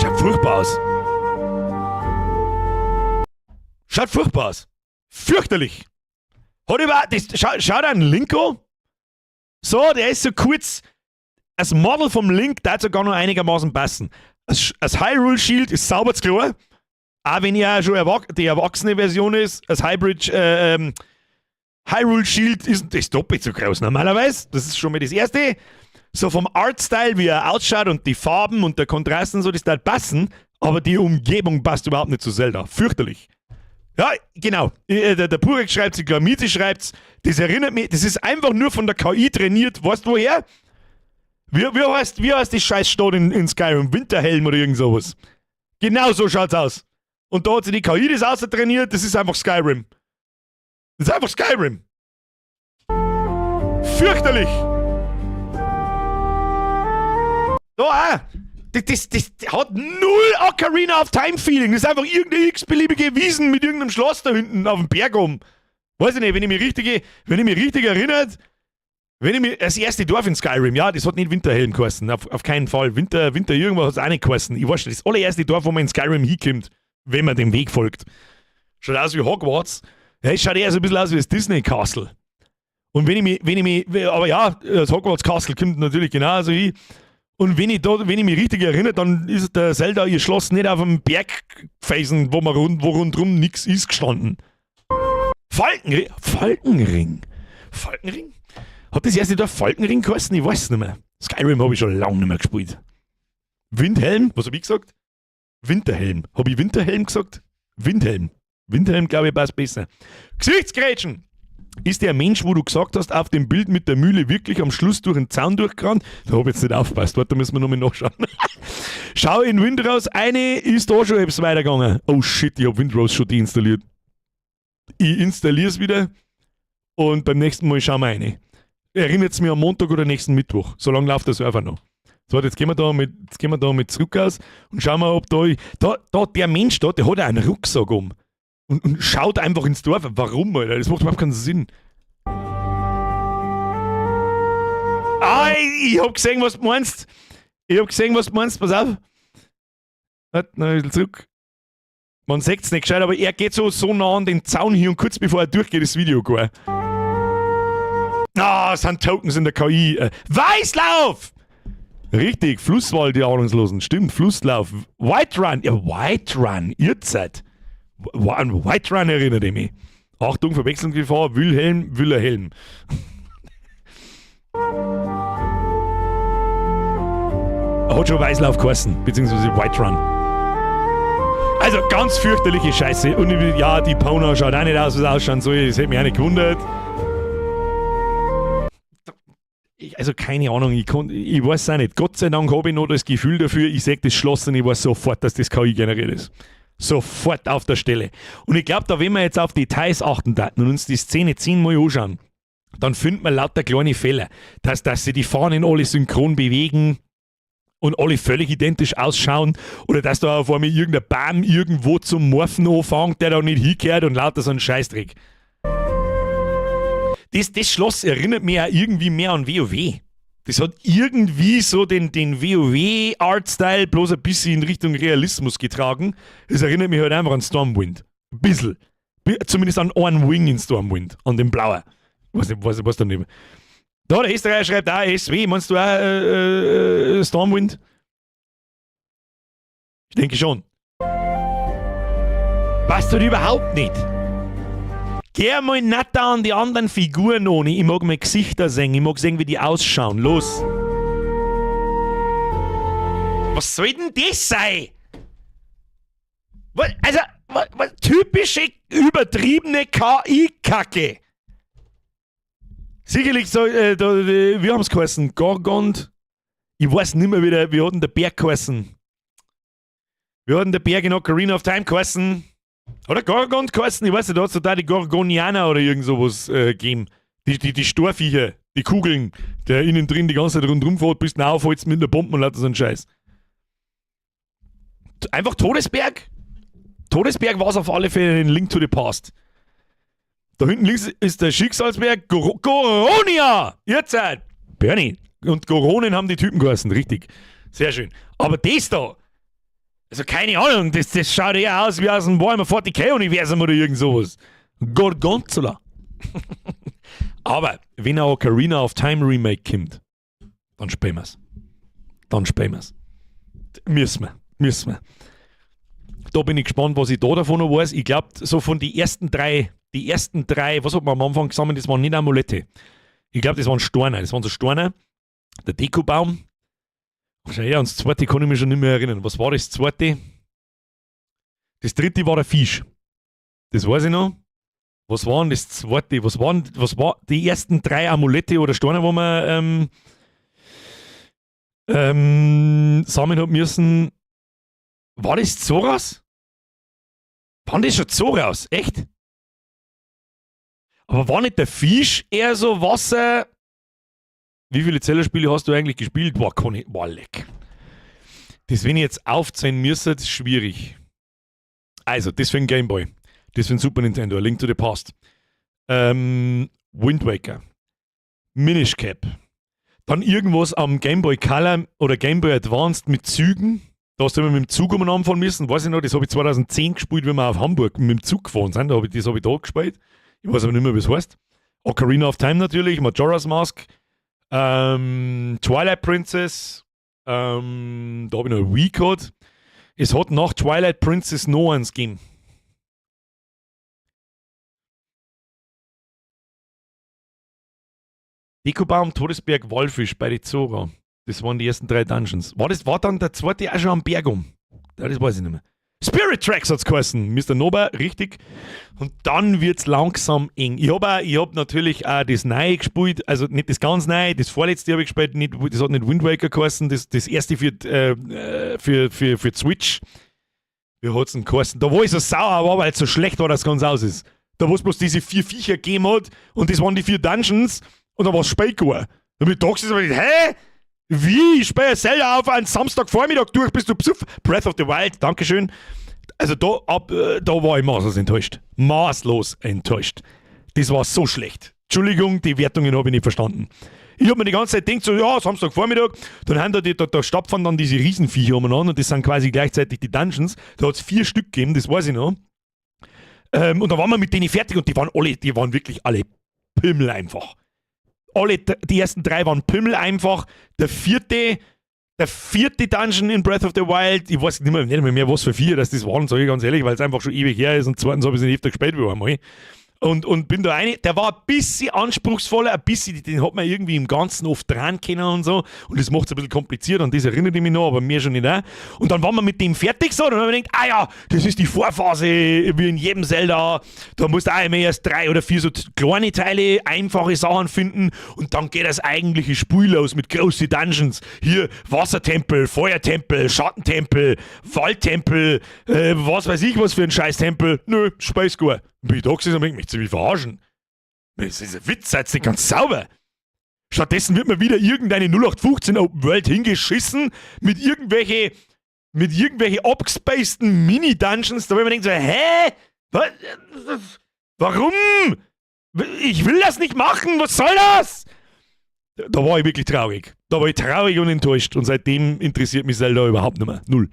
Schaut furchtbar aus. Schaut furchtbar aus. Fürchterlich. Hat überhaupt, das, schau, schau dir einen Link an. So, der ist so kurz. Das Model vom Link, der hat sogar noch einigermaßen passen. Das, das Hyrule Shield ist sauber zu klar. Auch wenn ja schon erwach die erwachsene Version ist, das Hybrid, Hyrule Shield ist, ist doppelt so groß normalerweise. Das ist schon mal das Erste. So vom Artstyle, wie er ausschaut und die Farben und der Kontrast und so, das da passen. Aber die Umgebung passt überhaupt nicht zu Zelda. Fürchterlich. Ja, genau. Der, der Purek schreibt, die Glamiti schreibt, das erinnert mich, das ist einfach nur von der KI trainiert. Weißt du woher? Wie, wie heißt die Scheißstadt in Skyrim? Winterhelm oder irgend sowas. Genau so schaut's aus. Und da hat sich die KI das außer trainiert, das ist einfach Skyrim. Das ist einfach Skyrim. Fürchterlich! Da auch! Das, das, das hat null Ocarina of Time Feeling. Das ist einfach irgendeine x-beliebige Wiesen mit irgendeinem Schloss da hinten auf dem Berg um. Weiß ich nicht, wenn ich mich richtig, wenn ich mich richtig erinnert, wenn ich mich, das erste Dorf in Skyrim, ja, das hat nicht Winterhelm geheißen, auf keinen Fall. Winter, Winter irgendwas hat es auch nicht geheißen. Ich weiß nicht, das allererste Dorf, wo man in Skyrim hinkommt, wenn man dem Weg folgt. Schaut aus wie Hogwarts. Ja, es schaut eher so ein bisschen aus wie das Disney Castle. Und wenn ich mich, wenn ich mich, aber ja, das Hogwarts Castle kommt natürlich genauso hin. Und wenn ich, da, wenn ich mich richtig erinnere, dann ist der Zelda ihr Schloss nicht auf dem Bergfelsen, wo, man rund, wo rundherum nichts ist, gestanden. Falkenring? Falkenring? Falkenring? Hat das erste Dorf Falkenring geheißen? Ich weiß es nicht mehr. Skyrim habe ich schon lange nicht mehr gespielt. Windhelm? Was habe ich gesagt? Winterhelm. Habe ich Winterhelm gesagt? Windhelm. Windhelm, glaube ich, passt besser. Gesichtsgrätschen! Ist der Mensch, wo du gesagt hast, auf dem Bild mit der Mühle wirklich am Schluss durch den Zaun durchgerannt? Da habe ich jetzt nicht aufgepasst. Warte, da müssen wir nochmal nachschauen. Schau in Windrose eine, ist da schon etwas weitergegangen. Oh shit, ich habe Windrose schon deinstalliert. Ich installiere es wieder und beim nächsten Mal schauen wir rein. Erinnert es mir am Montag oder nächsten Mittwoch. Solange läuft der Server noch. So, jetzt gehen wir da mit, jetzt gehen wir da mit zurück aus und schauen wir, ob da, da, da der Mensch da, der hat ja einen Rucksack um. Und, und schaut einfach ins Dorf. Warum, Alter? Das macht überhaupt keinen Sinn. Ah, ich, ich hab gesehen, was du meinst. Ich hab gesehen, was du meinst. Pass auf. Warte, noch ein bisschen zurück. Man sieht's nicht gescheit, aber er geht so, so nah an den Zaun hier und kurz bevor er durchgeht, das Video gar. Ah, es sind Tokens in der KI. Weißlauf! Richtig, Flusswald, die Ahnungslosen. Stimmt, Flusslauf. White Run. Ja, White Run. Ihr Zeit. An White Run erinnert ich mich. Achtung, Verwechslungsgefahr. Wilhelm, Wilhelm. Hat schon Weißlauf geheißen, beziehungsweise White Run. Also ganz fürchterliche Scheiße. Und ja, die Pona schaut auch nicht aus, was ausschauen soll. Das hätte mich auch nicht gewundert. Ich, also keine Ahnung, ich, kon, ich weiß auch nicht. Gott sei Dank habe ich noch das Gefühl dafür, ich sehe das Schloss und ich weiß sofort, dass das KI generiert ist. Sofort auf der Stelle. Und ich glaube, da wenn wir jetzt auf Details achten und uns die Szene 10-mal anschauen, dann findet man lauter kleine Fehler. Dass, dass sie die Fahnen alle synchron bewegen und alle völlig identisch ausschauen oder dass da auf einmal irgendein Baum irgendwo zum Morphen anfängt, der da nicht hinkehrt und lauter so einen Scheißdreck. Das, das Schloss erinnert mich auch irgendwie mehr an WoW. Das hat irgendwie so den, den WoW-Artstyle bloß ein bisschen in Richtung Realismus getragen. Das erinnert mich halt einfach an Stormwind. Ein bisschen. Zumindest an einen Wing in Stormwind, an dem blauen. Weiß nicht, weiß, weiß da nicht mehr. Da, der Österreicher schreibt auch SW. Meinst du auch Stormwind? Ich denke schon. Passt doch überhaupt nicht. Geh mal nicht da an die anderen Figuren ohne. Ich mag mal Gesichter sehen. Ich mag sehen, wie die ausschauen. Los. Was soll denn das sein? Was, also, was, was, typische übertriebene KI-Kacke. Sicherlich so, da, wie haben es geheißen? Gorgond? Ich weiß nicht mehr, wie hat denn der Berg geheißen? Wie hat denn der Berg in Ocarina of Time geheißen? Oder Gorgond geheißen? Ich weiß nicht, da hat es da die Gorgonianer oder irgend sowas gegeben. Die Storviecher, die Kugeln, der innen drin die ganze Zeit rundherum fährt, bis du aufholst mit der Bombe und lauter so einen Scheiß. Einfach Todesberg? Todesberg war es auf alle Fälle in Link to the Past. Da hinten links ist der Schicksalsberg Goronia! Jetzt halt! Bernie. Und Goronen haben die Typen geheißen, richtig. Sehr schön. Aber das da, also keine Ahnung, das schaut eher aus wie aus dem Warhammer 40k-Universum oder irgend sowas. Gorgonzola. Aber wenn ein Ocarina of Time Remake kommt, dann spielen wir's. Dann spielen wir's. Müssen wir. Müssen wir. Da bin ich gespannt, was ich da davon noch weiß. Ich glaub, so von die ersten drei, die ersten drei, was hat man am Anfang gesammelt, das waren nicht Amulette. Ich glaub, das waren Steine. Das waren so Steine. Der Deku-Baum. Ja, und das zweite kann ich mich schon nicht mehr erinnern. Was war das zweite? Das dritte war der Fisch. Das weiß ich noch. Was war denn das zweite? Was war die ersten drei Amulette oder Steine, wo man sammeln hat müssen? War das Zoras? Waren das schon Zoras? Echt? Aber war nicht der Fisch eher so Wasser? Wie viele Zelda-Spiele hast du eigentlich gespielt? Boah, kann ich, boah, leck. Das, wenn ich jetzt aufzählen müsste, ist schwierig. Also, das für den Game Boy. Das für den Super Nintendo. A Link to the Past. Wind Waker. Minish Cap. Dann irgendwas am Game Boy Color oder Game Boy Advanced mit Zügen. Da hast du immer mit dem Zug umeinander fahren müssen. Weiß ich noch, das habe ich 2010 gespielt, wenn wir auf Hamburg mit dem Zug gefahren sind. Das hab ich da gespielt. Ich weiß aber nicht mehr, wie es heißt. Ocarina of Time natürlich, Majora's Mask, Twilight Princess, da habe ich noch ein Wii gehabt. Es hat nach Twilight Princess noch eins gegeben. Deku-Baum, Todesberg, Walfisch bei den Zora. Das waren die ersten drei Dungeons. War dann der zweite auch schon am Berg um? Ja, das weiß ich nicht mehr. Spirit Tracks hat's geheißen. Mister Nober, richtig. Und dann wird's langsam eng. Ich hab natürlich auch das Neue gespielt, also nicht das ganz Neue, das vorletzte hab ich gespielt, nicht, das hat nicht Wind Waker geheißen, das erste für Switch. Wie hat's denn geheißen? Da war ich so sauer, war, weil es so schlecht war, dass es ganz aus ist. Da wo es bloß diese 4 Viecher gegeben hat und das waren die 4 Dungeons und da war's spät geworden. Da bin ich da gesessen und hab gedacht, hä? Wie? Ich spiele Zelda auf einen Samstagvormittag durch, bist du psuff? Breath of the Wild, Dankeschön. Also da war ich maßlos enttäuscht. Maßlos enttäuscht. Das war so schlecht. Entschuldigung, die Wertungen hab ich nicht verstanden. Ich hab mir die ganze Zeit gedacht, so, ja, Samstagvormittag, dann haben da, die, da, da stapfen dann diese Riesenviecher umeinander und das sind quasi gleichzeitig die Dungeons. Da hat's 4 Stück gegeben, das weiß ich noch. Und da waren wir mit denen fertig und die waren wirklich alle Pimmel einfach. Die ersten 3 waren Pimmel einfach. Der vierte Dungeon in Breath of the Wild, ich weiß nicht mehr, was für 4 dass das waren, sag ich ganz ehrlich, weil es einfach schon ewig her ist und zweitens habe ich es nicht öfter gespielt wie einmal. Und bin da rein, der war ein bisschen anspruchsvoller, ein bisschen, den hat man irgendwie im Ganzen oft dran können und so. Und das macht's ein bisschen kompliziert und das erinnert ich mich noch, aber mir schon nicht auch. Und dann waren wir mit dem fertig so, und dann haben wir gedacht, ah ja, das ist die Vorphase, wie in jedem Zelda. Da musst du auch immer erst 3 oder 4 so kleine Teile, einfache Sachen finden und dann geht das eigentliche Spiel los mit großen Dungeons. Hier Wassertempel, Feuertempel, Schattentempel, Waldtempel, was weiß ich was für ein Scheißtempel. Nö, Space Gore. Bin ich da gesessen und denk, möchtest du mich verarschen? Das ist ein Witz, seid nicht ganz sauber. Stattdessen wird mir wieder irgendeine 0815 Open World hingeschissen mit irgendwelche abgespaceden Mini-Dungeons, da wo man denkt so, hä? Was? Warum? Ich will das nicht machen, was soll das? Da war ich wirklich traurig. Da war ich traurig und enttäuscht. Und seitdem interessiert mich Zelda überhaupt nicht mehr. Null.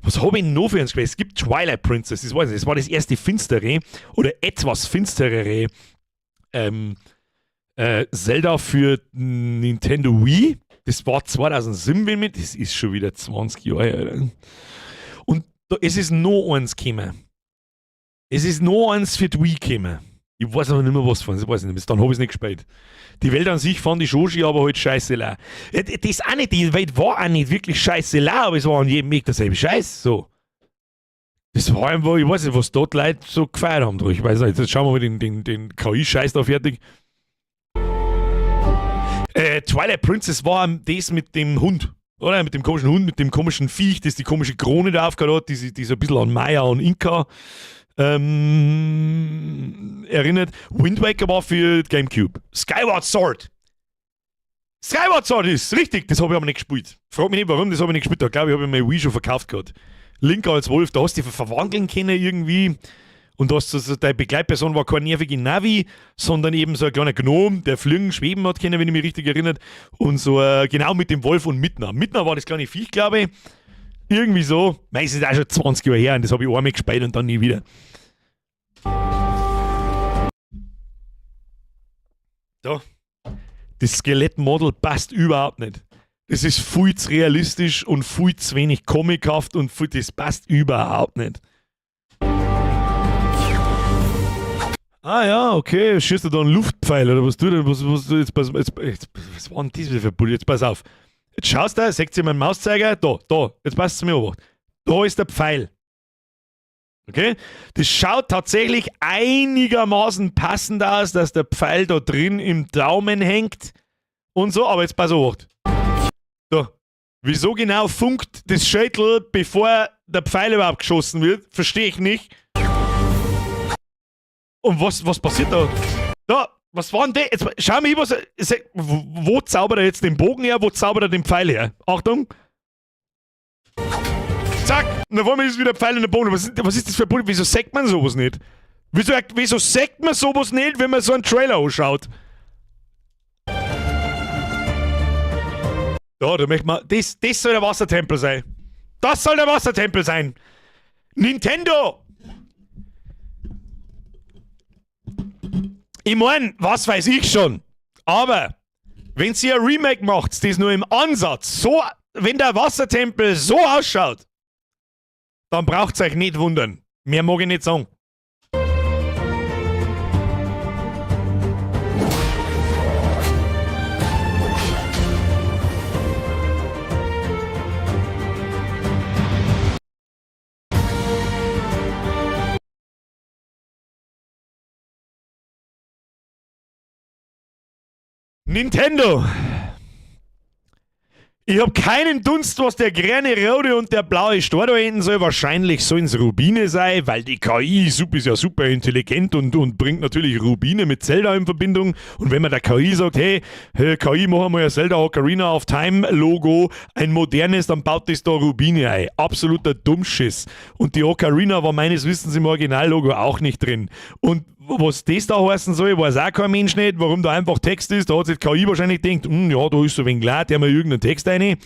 Was hab ich denn noch für eins gespielt? Es gibt Twilight Princess, das weiß ich nicht. Das war das erste finstere oder etwas finsterere Zelda für Nintendo Wii. Das war 2007, wenn mich. Das ist schon wieder 20 Jahre her, Alter. Und da, es ist noch eins gekommen. Es ist noch eins für die Wii gekommen. Ich weiß aber nicht mehr, was von, das weiß ich nicht mehr. Dann hab ich's nicht gespielt. Die Welt an sich fand ich schon schön, aber halt scheiße lau. Ja, das auch nicht, die Welt war auch nicht wirklich scheiße lau, aber es war an jedem Weg derselbe Scheiß. So. Das war einfach, ich weiß nicht, was dort Leute so gefeiert haben. Ich weiß nicht, jetzt schauen wir mal den K I-Scheiß da fertig. Twilight Princess war das mit dem Hund, oder? Mit dem komischen Hund, mit dem komischen Viech, das die komische Krone da aufgehört hat, die so ein bisschen an Maya und Inka erinnert. Wind Waker war für GameCube. Skyward Sword. Skyward Sword ist richtig, das habe ich aber nicht gespielt. Frag mich nicht warum, das habe ich nicht gespielt. Da glaube ich, habe ich meine Wii schon verkauft gehabt. Link als Wolf, da hast du dich verwandeln können irgendwie. Und hast so, deine Begleitperson war kein nervige Navi, sondern eben so ein kleiner Gnom, der fliegen, schweben hat können, wenn ich mich richtig erinnere. Und so, genau mit dem Wolf und Midna. Midna war das kleine Viech, glaube ich. Irgendwie so. Mei, es ist auch schon 20 Jahre her und das habe ich einmal gespielt und dann nie wieder. Da. Das Skelettmodel passt überhaupt nicht. Das ist viel zu realistisch und viel zu wenig comichaft und viel, das passt überhaupt nicht. Ah ja, okay, schießt du da einen Luftpfeil oder was tut er? Was, was, jetzt, pass, jetzt, jetzt, was war denn das wieder für Bull? Jetzt pass auf. Jetzt schaust du, seht ihr meinen Mauszeiger? Da, da, jetzt passt es mir obacht. Da ist der Pfeil. Okay? Das schaut tatsächlich einigermaßen passend aus, dass der Pfeil da drin im Daumen hängt und so, aber jetzt pass auf. Da. Wieso genau funkt das Schädel, bevor der Pfeil überhaupt geschossen wird? Verstehe ich nicht. Und was passiert da? Da, was war denn das? Jetzt schau mal, was, wo zaubert er jetzt den Bogen her? Wo zaubert er den Pfeil her? Achtung! Zack! Und auf einmal ist wieder Pfeil in der Bogen. Was ist das für ein Bull? Wieso sagt man sowas nicht? Wieso sagt man sowas nicht, wenn man so einen Trailer anschaut? Da möchte man. Das soll der Wassertempel sein. Das soll der Wassertempel sein! Nintendo! Ich mein, was weiß ich schon. Aber, wenn sie ein Remake macht, das nur im Ansatz, so, wenn der Wassertempel so ausschaut, dann braucht's euch nicht wundern. Mehr mag ich nicht sagen. Nintendo! Ich hab keinen Dunst, was der grüne, rote und der blaue Star da hinten soll. Wahrscheinlich sollen's Rubine sein, weil die KI ist ja super intelligent und bringt natürlich Rubine mit Zelda in Verbindung. Und wenn man der KI sagt, hey, KI, machen wir ja Zelda Ocarina of Time Logo, ein modernes, dann baut das da Rubine ein. Absoluter Dummschiss. Und die Ocarina war meines Wissens im Originallogo auch nicht drin. Und was das da heißen soll, weiß auch kein Mensch nicht, warum da einfach Text ist. Da hat sich die KI wahrscheinlich gedacht, ja, da ist so ein wenig klar, der mal irgendeinen Text rein.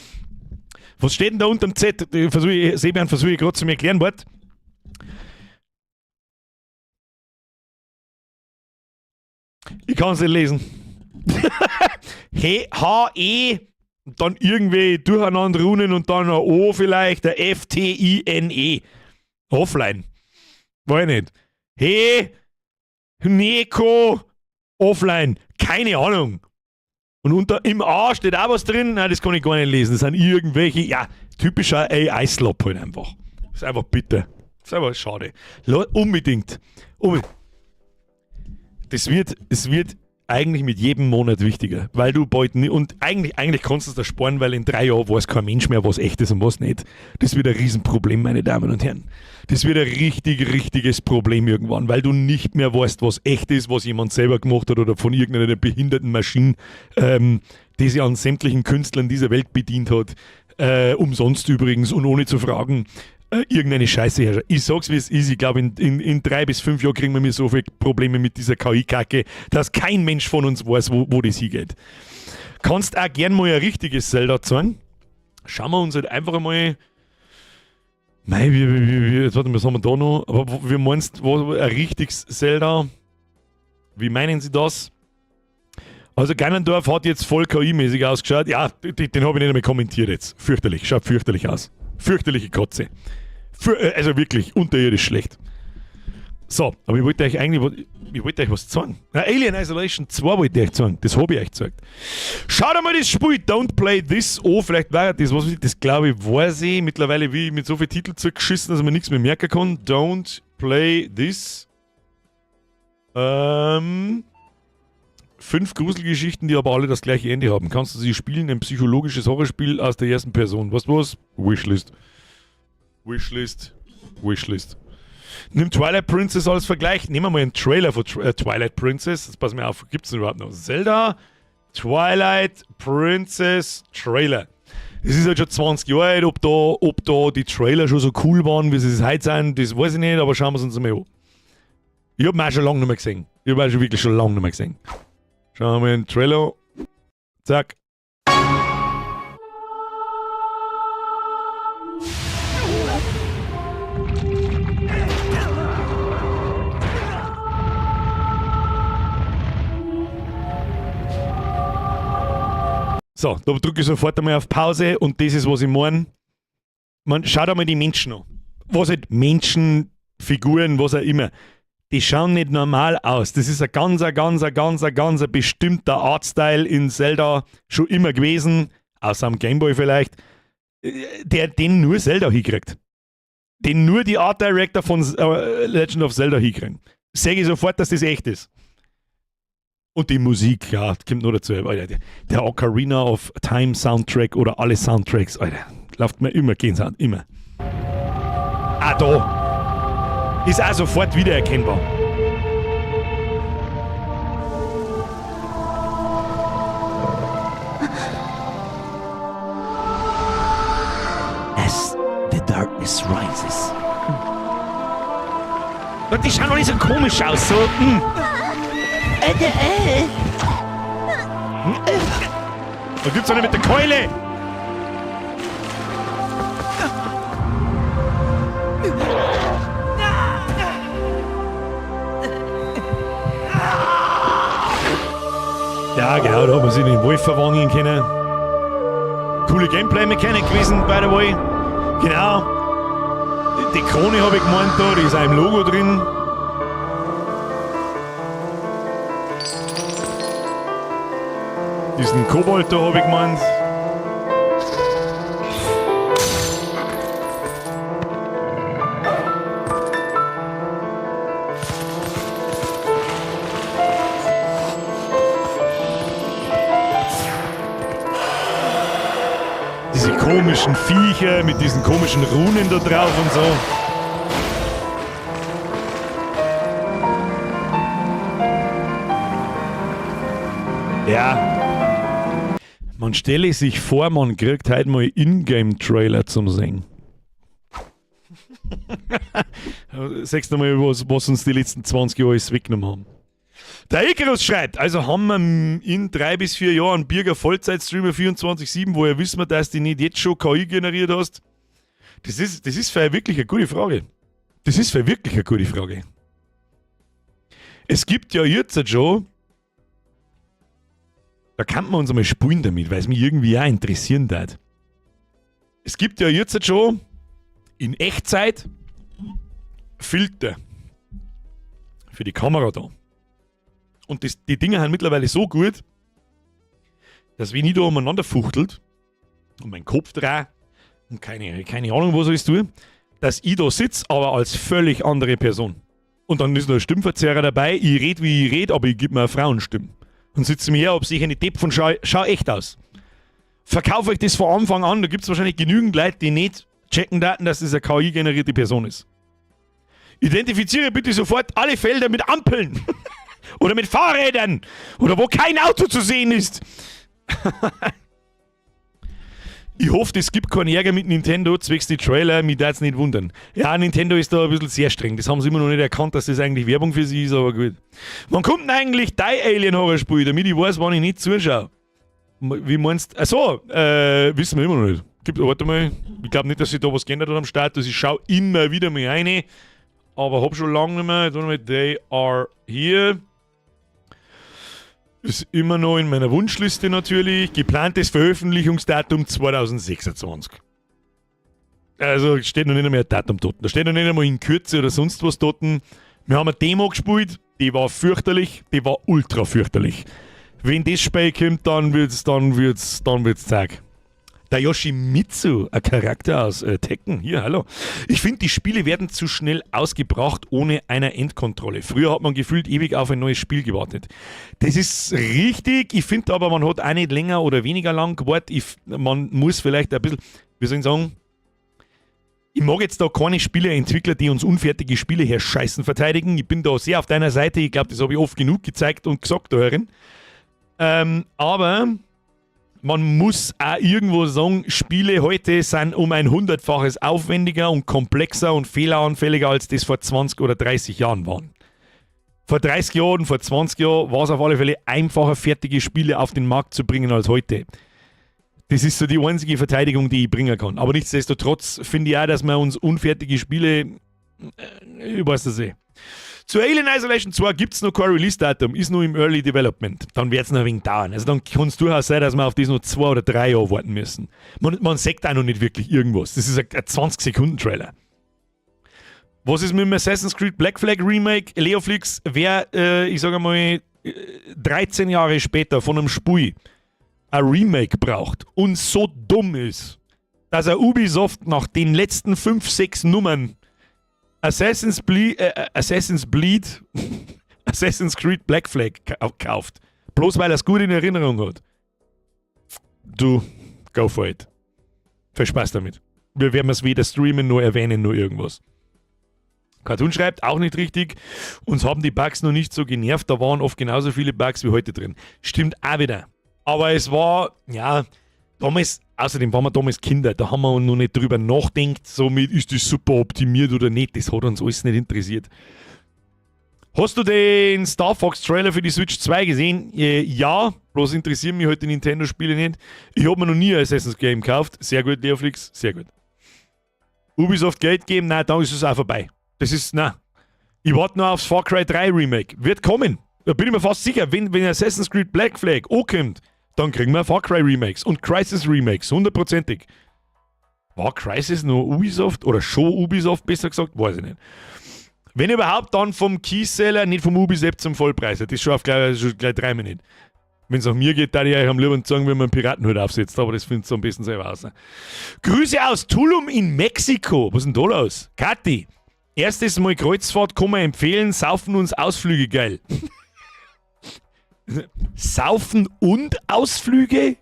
Was steht denn da unterm Z? Sebian, versuche ich gerade zu mir erklären, warte. Ich kann es nicht lesen. H, E, dann irgendwie durcheinander runen und dann ein O vielleicht, ein F, T, I, N, E. Offline. Weiß ich nicht. He, Neko, offline. Keine Ahnung. Und unter im A steht auch was drin. Nein, das kann ich gar nicht lesen. Das sind irgendwelche, ja, typischer AI-Slop halt einfach. Das ist einfach bitter. Das ist einfach schade. Unbedingt. Unbedingt. Es wird eigentlich mit jedem Monat wichtiger, weil du bald nie, und eigentlich kannst du es da sparen, weil in 3 Jahren weiß kein Mensch mehr, was echt ist und was nicht. Das wird ein Riesenproblem, meine Damen und Herren. Das wird ein richtig, richtiges Problem irgendwann, weil du nicht mehr weißt, was echt ist, was jemand selber gemacht hat oder von irgendeiner behinderten Maschine, die sich an sämtlichen Künstlern dieser Welt bedient hat, umsonst übrigens und ohne zu fragen, irgendeine Scheiße herrscht. Ich sag's, wie es ist. Ich glaube, in 3 bis 5 Jahren kriegen wir so viele Probleme mit dieser KI-Kacke, dass kein Mensch von uns weiß, wo das hingeht. Kannst auch gern mal ein richtiges Zelda zeigen. Schauen wir uns halt einfach mal. Nein, jetzt warte mal, was haben wir da noch? Aber wie meinst du, ein richtiges Zelda? Wie meinen Sie das? Also Ganondorf hat jetzt voll KI-mäßig ausgeschaut. Ja, den habe ich nicht einmal kommentiert jetzt. Fürchterlich, schaut fürchterlich aus. Fürchterliche Kotze. Also wirklich, unterirdisch schlecht. So, aber ich wollte euch eigentlich, ich wollte euch was zeigen. Na, Alien Isolation 2 wollte ich euch zeigen. Das habe ich euch gezeigt. Schaut einmal das Spiel, Don't Play This. Oh, vielleicht war das, was weiß ich, das glaube ich, weiß ich. Mittlerweile wie ich mit so vielen Titeln zugeschissen, dass man nichts mehr merken kann. Don't Play This. Fünf Gruselgeschichten, die aber alle das gleiche Ende haben. Kannst du sie spielen? Ein psychologisches Horrorspiel aus der ersten Person. Weißt du was? Wishlist. Wishlist. Wishlist. Nimm Twilight Princess als Vergleich. Nehmen wir mal einen Trailer von Twilight Princess. Jetzt pass mir auf, gibt's denn überhaupt noch? Zelda Twilight Princess Trailer. Es ist halt schon 20 Jahre alt, ob da die Trailer schon so cool waren, wie sie es heute sind, das weiß ich nicht, aber schauen wir es uns mal an. Ich hab ihn auch schon lange nicht mehr gesehen. Ich hab ihn auch schon wirklich schon lange nicht mehr gesehen. Schauen wir mal den Trailer an. Zack. So, da drücke ich sofort einmal auf Pause und das ist, was ich meine. Man schaut einmal die Menschen an. Was halt Menschen, Figuren, was auch immer. Die schauen nicht normal aus. Das ist ein ganz, ein ganz, ein ganz, ein ganz ein bestimmter Artstyle in Zelda schon immer gewesen, außer am Gameboy vielleicht, der den nur Zelda hinkriegt. Den nur die Art Director von Legend of Zelda hinkriegen. Sage ich sofort, dass das echt ist. Und die Musik, ja, kommt nur dazu. Alter, der Ocarina of Time Soundtrack oder alle Soundtracks, Alter, läuft mir immer Gänsehaut, immer. Ah, da. Ist auch sofort wiedererkennbar. As the darkness rises, Und die schauen doch nicht so komisch aus, so. Da gibt's eine mit der Keule. Ja, genau, da hat man sich in den Wolf verwandeln können. Coole Gameplay-Mechanik gewesen, by the way. Genau. Die Krone habe ich gemeint da, die ist auch im Logo drin. Diesen Kobold da habe ich gemeint. Diese komischen Viecher mit diesen komischen Runen da drauf und so. Ja. Man stelle sich vor, man kriegt heute mal Ingame-Trailer zum Sehen. Sagst du mal, was uns die letzten 20 Jahre alles weggenommen haben. Der Icarus schreibt, also haben wir in 3 bis 4 Jahren Birger Vollzeitstreamer 24/7, woher wissen wir, dass du nicht jetzt schon KI generiert hast? Das ist für wirklich eine gute Frage. Das ist für wirklich eine gute Frage. Es gibt ja jetzt schon, da kann man uns einmal spielen damit, weil es mich irgendwie auch interessieren tät. Es gibt ja jetzt schon in Echtzeit Filter für die Kamera da. Und die Dinger sind mittlerweile so gut, dass wenn ich da umeinander fuchtelt und mein Kopf drehe und keine Ahnung, was ich tue, dass ich da sitze, aber als völlig andere Person. Und dann ist noch ein Stimmverzerrer dabei, ich rede, wie ich rede, aber ich gebe mir eine Frauenstimme. Und sitze mir her, ob sich eine Depp und schau echt aus. Verkaufe euch das von Anfang an, da gibt es wahrscheinlich genügend Leute, die nicht checken daten, dass das eine KI-generierte Person ist. Identifiziere bitte sofort alle Felder mit Ampeln oder mit Fahrrädern oder wo kein Auto zu sehen ist. Ich hoffe, es gibt keinen Ärger mit Nintendo zwecks die Trailer, mich darf's nicht wundern. Ja, Nintendo ist da ein bisschen sehr streng. Das haben sie immer noch nicht erkannt, dass das eigentlich Werbung für sie ist, aber gut. Wann kommt denn eigentlich dein Alien-Horror-Spiel, damit ich weiß, wann ich nicht zuschaue? Wie meinst du? Achso, wissen wir immer noch nicht. Warte mal, ich glaube nicht, dass sich da was geändert hat am Status. Ich schaue immer wieder mal rein, aber hab schon lange nicht mehr. Warte mal, They Are Here. Ist immer noch in meiner Wunschliste natürlich. Geplantes Veröffentlichungsdatum 2026. Also steht noch nicht einmal ein Datum dort. Da steht noch nicht einmal in Kürze oder sonst was dort. Wir haben eine Demo gespielt, die war fürchterlich, die war ultra fürchterlich. Wenn das Spiel kommt, dann wird's zag. Der Yoshimitsu, ein Charakter aus Tekken. Hier, hallo. Ich finde, die Spiele werden zu schnell ausgebracht ohne einer Endkontrolle. Früher hat man gefühlt ewig auf ein neues Spiel gewartet. Das ist richtig. Ich finde aber, man hat auch nicht länger oder weniger lang gewartet. Man muss vielleicht ein bisschen, wie soll ich sagen, ich mag jetzt da keine Spieleentwickler, die uns unfertige Spiele herscheißen, verteidigen. Ich bin da sehr auf deiner Seite. Ich glaube, das habe ich oft genug gezeigt und gesagt da herin. Aber man muss auch irgendwo sagen, Spiele heute sind um ein Hundertfaches aufwendiger und komplexer und fehleranfälliger, als das vor 20 oder 30 Jahren waren. Vor 30 Jahren, vor 20 Jahren war es auf alle Fälle einfacher, fertige Spiele auf den Markt zu bringen als heute. Das ist so die einzige Verteidigung, die ich bringen kann. Aber nichtsdestotrotz finde ich auch, dass man uns unfertige Spiele, ich weiß das eh. Zu Alien Isolation 2 gibt es noch kein Release-Datum, ist nur im Early Development. Dann wird es noch ein wenig dauern. Also dann kann es durchaus sein, dass wir auf das noch 2 oder 3 Jahre warten müssen. Man sieht auch noch nicht wirklich irgendwas. Das ist ein 20-Sekunden-Trailer. Was ist mit dem Assassin's Creed Black Flag Remake? Leoflix, wer, ich sage mal, 13 Jahre später von einem Spiel ein Remake braucht und so dumm ist, dass er Ubisoft nach den letzten 5, 6 Nummern Assassin's Creed Black Flag kauft, bloß weil er es gut in Erinnerung hat. Du, go for it. Viel Spaß damit. Wir werden es weder streamen, noch erwähnen, noch irgendwas. Cartoon schreibt, auch nicht richtig. Uns haben die Bugs noch nicht so genervt, da waren oft genauso viele Bugs wie heute drin. Stimmt auch wieder. Aber es war, ja, damals, außerdem waren wir damals Kinder, da haben wir noch nicht drüber nachdenkt, so mit, ist das super optimiert oder nicht, das hat uns alles nicht interessiert. Hast du den Star Fox Trailer für die Switch 2 gesehen? Ja, bloß interessieren mich halt die Nintendo-Spiele nicht. Ich habe mir noch nie ein Assassin's Game gekauft. Sehr gut, Leoflix, sehr gut. Ubisoft Geld geben, nein, dann ist es auch vorbei. Das ist, na. Ich warte noch aufs Far Cry 3 Remake. Wird kommen. Da bin ich mir fast sicher. Wenn Assassin's Creed Black Flag ankommt, dann kriegen wir Far Cry Remakes und Crysis Remakes, hundertprozentig. War Crysis noch Ubisoft oder schon Ubisoft, besser gesagt? Weiß ich nicht. Wenn überhaupt, dann vom Keyseller, nicht vom Ubisoft zum Vollpreis. Das ist schon auf gleich, schon gleich 3 Minuten. Wenn es nach mir geht, da ich euch am liebsten sagen, wenn man einen Piratenhut aufsetzt, aber das findet ihr am besten selber aus. Grüße aus Tulum in Mexiko. Was ist denn da los? Kathi, erstes Mal Kreuzfahrt kann man empfehlen, Saufen und Ausflüge geil. Saufen und Ausflüge,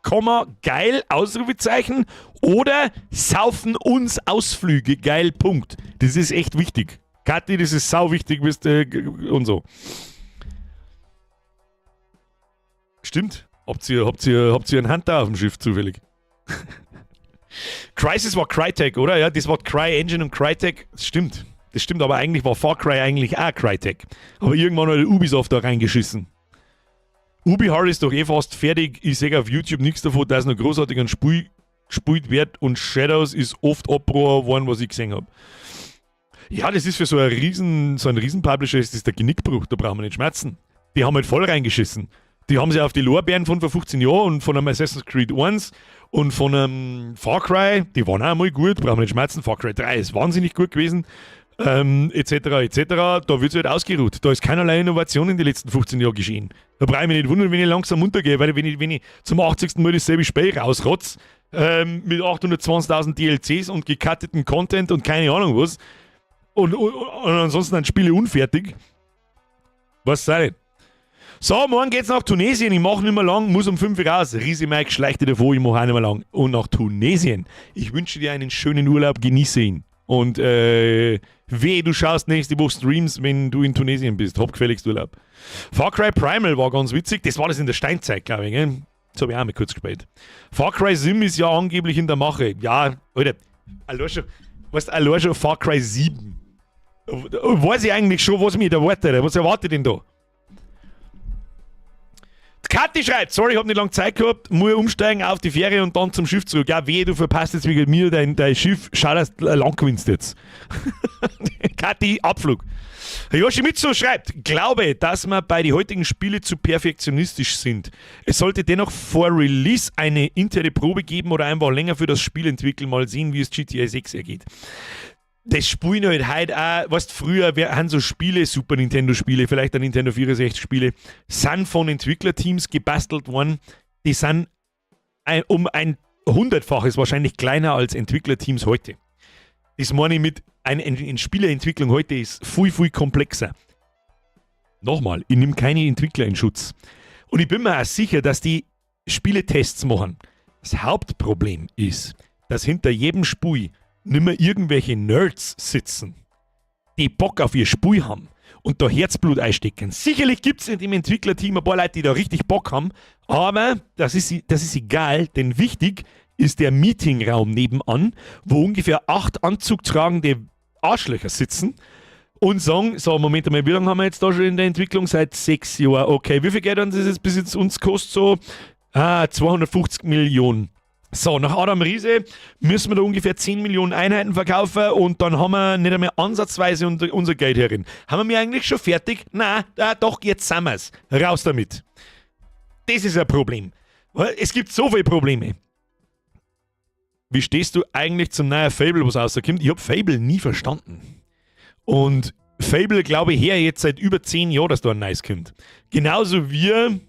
Komma, geil, Ausrufezeichen, oder Saufen uns Ausflüge, geil, Punkt. Das ist echt wichtig. Kathi, das ist sau wichtig, wisst, und so. Stimmt. Habt ihr einen Hunter auf dem Schiff zufällig? Crysis war Crytek, oder? Ja, das war CryEngine und Crytek. Das stimmt. Das stimmt, aber eigentlich war Far Cry eigentlich auch Crytek. Aber irgendwann hat Ubisoft da reingeschissen. Ubi Heart ist doch eh fast fertig. Ich sehe auf YouTube nichts davon, dass noch großartig ein Spiel gespielt wird und Shadows ist oft Uproar geworden, was ich gesehen habe. Ja, das ist für so einen riesen Publisher ist das der Genickbruch, da brauchen wir nicht schmerzen. Die haben halt voll reingeschissen. Die haben sich auf die Lorbeeren von vor 15 Jahren und von einem Assassin's Creed 1 und von einem Far Cry, die waren auch mal gut, brauchen wir nicht schmerzen. Far Cry 3 ist wahnsinnig gut gewesen, etc. etc. Da wird sich halt ausgeruht. Da ist keinerlei Innovation in den letzten 15 Jahren geschehen. Da brauche ich mich nicht wundern, wenn ich langsam untergehe, weil wenn ich zum 80. Mal dasselbe Spiel rausrotz, mit 820.000 DLCs und gecutteten Content und keine Ahnung was, und ansonsten ein Spiele unfertig. Was sei denn? So, morgen geht's nach Tunesien. Ich mache nicht mehr lang, muss um 5 Uhr raus. Riese Mike schleicht dir davor, ich mache auch nicht mehr lang. Und nach Tunesien. Ich wünsche dir einen schönen Urlaub, genieße ihn. Und weh, du schaust nächste Woche Streams, wenn du in Tunesien bist. Hab gefälligst Urlaub. Far Cry Primal war ganz witzig. Das war das in der Steinzeit, glaube ich. Gell? Das habe ich auch mal kurz gespielt. Far Cry 7 ist ja angeblich in der Mache. Ja, Alter, allein schon, weißt, allein schon Far Cry 7. Weiß ich eigentlich schon, was mich erwartet. Was erwartet denn da? Die Kathi schreibt, sorry, ich hab nicht lange Zeit gehabt, muss umsteigen auf die Fähre und dann zum Schiff zurück. Ja, wehe, du verpasst jetzt wegen mir dein Schiff. Schau, dass du lang gewinnst jetzt. Kathi, Abflug. Yoshimitsu schreibt, glaube, dass wir bei den heutigen Spielen zu perfektionistisch sind. Es sollte dennoch vor Release eine interne Probe geben oder einfach länger für das Spiel entwickeln. Mal sehen, wie es GTA 6 ergeht. Das spielen halt heute auch, weißt, früher haben so Spiele, Super Nintendo Spiele, vielleicht ein Nintendo 64 Spiele, sind von Entwicklerteams gebastelt worden, die sind um ein 100-faches wahrscheinlich kleiner als Entwicklerteams heute. Das meine ich mit, eine Spieleentwicklung heute ist viel, viel komplexer. Nochmal, ich nehme keine Entwickler in Schutz. Und ich bin mir auch sicher, dass die Spieletests machen. Das Hauptproblem ist, dass hinter jedem Spiel nimmer irgendwelche Nerds sitzen, die Bock auf ihr Spiel haben und da Herzblut einstecken. Sicherlich gibt es in dem Entwicklerteam ein paar Leute, die da richtig Bock haben, aber das ist egal, denn wichtig ist der Meetingraum nebenan, wo ungefähr acht anzugtragende Arschlöcher sitzen und sagen: So, Moment einmal, wie lange haben wir jetzt da schon in der Entwicklung? Seit 6 Jahren. Okay, wie viel Geld hat das jetzt bis jetzt uns kostet so? Ah, 250 Millionen. So, nach Adam Riese müssen wir da ungefähr 10 Millionen Einheiten verkaufen und dann haben wir nicht einmal ansatzweise unser Geld herin. Haben wir eigentlich schon fertig? Na, doch, jetzt sind wir's. Raus damit. Das ist ein Problem. Es gibt so viele Probleme. Wie stehst du eigentlich zum neuen Fable, was rauskommt? Ich habe Fable nie verstanden. Und Fable, glaube ich, her jetzt seit über 10 Jahren, dass da ein neues kommt. Genauso wie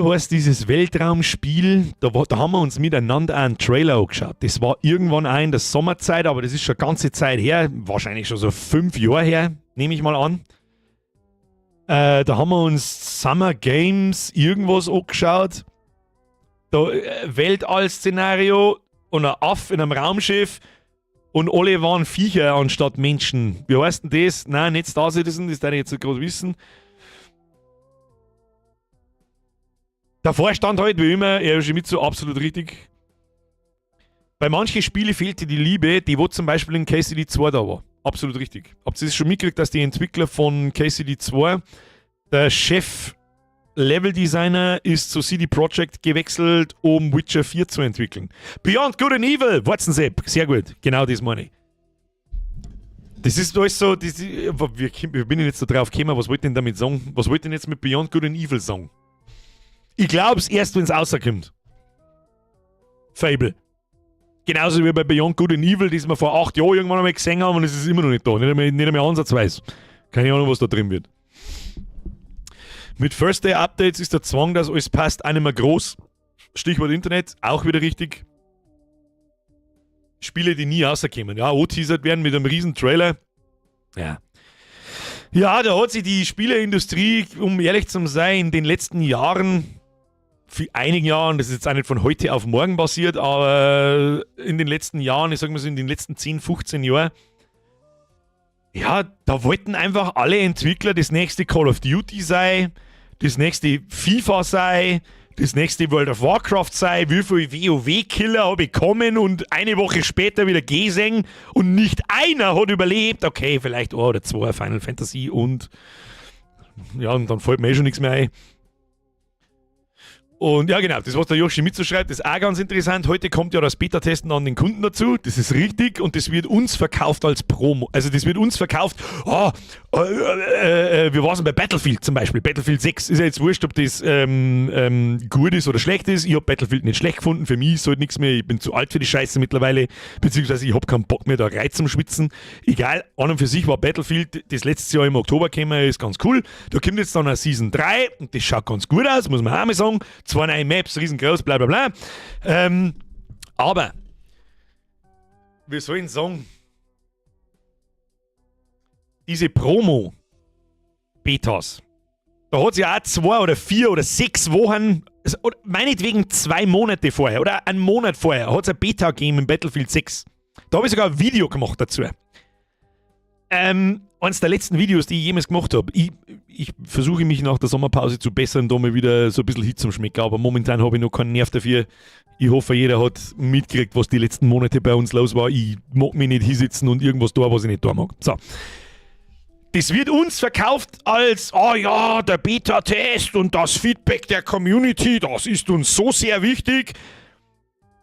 heißt dieses Weltraumspiel? Da haben wir uns miteinander einen Trailer angeschaut. Das war irgendwann auch in der Sommerzeit, aber das ist schon eine ganze Zeit her. Wahrscheinlich schon so 5 Jahre her, nehme ich mal an. Da haben wir uns Summer Games irgendwas angeschaut. Da, Weltall-Szenario und ein Aff in einem Raumschiff und alle waren Viecher anstatt Menschen. Wie heißt denn das? Nein, nicht Star Citizen, das darf ich jetzt gerade wissen. Der Vorstand halt, wie immer, er ist mit so absolut richtig. Bei manchen Spielen fehlte die Liebe, die wo zum Beispiel in KCD 2 da war. Absolut richtig. Habt ihr das schon mitgekriegt, dass die Entwickler von KCD 2, der Chef Level Designer ist zu CD Projekt gewechselt, um Witcher 4 zu entwickeln? Beyond Good and Evil, Watson Sepp, sehr gut, genau das meine ich. Das ist alles so, das, wie bin ich jetzt da drauf gekommen, was wollte ich denn damit sagen? Was wollte ich denn jetzt mit Beyond Good and Evil sagen? Ich glaub's erst, wenn's rauskommt. Fable. Genauso wie bei Beyond Good and Evil, das wir vor 8 Jahren irgendwann einmal gesehen haben, und es ist immer noch nicht da. Nicht einmal ansatzweise. Keine Ahnung, was da drin wird. Mit First Day Updates ist der Zwang, dass alles passt, auch nicht mehr groß. Stichwort Internet, auch wieder richtig. Spiele, die nie rauskommen. Ja, angeteasert werden mit einem riesen Trailer. Ja. Ja, da hat sich die Spieleindustrie, um ehrlich zu sein, in den letzten Jahren, für einigen Jahren, das ist jetzt auch nicht von heute auf morgen passiert, aber in den letzten Jahren, ich sag mal so in den letzten 10, 15 Jahren, ja, da wollten einfach alle Entwickler das nächste Call of Duty sein, das nächste FIFA sein, das nächste World of Warcraft sei, wie viel WoW-Killer habe ich kommen und eine Woche später wieder gesehen und nicht einer hat überlebt. Okay, vielleicht ein oder zwei Final Fantasy und ja, und dann fällt mir eh schon nichts mehr ein. Und ja, genau, das, was der Yoshimitsu schreibt, ist auch ganz interessant. Heute kommt ja das Beta-Testen an den Kunden dazu. Das ist richtig und das wird uns verkauft als Promo. Also, das wird uns verkauft. Oh, wie war es denn bei Battlefield zum Beispiel? Battlefield 6 ist ja jetzt wurscht, ob das gut ist oder schlecht ist. Ich habe Battlefield nicht schlecht gefunden. Für mich ist halt nichts mehr. Ich bin zu alt für die Scheiße mittlerweile. Beziehungsweise ich habe keinen Bock mehr, da rein zum Schwitzen. Egal, an und für sich war Battlefield, das letztes Jahr im Oktober gekommen ist, ganz cool. Da kommt jetzt dann eine Season 3 und das schaut ganz gut aus, muss man auch mal sagen. Zwei neue Maps, riesengroß, bla bla bla. Aber, wir sollen sagen, diese Promo-Betas, da hat es ja auch 2 oder 4 oder 6 Wochen, also, oder meinetwegen 2 Monate vorher oder einen Monat vorher, hat es ein Beta gegeben in Battlefield 6. Da habe ich sogar ein Video gemacht dazu. Eines der letzten Videos, die ich jemals gemacht habe. Ich versuche mich nach der Sommerpause zu bessern, da mal wieder so ein bisschen Hit zum Schmecken, aber momentan habe ich noch keinen Nerv dafür. Ich hoffe, jeder hat mitgekriegt, was die letzten Monate bei uns los war. Ich mag mich nicht hinsitzen und irgendwas da, was ich nicht da mag. So. Das wird uns verkauft als, oh ja, der Beta-Test und das Feedback der Community, das ist uns so sehr wichtig.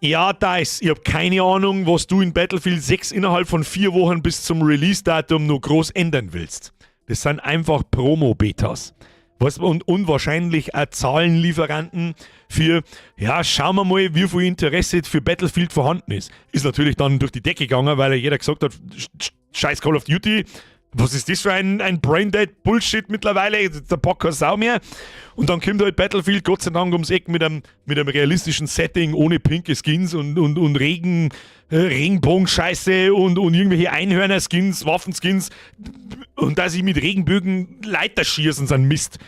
Ja, Dice, ich habe keine Ahnung, was du in Battlefield 6 innerhalb von 4 Wochen bis zum Release-Datum noch groß ändern willst. Das sind einfach Promo-Betas. Was, und wahrscheinlich auch Zahlenlieferanten für, ja, schauen wir mal, wie viel Interesse für Battlefield vorhanden ist. Ist natürlich dann durch die Decke gegangen, weil jeder gesagt hat, scheiß Call of Duty, Was ist das für ein Braindead Bullshit mittlerweile? Da packt keine Sau mehr. Und dann kommt halt Battlefield, Gott sei Dank, ums Eck mit einem realistischen Setting, ohne pinke Skins und Regenbogen-Scheiße und irgendwelche Einhörner-Skins, Waffenskins und dass ich mit Regenbögen Leute erschieß und so ein Mist.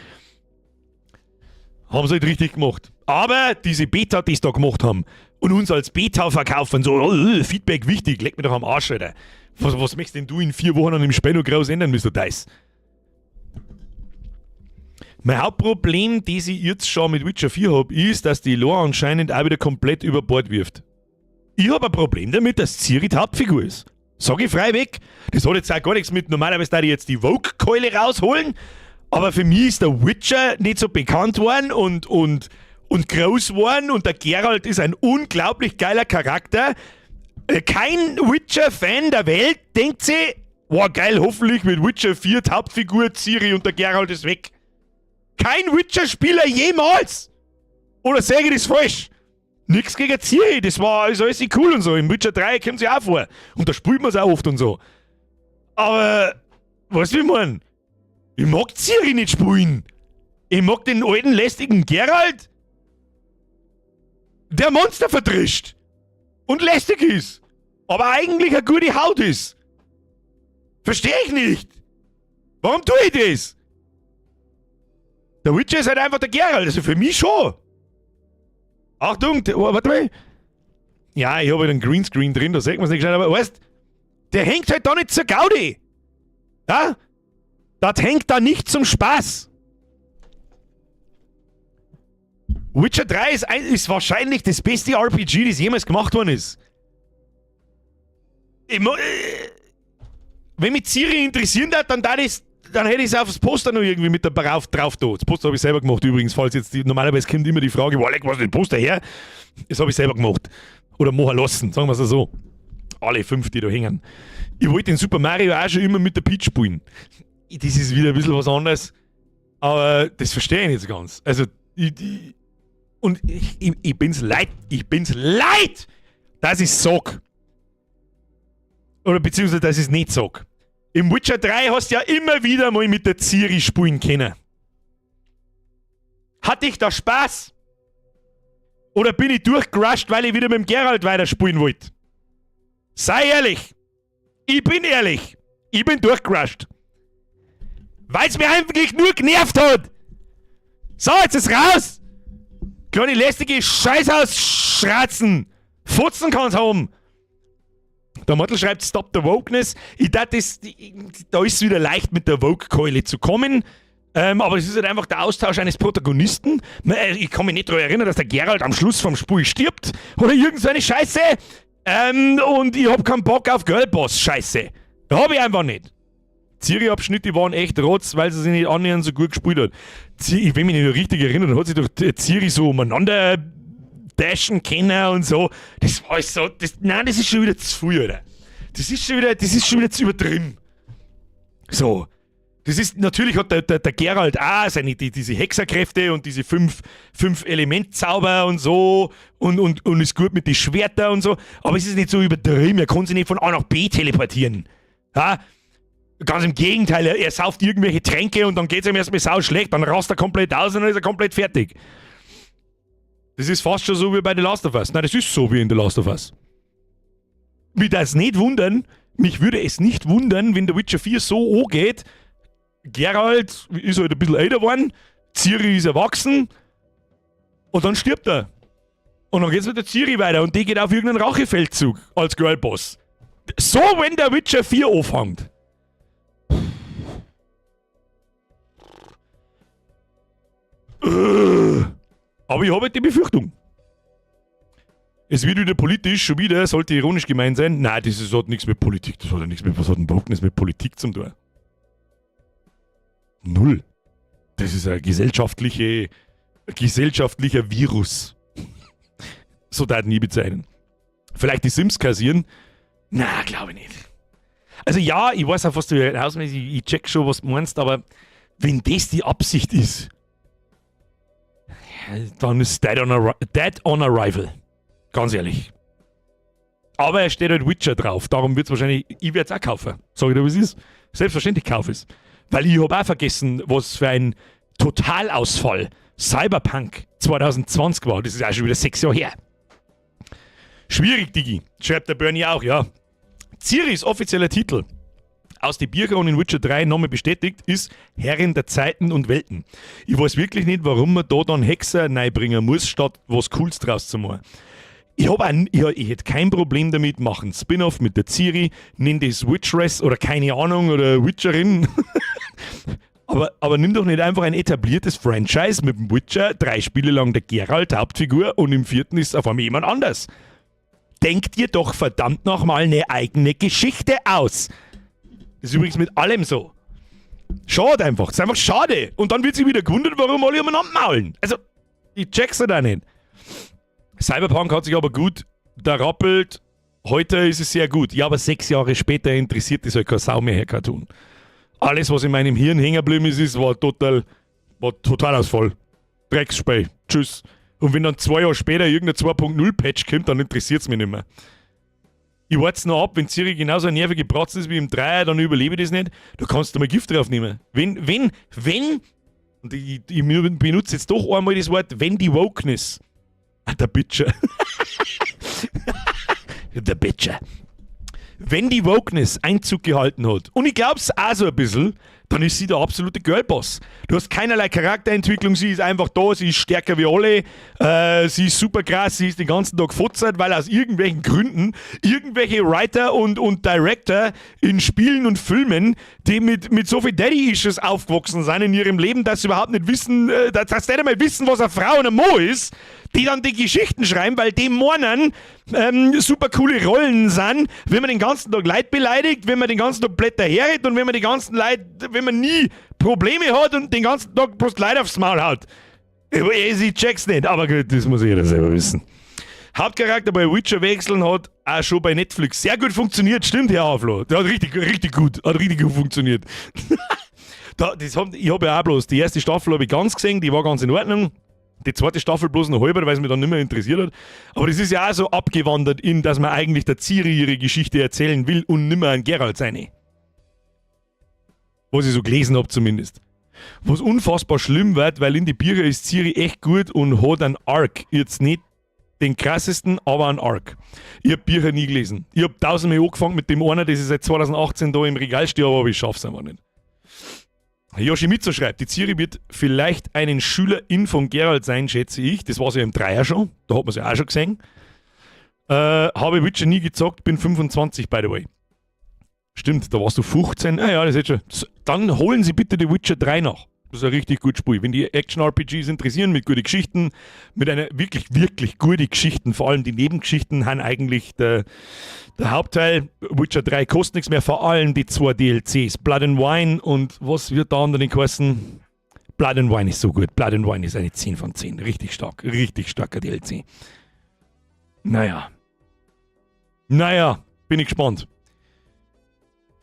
Haben sie halt richtig gemacht. Aber diese Beta, die sie da gemacht haben und uns als Beta verkaufen, so, oh, Feedback wichtig, leck mir doch am Arsch, Alter. Was möchtest denn du in 4 Wochen an dem Spiel noch groß ändern, Mr. Dice? Mein Hauptproblem, das ich jetzt schon mit Witcher 4 habe, ist, dass die Lore anscheinend auch wieder komplett über Bord wirft. Ich habe ein Problem damit, dass Ciri die Hauptfigur ist. Sag ich frei weg. Das hat jetzt auch gar nichts mit, normalerweise da ich jetzt die Woke-Keule rausholen, aber für mich ist der Witcher nicht so bekannt worden und groß geworden und der Geralt ist ein unglaublich geiler Charakter. Kein Witcher-Fan der Welt denkt sich, wow geil, hoffentlich mit Witcher 4 die Hauptfigur Ciri und der Geralt ist weg. Kein Witcher-Spieler jemals! Oder sage ich das falsch? Nix gegen Ciri, das war alles, alles cool und so. Im Witcher 3 kommt sie auch vor. Und da spielt man es auch oft und so. Aber, weißt du, wie ich mein? Ich mag Ciri nicht spielen. Ich mag den alten, lästigen Geralt, der Monster verdrischt und lästig ist, aber eigentlich eine gute Haut ist. Verstehe ich nicht. Warum tue ich das? Der Witcher ist halt einfach der Geralt, also für mich schon. Achtung, oh, warte mal. Ja, ich habe halt einen Greenscreen drin, da sieht man es nicht gescheit, aber weißt, der hängt halt da nicht zur Gaudi. Ja? Das hängt da nicht zum Spaß. Witcher 3 ist wahrscheinlich das beste RPG, das jemals gemacht worden ist. Wenn mich Ciri interessieren hat, dann hätte ich es aufs Poster noch irgendwie mit drauf da. Das Poster habe ich selber gemacht übrigens, falls jetzt die, normalerweise kommt immer die Frage, wo leck, was ist das Poster her? Das habe ich selber gemacht. Oder machen lassen, sagen wir es so. Alle fünf, die da hängen. Ich wollte den Super Mario auch schon immer mit der Peach spielen. Das ist wieder ein bisschen was anderes. Aber das verstehe ich nicht so ganz. Also, ich, und ich bin's leid, ich bin's leid, dass ich sag. Oder beziehungsweise, dass ich es nicht sag. Im Witcher 3 hast du ja immer wieder mal mit der Ciri spielen können. Hatte ich da Spaß? Oder bin ich durchgerusht, weil ich wieder mit dem Geralt weiterspielen wollte? Sei ehrlich. Ich bin ehrlich. Ich bin durchgerusht. Weil es mir eigentlich nur genervt hat. So, jetzt ist raus. Kleine lästige Scheißhaus-Schratzen. Fotzen kann's haben. Der Mottel schreibt: "Stop the Wokeness." Ich dachte, da ist es wieder leicht, mit der Woke-Keule zu kommen. Aber es ist halt einfach der Austausch eines Protagonisten. Ich kann mich nicht daran erinnern, dass der Geralt am Schluss vom Spiel stirbt oder irgend so eine Scheiße. Und ich hab keinen Bock auf Girlboss-Scheiße. Hab ich einfach nicht. Ciri-Abschnitte waren echt Rotz, weil sie sich nicht annähernd so gut gespielt hat. Ich will mich nicht richtig erinnern, hat sich doch Ciri so umeinander dashen können und so. Das war so, nein, das ist schon wieder zu viel, Alter. Das ist schon wieder zu übertrieben. So. Natürlich hat der Geralt auch diese Hexerkräfte und diese fünf Elementzauber und so und ist gut mit den Schwertern und so, aber es ist nicht so übertrieben, er kann sich nicht von A nach B teleportieren. Ja? Ganz im Gegenteil, er sauft irgendwelche Tränke und dann geht es ihm erstmal sau schlecht, dann rast er komplett aus und dann ist er komplett fertig. Das ist fast schon so wie bei The Last of Us. Nein, das ist so wie in The Last of Us. Mich das nicht wundern, mich würde es nicht wundern, wenn The Witcher 4 so angeht. Geralt ist halt ein bisschen älter geworden, Ciri ist erwachsen und dann stirbt er. Und dann geht's mit der Ciri weiter und die geht auf irgendeinen Rachefeldzug als Girlboss. So, wenn der Witcher 4 anfängt. Aber ich habe halt die Befürchtung. Es wird wieder politisch, schon wieder, sollte ironisch gemeint sein. Nein, das hat nichts mit Politik, das hat ja nichts mit, was hat denn Wokeness mit Politik zum tun? Null. Das ist ein gesellschaftlicher Virus. So darf ich nie bezeichnen. Vielleicht die Sims kassieren? Na, glaube ich nicht. Also ja, ich weiß auch, was du hinaus willst, ich check schon, was du meinst, aber wenn das die Absicht ist, dann ist dead on arrival. Ganz ehrlich. Aber er steht halt Witcher drauf, darum wird es wahrscheinlich, ich werde es auch kaufen. Sag ich dir, wie es ist. Selbstverständlich kaufe ich es. Weil ich habe auch vergessen, was für ein Totalausfall Cyberpunk 2020 war. Das ist auch schon wieder 6 Jahre her. Schwierig, Digi, schreibt der Bernie auch, ja. Ciris offizieller Titel aus die Bücher und in Witcher 3 nochmal bestätigt, ist Herrin der Zeiten und Welten. Ich weiß wirklich nicht, warum man da dann Hexer reinbringen muss, statt was Cooles draus zu machen. Ich, hab auch, ich hätte kein Problem damit, machen Spin-off mit der Ciri, nenn das Witcheress oder keine Ahnung oder Witcherin. Aber nimm doch nicht einfach ein etabliertes Franchise mit dem Witcher, drei Spiele lang der Geralt, Hauptfigur, und im vierten ist auf einmal jemand anders. Denk dir doch verdammt nochmal eine eigene Geschichte aus. Das ist übrigens mit allem so. Schade einfach. Das ist einfach schade. Und dann wird sich wieder gewundert, warum alle umeinander maulen. Also, ich check's ja da nicht. Cyberpunk hat sich aber gut da rappelt. Heute ist es sehr gut. Ja, aber 6 Jahre später interessiert es halt keine Sau mehr, Herr Cartoon. Alles, was in meinem Hirn hängen geblieben ist, war Totalausfall. Drecksspiel. Tschüss. Und wenn dann 2 Jahre später irgendein 2.0 Patch kommt, dann interessiert es mich nicht mehr. Ich warte noch ab, wenn Ciri genauso eine nervige Bratze ist wie im Dreier, dann überlebe ich das nicht. Da kannst du mal Gift drauf nehmen. Wenn, und ich benutze jetzt doch einmal das Wort, wenn die Wokeness, ah, der Bitcher, der Bitcher, wenn die Wokeness Einzug gehalten hat, und ich glaub's auch so ein bisschen, dann ist sie der absolute Girlboss. Du hast keinerlei Charakterentwicklung, sie ist einfach da, sie ist stärker wie alle, sie ist super krass, sie ist den ganzen Tag fotzert, weil aus irgendwelchen Gründen irgendwelche Writer und Director in Spielen und Filmen, die mit so viel Daddy-Issues aufgewachsen sind in ihrem Leben, dass sie überhaupt nicht wissen, dass sie nicht einmal wissen, was eine Frau und ein Mo ist, die dann die Geschichten schreiben, weil die meinen, super coole Rollen sind, wenn man den ganzen Tag Leute beleidigt, wenn man den ganzen Tag blöd daherredet und wenn man die ganzen Leute, wenn man nie Probleme hat und den ganzen Tag bloß Leute aufs Maul haut. Ich check's nicht, aber gut, das muss jeder selber wissen. Hauptcharakter bei Witcher wechseln hat auch schon bei Netflix sehr gut funktioniert, stimmt, Herr Aflo. Der hat richtig, richtig gut, hat richtig gut funktioniert. Ich habe ja auch bloß die erste Staffel habe ich ganz gesehen, die war ganz in Ordnung. Die zweite Staffel bloß noch halber, weil es mich dann nicht mehr interessiert hat. Aber das ist ja auch so abgewandert in, dass man eigentlich der Ciri ihre Geschichte erzählen will und nimmer an Geralt seine. Was ich so gelesen habe zumindest. Was unfassbar schlimm wird, weil in die Bücher ist Ciri echt gut und hat einen Arc. Jetzt nicht den krassesten, aber einen Arc. Ich hab Bücher nie gelesen. Ich hab tausendmal angefangen mit dem einen, das ist seit 2018 da im Regal steht, aber ich schaff's einfach nicht. Yoshimitsu schreibt, die Ciri wird vielleicht einen Schülerin von Geralt sein, schätze ich. Das war sie ja im Dreier schon. Da hat man sie auch schon gesehen. Habe Witcher nie gezockt, bin 25, by the way. Stimmt, da warst du 15. Ah ja, das ist schon. Dann holen Sie bitte die Witcher 3 nach. Das ist ein richtig gutes Spiel. Wenn die Action-RPGs interessieren, mit guten Geschichten, mit einer wirklich, wirklich guten Geschichten, vor allem die Nebengeschichten, haben eigentlich der Hauptteil. Witcher 3 kostet nichts mehr, vor allem die zwei DLCs. Blood and Wine und was wird da andere kosten? Blood and Wine ist so gut. Blood and Wine ist eine 10 von 10. Richtig stark. Richtig starker DLC. Naja. Naja, bin ich gespannt.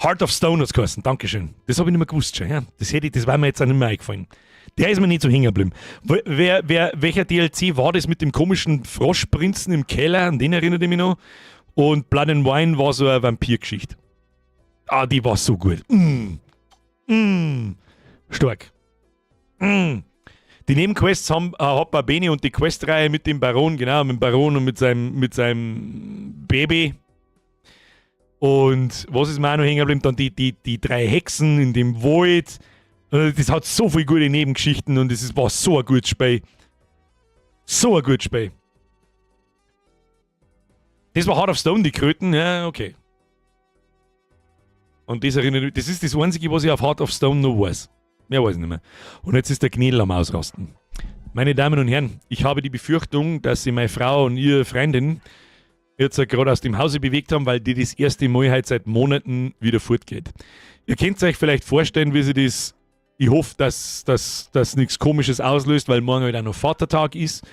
Heart of Stone hat's geheißen, Dankeschön. Das habe ich nicht mehr gewusst schon. Ja? Das war mir jetzt auch nicht mehr eingefallen. Der ist mir nicht so hängen geblieben. Welcher DLC war das mit dem komischen Froschprinzen im Keller? An den erinnere ich mich noch. Und Blood and Wine war so eine Vampirgeschichte. Ah, die war so gut. Stark. Die Nebenquests hat Bene und die Questreihe mit dem Baron, genau, mit dem Baron und mit seinem Baby. Und was ist mir auch noch hängen geblieben? Dann die drei Hexen in dem Wald. Das hat so viele gute Nebengeschichten und es war so ein gutes Spiel. So ein gutes Spiel. Das war Heart of Stone, die Kröten, ja, okay. Und das erinnert mich, das ist das Einzige, was ich auf Heart of Stone noch weiß. Mehr weiß ich nicht mehr. Und jetzt ist der Knädel am Ausrasten. Meine Damen und Herren, ich habe die Befürchtung, dass sich meine Frau und ihre Freundin jetzt gerade aus dem Hause bewegt haben, weil die das erste Mal halt seit Monaten wieder fortgeht. Ihr könnt euch vielleicht vorstellen, wie sie das. Ich hoffe, dass das nichts Komisches auslöst, weil morgen halt auch noch Vatertag ist.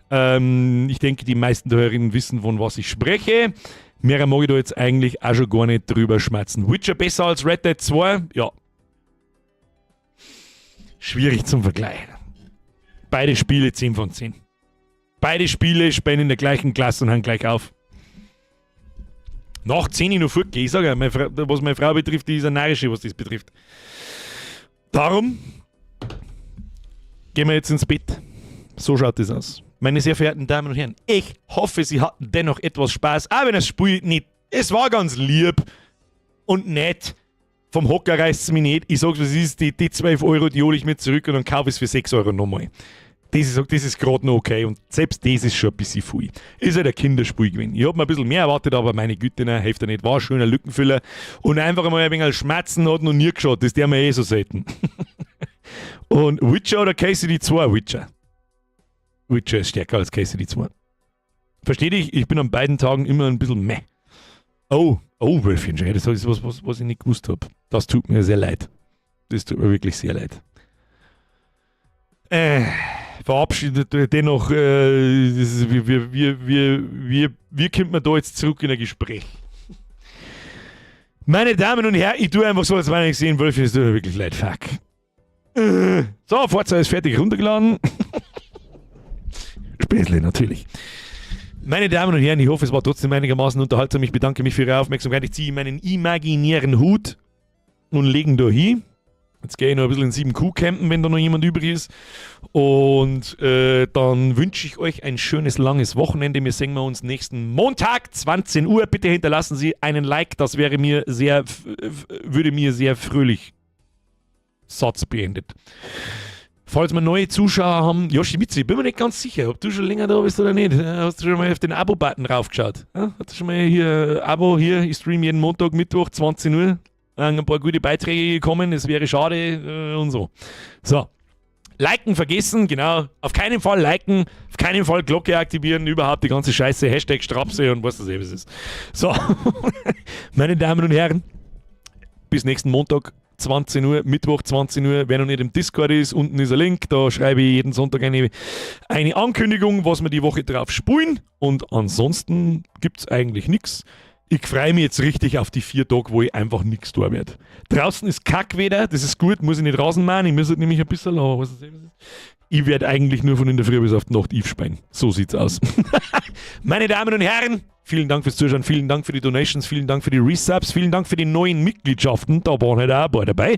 Ich denke, die meisten der Hörerinnen wissen, von was ich spreche. Mehr mag ich da jetzt eigentlich auch schon gar nicht drüber schmatzen. Witcher besser als Red Dead 2? Ja. Schwierig zum Vergleichen. Beide Spiele 10 von 10. Beide Spiele spielen in der gleichen Klasse und hören gleich auf. Nach 10 Uhr noch fortgehen. Ich sage ja, meine Frau, was meine Frau betrifft, die ist eine Narische, was das betrifft. Darum gehen wir jetzt ins Bett. So schaut das aus. Meine sehr verehrten Damen und Herren, ich hoffe, Sie hatten dennoch etwas Spaß, auch wenn das Spiel nicht. Es war ganz lieb und nett. Vom Hocker reißt es mich nicht. Ich sag's, was ist, die 12 Euro, die hole ich mir zurück und dann kaufe ich es für 6 Euro nochmal. Das ist gerade noch okay und selbst das ist schon ein bisschen viel. Ist halt ein Kinderspiel gewesen. Ich hab mir ein bisschen mehr erwartet, aber meine Güte, nein, hilft ja nicht. War ein schöner Lückenfüller und einfach mal ein wenig Schmerzen hat noch nie geschaut. Das der mir eh so selten. Und Witcher oder KCD 2? Witcher. Witcher ist stärker als KCD 2. Versteh dich, ich bin an beiden Tagen immer ein bisschen meh. Oh, Wölfchen, das ist was, was ich nicht gewusst habe. Das tut mir sehr leid. Das tut mir wirklich sehr leid. Verabschiedet dennoch, das ist, wie kommt man da jetzt zurück in ein Gespräch? Meine Damen und Herren, ich tue einfach so, als wenn ich sehen, Wölfchen, es tut mir wirklich leid, fuck. So, Forza ist fertig runtergeladen. Späßle natürlich. Meine Damen und Herren, ich hoffe, es war trotzdem einigermaßen unterhaltsam. Ich bedanke mich für Ihre Aufmerksamkeit. Ich ziehe meinen imaginären Hut und lege ihn da hin. Jetzt gehe ich noch ein bisschen in 7Q campen, wenn da noch jemand übrig ist. Und dann wünsche ich euch ein schönes, langes Wochenende. Wir sehen wir uns nächsten Montag, 20 Uhr. Bitte hinterlassen Sie einen Like, das wäre mir sehr, würde mir sehr fröhlich. Satz beendet. Falls wir neue Zuschauer haben, Yoshi Mitzi, bin mir nicht ganz sicher, ob du schon länger da bist oder nicht. Hast du schon mal auf den Abo-Button raufgeschaut? Hast du schon mal hier Abo hier? Ich stream jeden Montag, Mittwoch, 20 Uhr. Ein paar gute Beiträge gekommen, es wäre schade und so. So. Liken vergessen, genau. Auf keinen Fall liken, auf keinen Fall Glocke aktivieren, überhaupt die ganze Scheiße, #Strapse und was das eben ist. So, meine Damen und Herren, bis nächsten Montag, 20 Uhr, Mittwoch 20 Uhr. Wer noch nicht im Discord ist, unten ist ein Link, da schreibe ich jeden Sonntag eine Ankündigung, was wir die Woche drauf spulen. Und ansonsten gibt es eigentlich nichts. Ich freue mich jetzt richtig auf die 4 Tage, wo ich einfach nichts tun werde. Draußen ist Kackwetter, das ist gut, muss ich nicht Rasen mähen, ich muss halt nämlich ein bisschen, aber was ist das? Ich werde eigentlich nur von in der Früh bis auf die Nacht aufspeien. So sieht's aus. Meine Damen und Herren, vielen Dank fürs Zuschauen, vielen Dank für die Donations, vielen Dank für die Resubs, vielen Dank für die neuen Mitgliedschaften. Da waren halt auch ein paar dabei.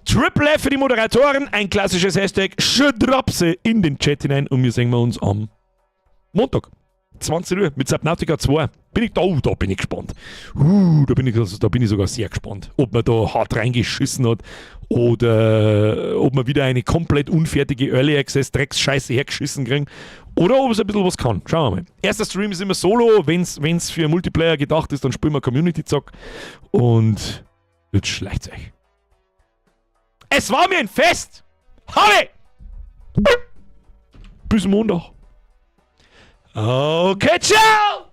Triple F für die Moderatoren, ein klassisches #Strapse in den Chat hinein und wir sehen wir uns am Montag. 20 Uhr mit Subnautica 2. Bin ich da, oh, da bin ich gespannt. Also, da bin ich sogar sehr gespannt, ob man da hart reingeschissen hat oder ob man wieder eine komplett unfertige Early Access Drecksscheiße hergeschissen kriegen oder ob es ein bisschen was kann. Schauen wir mal. Erster Stream ist immer solo, wenn es für Multiplayer gedacht ist, dann spielen wir Community Zock und jetzt schleicht's euch. Es war mir ein Fest! Halle! Bis Montag. Okay, ciao!